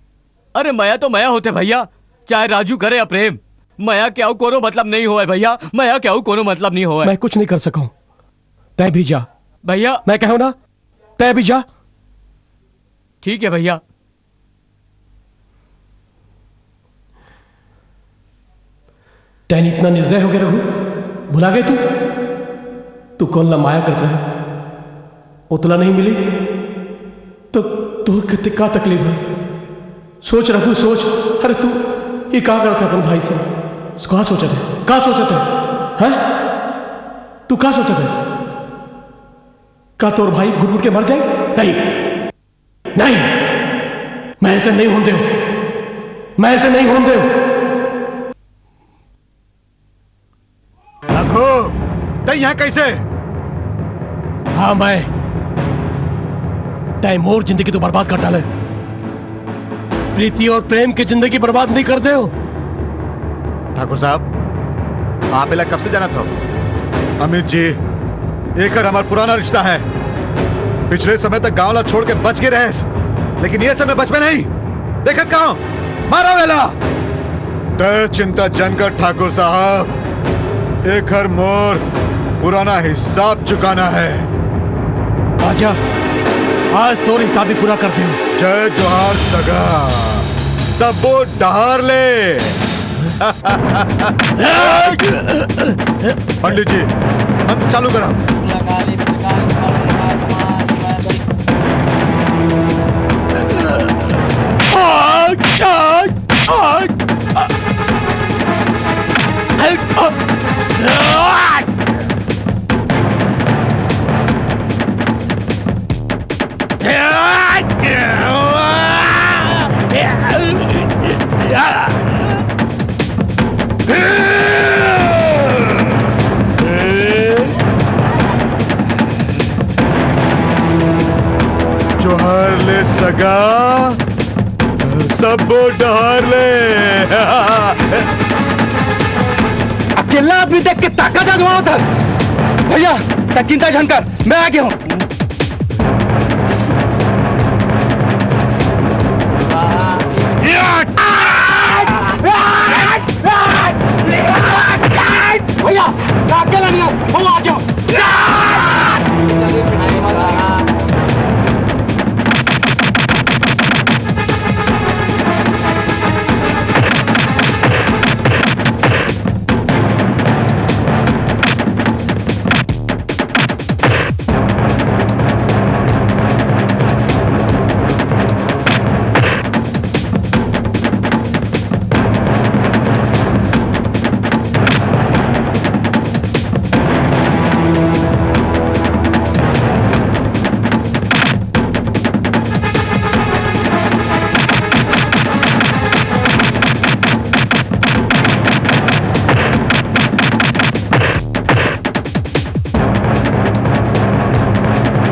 अरे मया तो मया होथे भैया, चाहे राजू करे या प्रेम। मया के अउ कोनो मतलब नहीं होवय भैया, मया के अउ कोनो मतलब नहीं होवय। मैं कुछ नहीं कर सका हूं, तै भी जा। भैया। मैं कहूं ना, तै भी जा। ठीक है भैया। तैं इतना निर्दय हो गया रघु, भुला गए तू? तू कोन ला माया करत रहे, ओतला नहीं मिली तो तोर कते का तकलीफ है? सोच रघु, सोच। अरे तू ये का करत है अपन भाई से? का सोचत है, का सोचत है, हैं? तू का सोचत है? का तोर भाई घुट घुट के मर जाए? नहीं, नहीं, मैं ऐसे नहीं होन देव, मैं ऐसे नहीं होन देव। रघु, तै यहाँ कैसे? हाँ, मैं। तै मोर जिंदगी तो बर्बाद कर डाले। प्रीति और प्रेम की जिंदगी बर्बाद नहीं कर देव। ठाकुर साहब, आप एला कब से जानत हो? अमित जी, एकर हमार पुराना रिश्ता है। पिछले समय तक गांव ला छोड़ के बच के रहेस, लेकिन ये समय बच में नहीं। देखत कहाँ? मारा वेला। तै चिंता जन कर ठाकुर साहब, एकर मोर पुराना हिसाब चुकाना है। आजा, आज तोर हिसाब भी पूरा कर दे। जय जोहार सगा, सबो डहार ले। पंडित जी, मंत्र चालू करा। जोहार ले सगा, सब डहार ले। अकेला आदमी देख के ताकत आजमावत हस। भैया, त चिंता झन कर, मैं आगे हूँ। भैया, मैं अकेला नहीं हूँ, वो आ जाओ।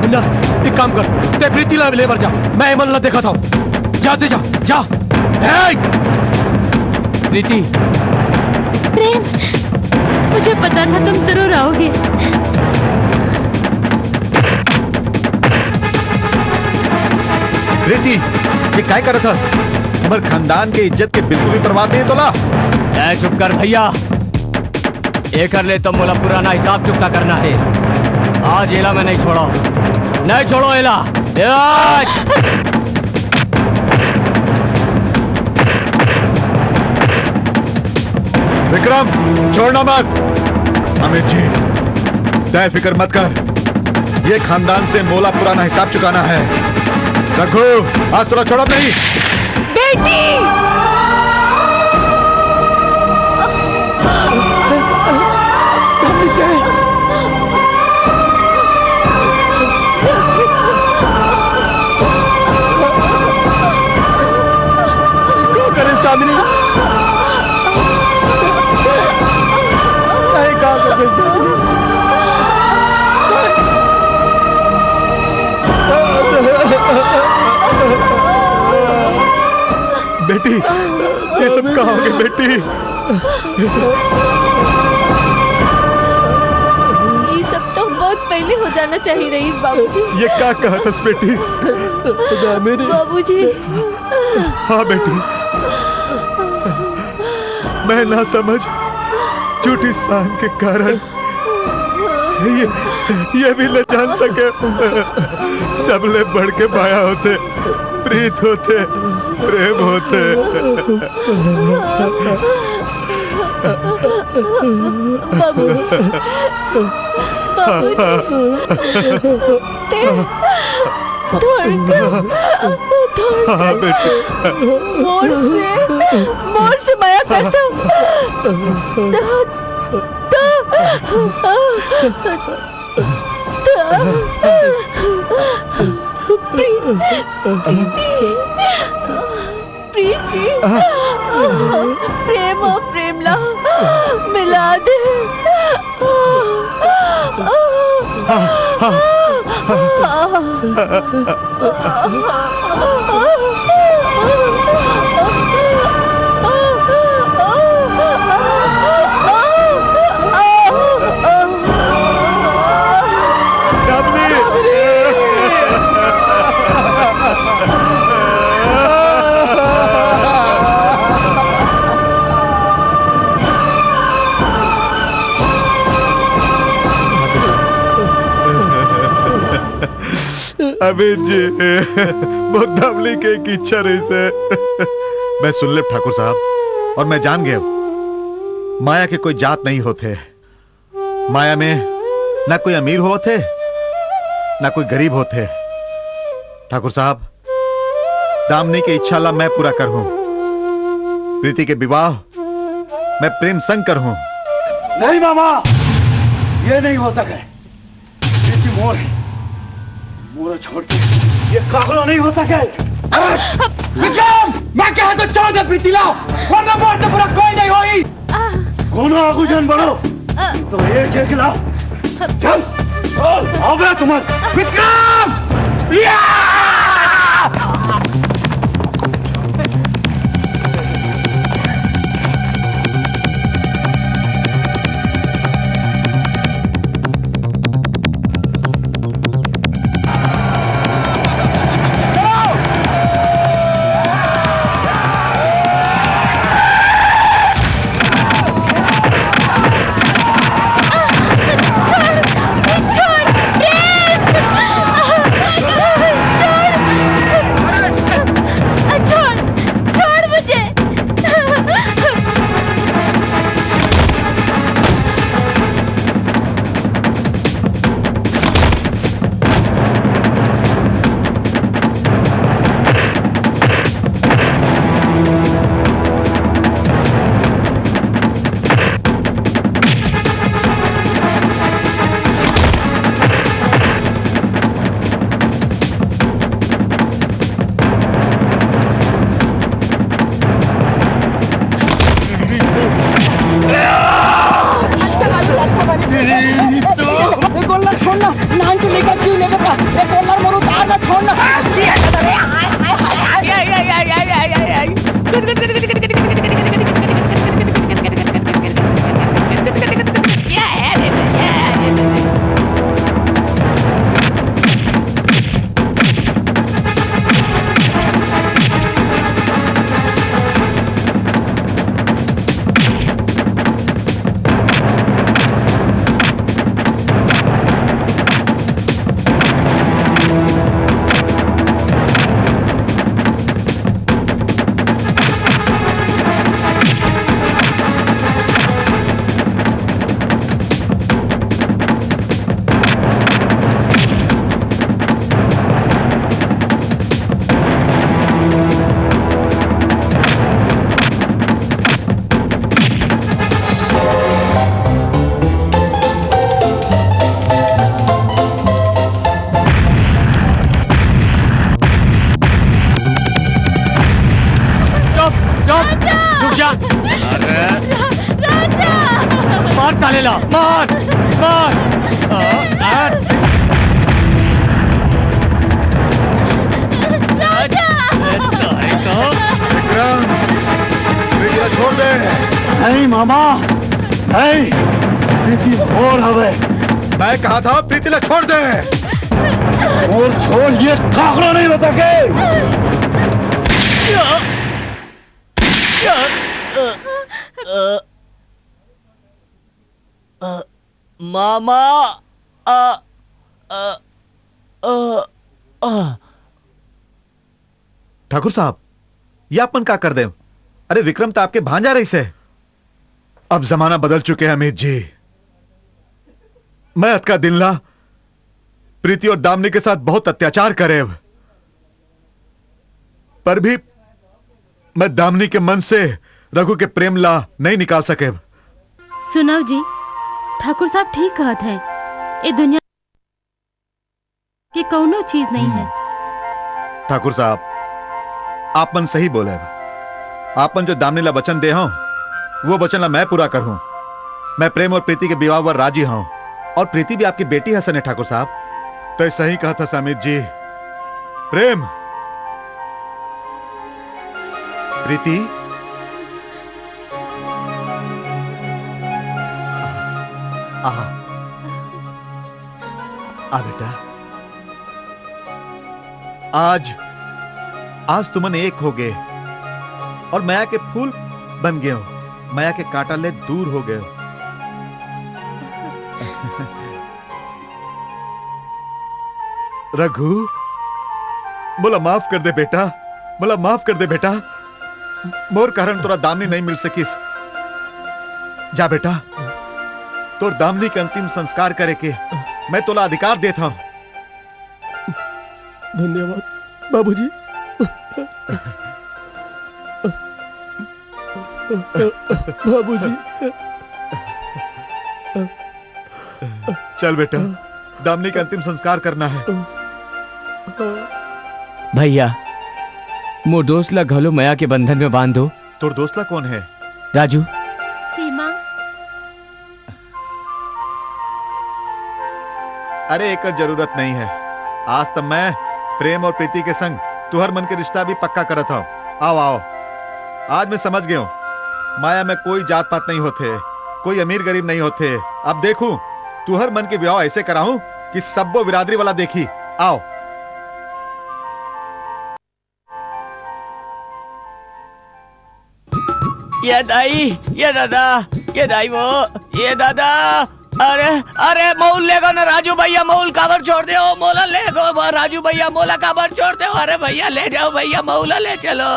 मुन्ना, एक काम कर, ते प्रीति ला ले बर जा, मैं एमन ला देखत हंव। जा ते जा, जा। ए! प्रीति। प्रेम, मुझे पता था तुम जरूर आओगे। प्रीति, ये काय करत हस? हमर खानदान के इज्जत के बिल्कुल भी परवाह नहीं है तोला। ए, चुप कर भैया। एकर ले तो मोला पुराना हिसाब चुकता करना है। आज एला मैं नहीं छोड़ो, नहीं छोड़ो एला। ए, आज! विक्रम, छोड़ना मत। अमित जी, तय फिक्र मत कर, ये खानदान से मोला पुराना हिसाब चुकाना है। रघु, आज तोला छोड़ब नहीं। बेटी! का करिस दामिनी? नहीं, का करिस दामिनी? बेटी, ये सब का होगे बेटी? ये सब तो बहुत पहले हो जाना चाहिए रहीस बाबूजी। ये का कहत हस बेटी? दामिनी। बाबूजी। हाँ बेटी, मैं ना समझ, झूठी शान के कारण ये, ये भी न जान सके। सबले बढ़ के माया होथे, प्रीत होथे, प्रेम होथे। बाबूजी, बाबूजी, ते धड़कन, धड़कन। हाँ, बेटी। मोर से, मोर से माया करता। तो, तो, तो, प्रीति, प्रीति। प्रीति, प्रेम अउ प्रेम ला मिला दे। अमित जी, मोर दामिनी के एक इच्छा रहिस हे। मैं सुन लेव ठाकुर साहब, और मैं जान गेव, माया के कोई जात नहीं होथे। माया में ना कोई अमीर होथे, ना कोई गरीब होथे। ठाकुर साहब, दामिनी के इच्छा ला मैं पूरा करहूं। प्रीति के विवाह मैं प्रेम संग करहूं। नहीं मामा, ये नहीं हो सके। प्रीति मोर हे, मोर छोड़ के ये काकरो नहीं हो सके। विक्रम, मैं कहा तो छोड़ दे प्रीति ला, वरना मोर से बुरा कोई नहीं होई। कोनो आगू झन बढ़ो, तो एक एक ला। चल, चल, अबे तुम। विक्रम! या! छोड़, छोड़ मुझे। ए, गोल्लर छोड़ ना, नान तू लेकर जीव लेकर का। ए गोल्लर मोर उतार ना, छोड़ ना। चुप, चुप, राजा! रुक जा। अरे। रा-, राजा! मार साले ला, मार, मार। आ, आ। राजा! अरे, साले को। विक्रम, प्रीति ला छोड़ दे। नहीं मामा, नहीं, प्रीति मोर हवे। मैं कहा था प्रीति ला छोड़ दे। मोर छोड़ ये काकरो नहीं बता के। मामा, आ, आ, आ, आ। ठाकुर साहब, ये आप मन का कर देव? अरे विक्रम तो आपके भांजा रहिस हे। अब जमाना बदल चुके हे अमित जी। मैं अतका दिन ला प्रीति और दामिनी के साथ बहुत अत्याचार करेव, पर भी मैं दामिनी के मन से रघु के प्रेम ला नहीं निकाल सकेव। सुनव जी, ठाकुर साहब ठीक कहत हे, ए दुनिया के कौनो चीज नहीं हे। ठाकुर साहब, आप मन सही बोले। आप मन जो दामिनी ला वचन दे हों, वो वचन ला मैं पूरा करहूं। मैं प्रेम और प्रीति के विवाह बर राजी हों, और प्रीति भी आपकी बेटी हे सने ठाकुर साहब। तय सही कहत हस अमित जी। प्रेम, प्रीति, आ, आ बेटा। आज, आज तुमन एक हो गए और मया के फूल बन गए हो, मया के कांटा ले दूर हो गए हो। रघु, मोला माफ कर दे बेटा, मोला माफ कर दे बेटा। मोर कारण तोला दामिनी नहीं मिल सकिस। जा बेटा, तोर दामिनी के अंतिम संस्कार करे के मैं तोला अधिकार देत हंव। धन्यवाद बाबूजी। बाबूजी। चल बेटा, दामिनी के अंतिम संस्कार करना है। भैया, मोर दोस्त ला घलो मया के बंधन में बांध दो। तोर दोस्त ला कोन है? राजू। सीमा। अरे, एकर जरूरत नहीं है। आज त मैं प्रेम और प्रीति के संग तुहर मन के रिश्ता भी पक्का करत हव। आओ, आओ। आज मैं समझ गयो, मया में कोई जात पात नहीं होथे, कोई अमीर गरीब नहीं होथे। अब देखू, तुहर मन के ब्याह ऐसे कराहूं कि सब्बो बिरादरी वाला देखी। आओ। ये दाई, ये दादा, ये दाई वो, ये दादा। अरे, अरे, मऊ ल लेगो ना राजू भैया, मऊ ल काबर छोड़ देव, मोला लेगो बा राजू भैया, मोला काबर छोड़ देव? अरे भैया, ले जाव भैया, मऊ ल ले चलो।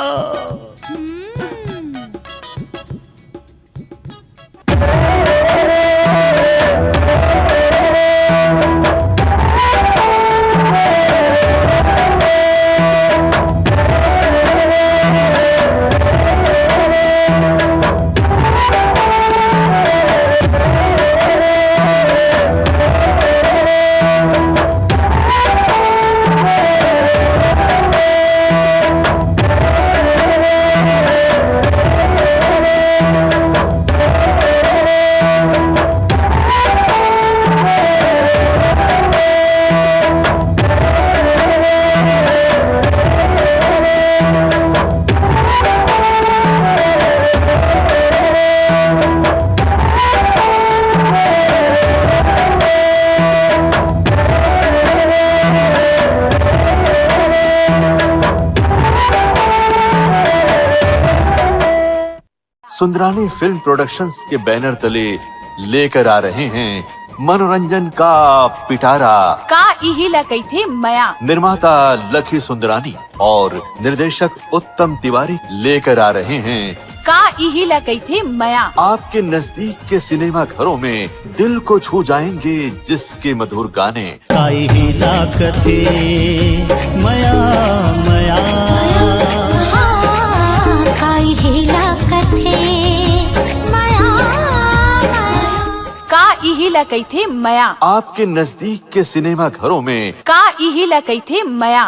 सुंदरानी फिल्म प्रोडक्शंस के बैनर तले लेकर आ रहे हैं मनोरंजन का पिटारा। का इही ला कहिथे मया? निर्माता लखी सुंदरानी और निर्देशक उत्तम तिवारी लेकर आ रहे हैं। का इही ला कहिथे मया? आपके नजदीक के सिनेमा घरों में दिल को छू जाएंगे जिसके मधुर गाने। काई हिला कथे मया, मया। हाँ, काई हिला कथे मया, मया। का इही ला कहिथे मया? आपके नजदीक के सिनेमा घरों में। का इही ला कहिथे मया?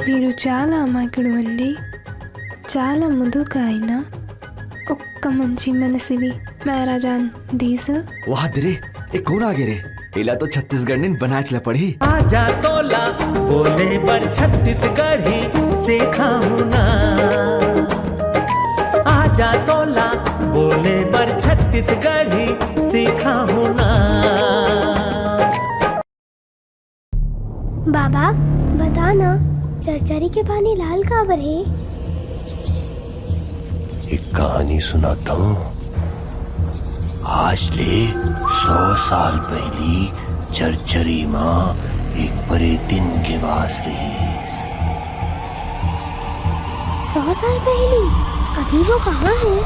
మీరు చాలా అమాయకుడు అండి. చాలా ముదుగా అయినా ఒక్క మంచి మనసివి మేరా జాన్ దీస్. वाह दे रे, ए कोन आगे रे? एला तो छत्तीसगढ़ ने बनाच ला पड़ही। आजा तोला बोले बर छत्तीसगढ़ी सिखाहूं ना। आजा तोला बोले बर छत्तीसगढ़ी सिखाहूं ना। बाबा, बता ना, चरचरी के पानी लाल काबर हे? एक कहानी सुनाता हूँ। आज ले सौ साल पहिली चरचरी म एक परेतिन के वास रिहिस। सौ साल पहिली? अभी वो कहाँ हे?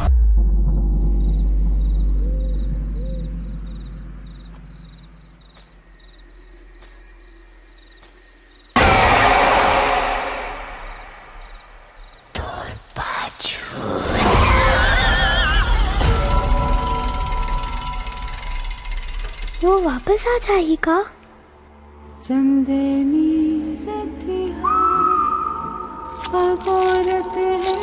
वो वापस आ जाही का? चंदनी रतिहा अगोरत हे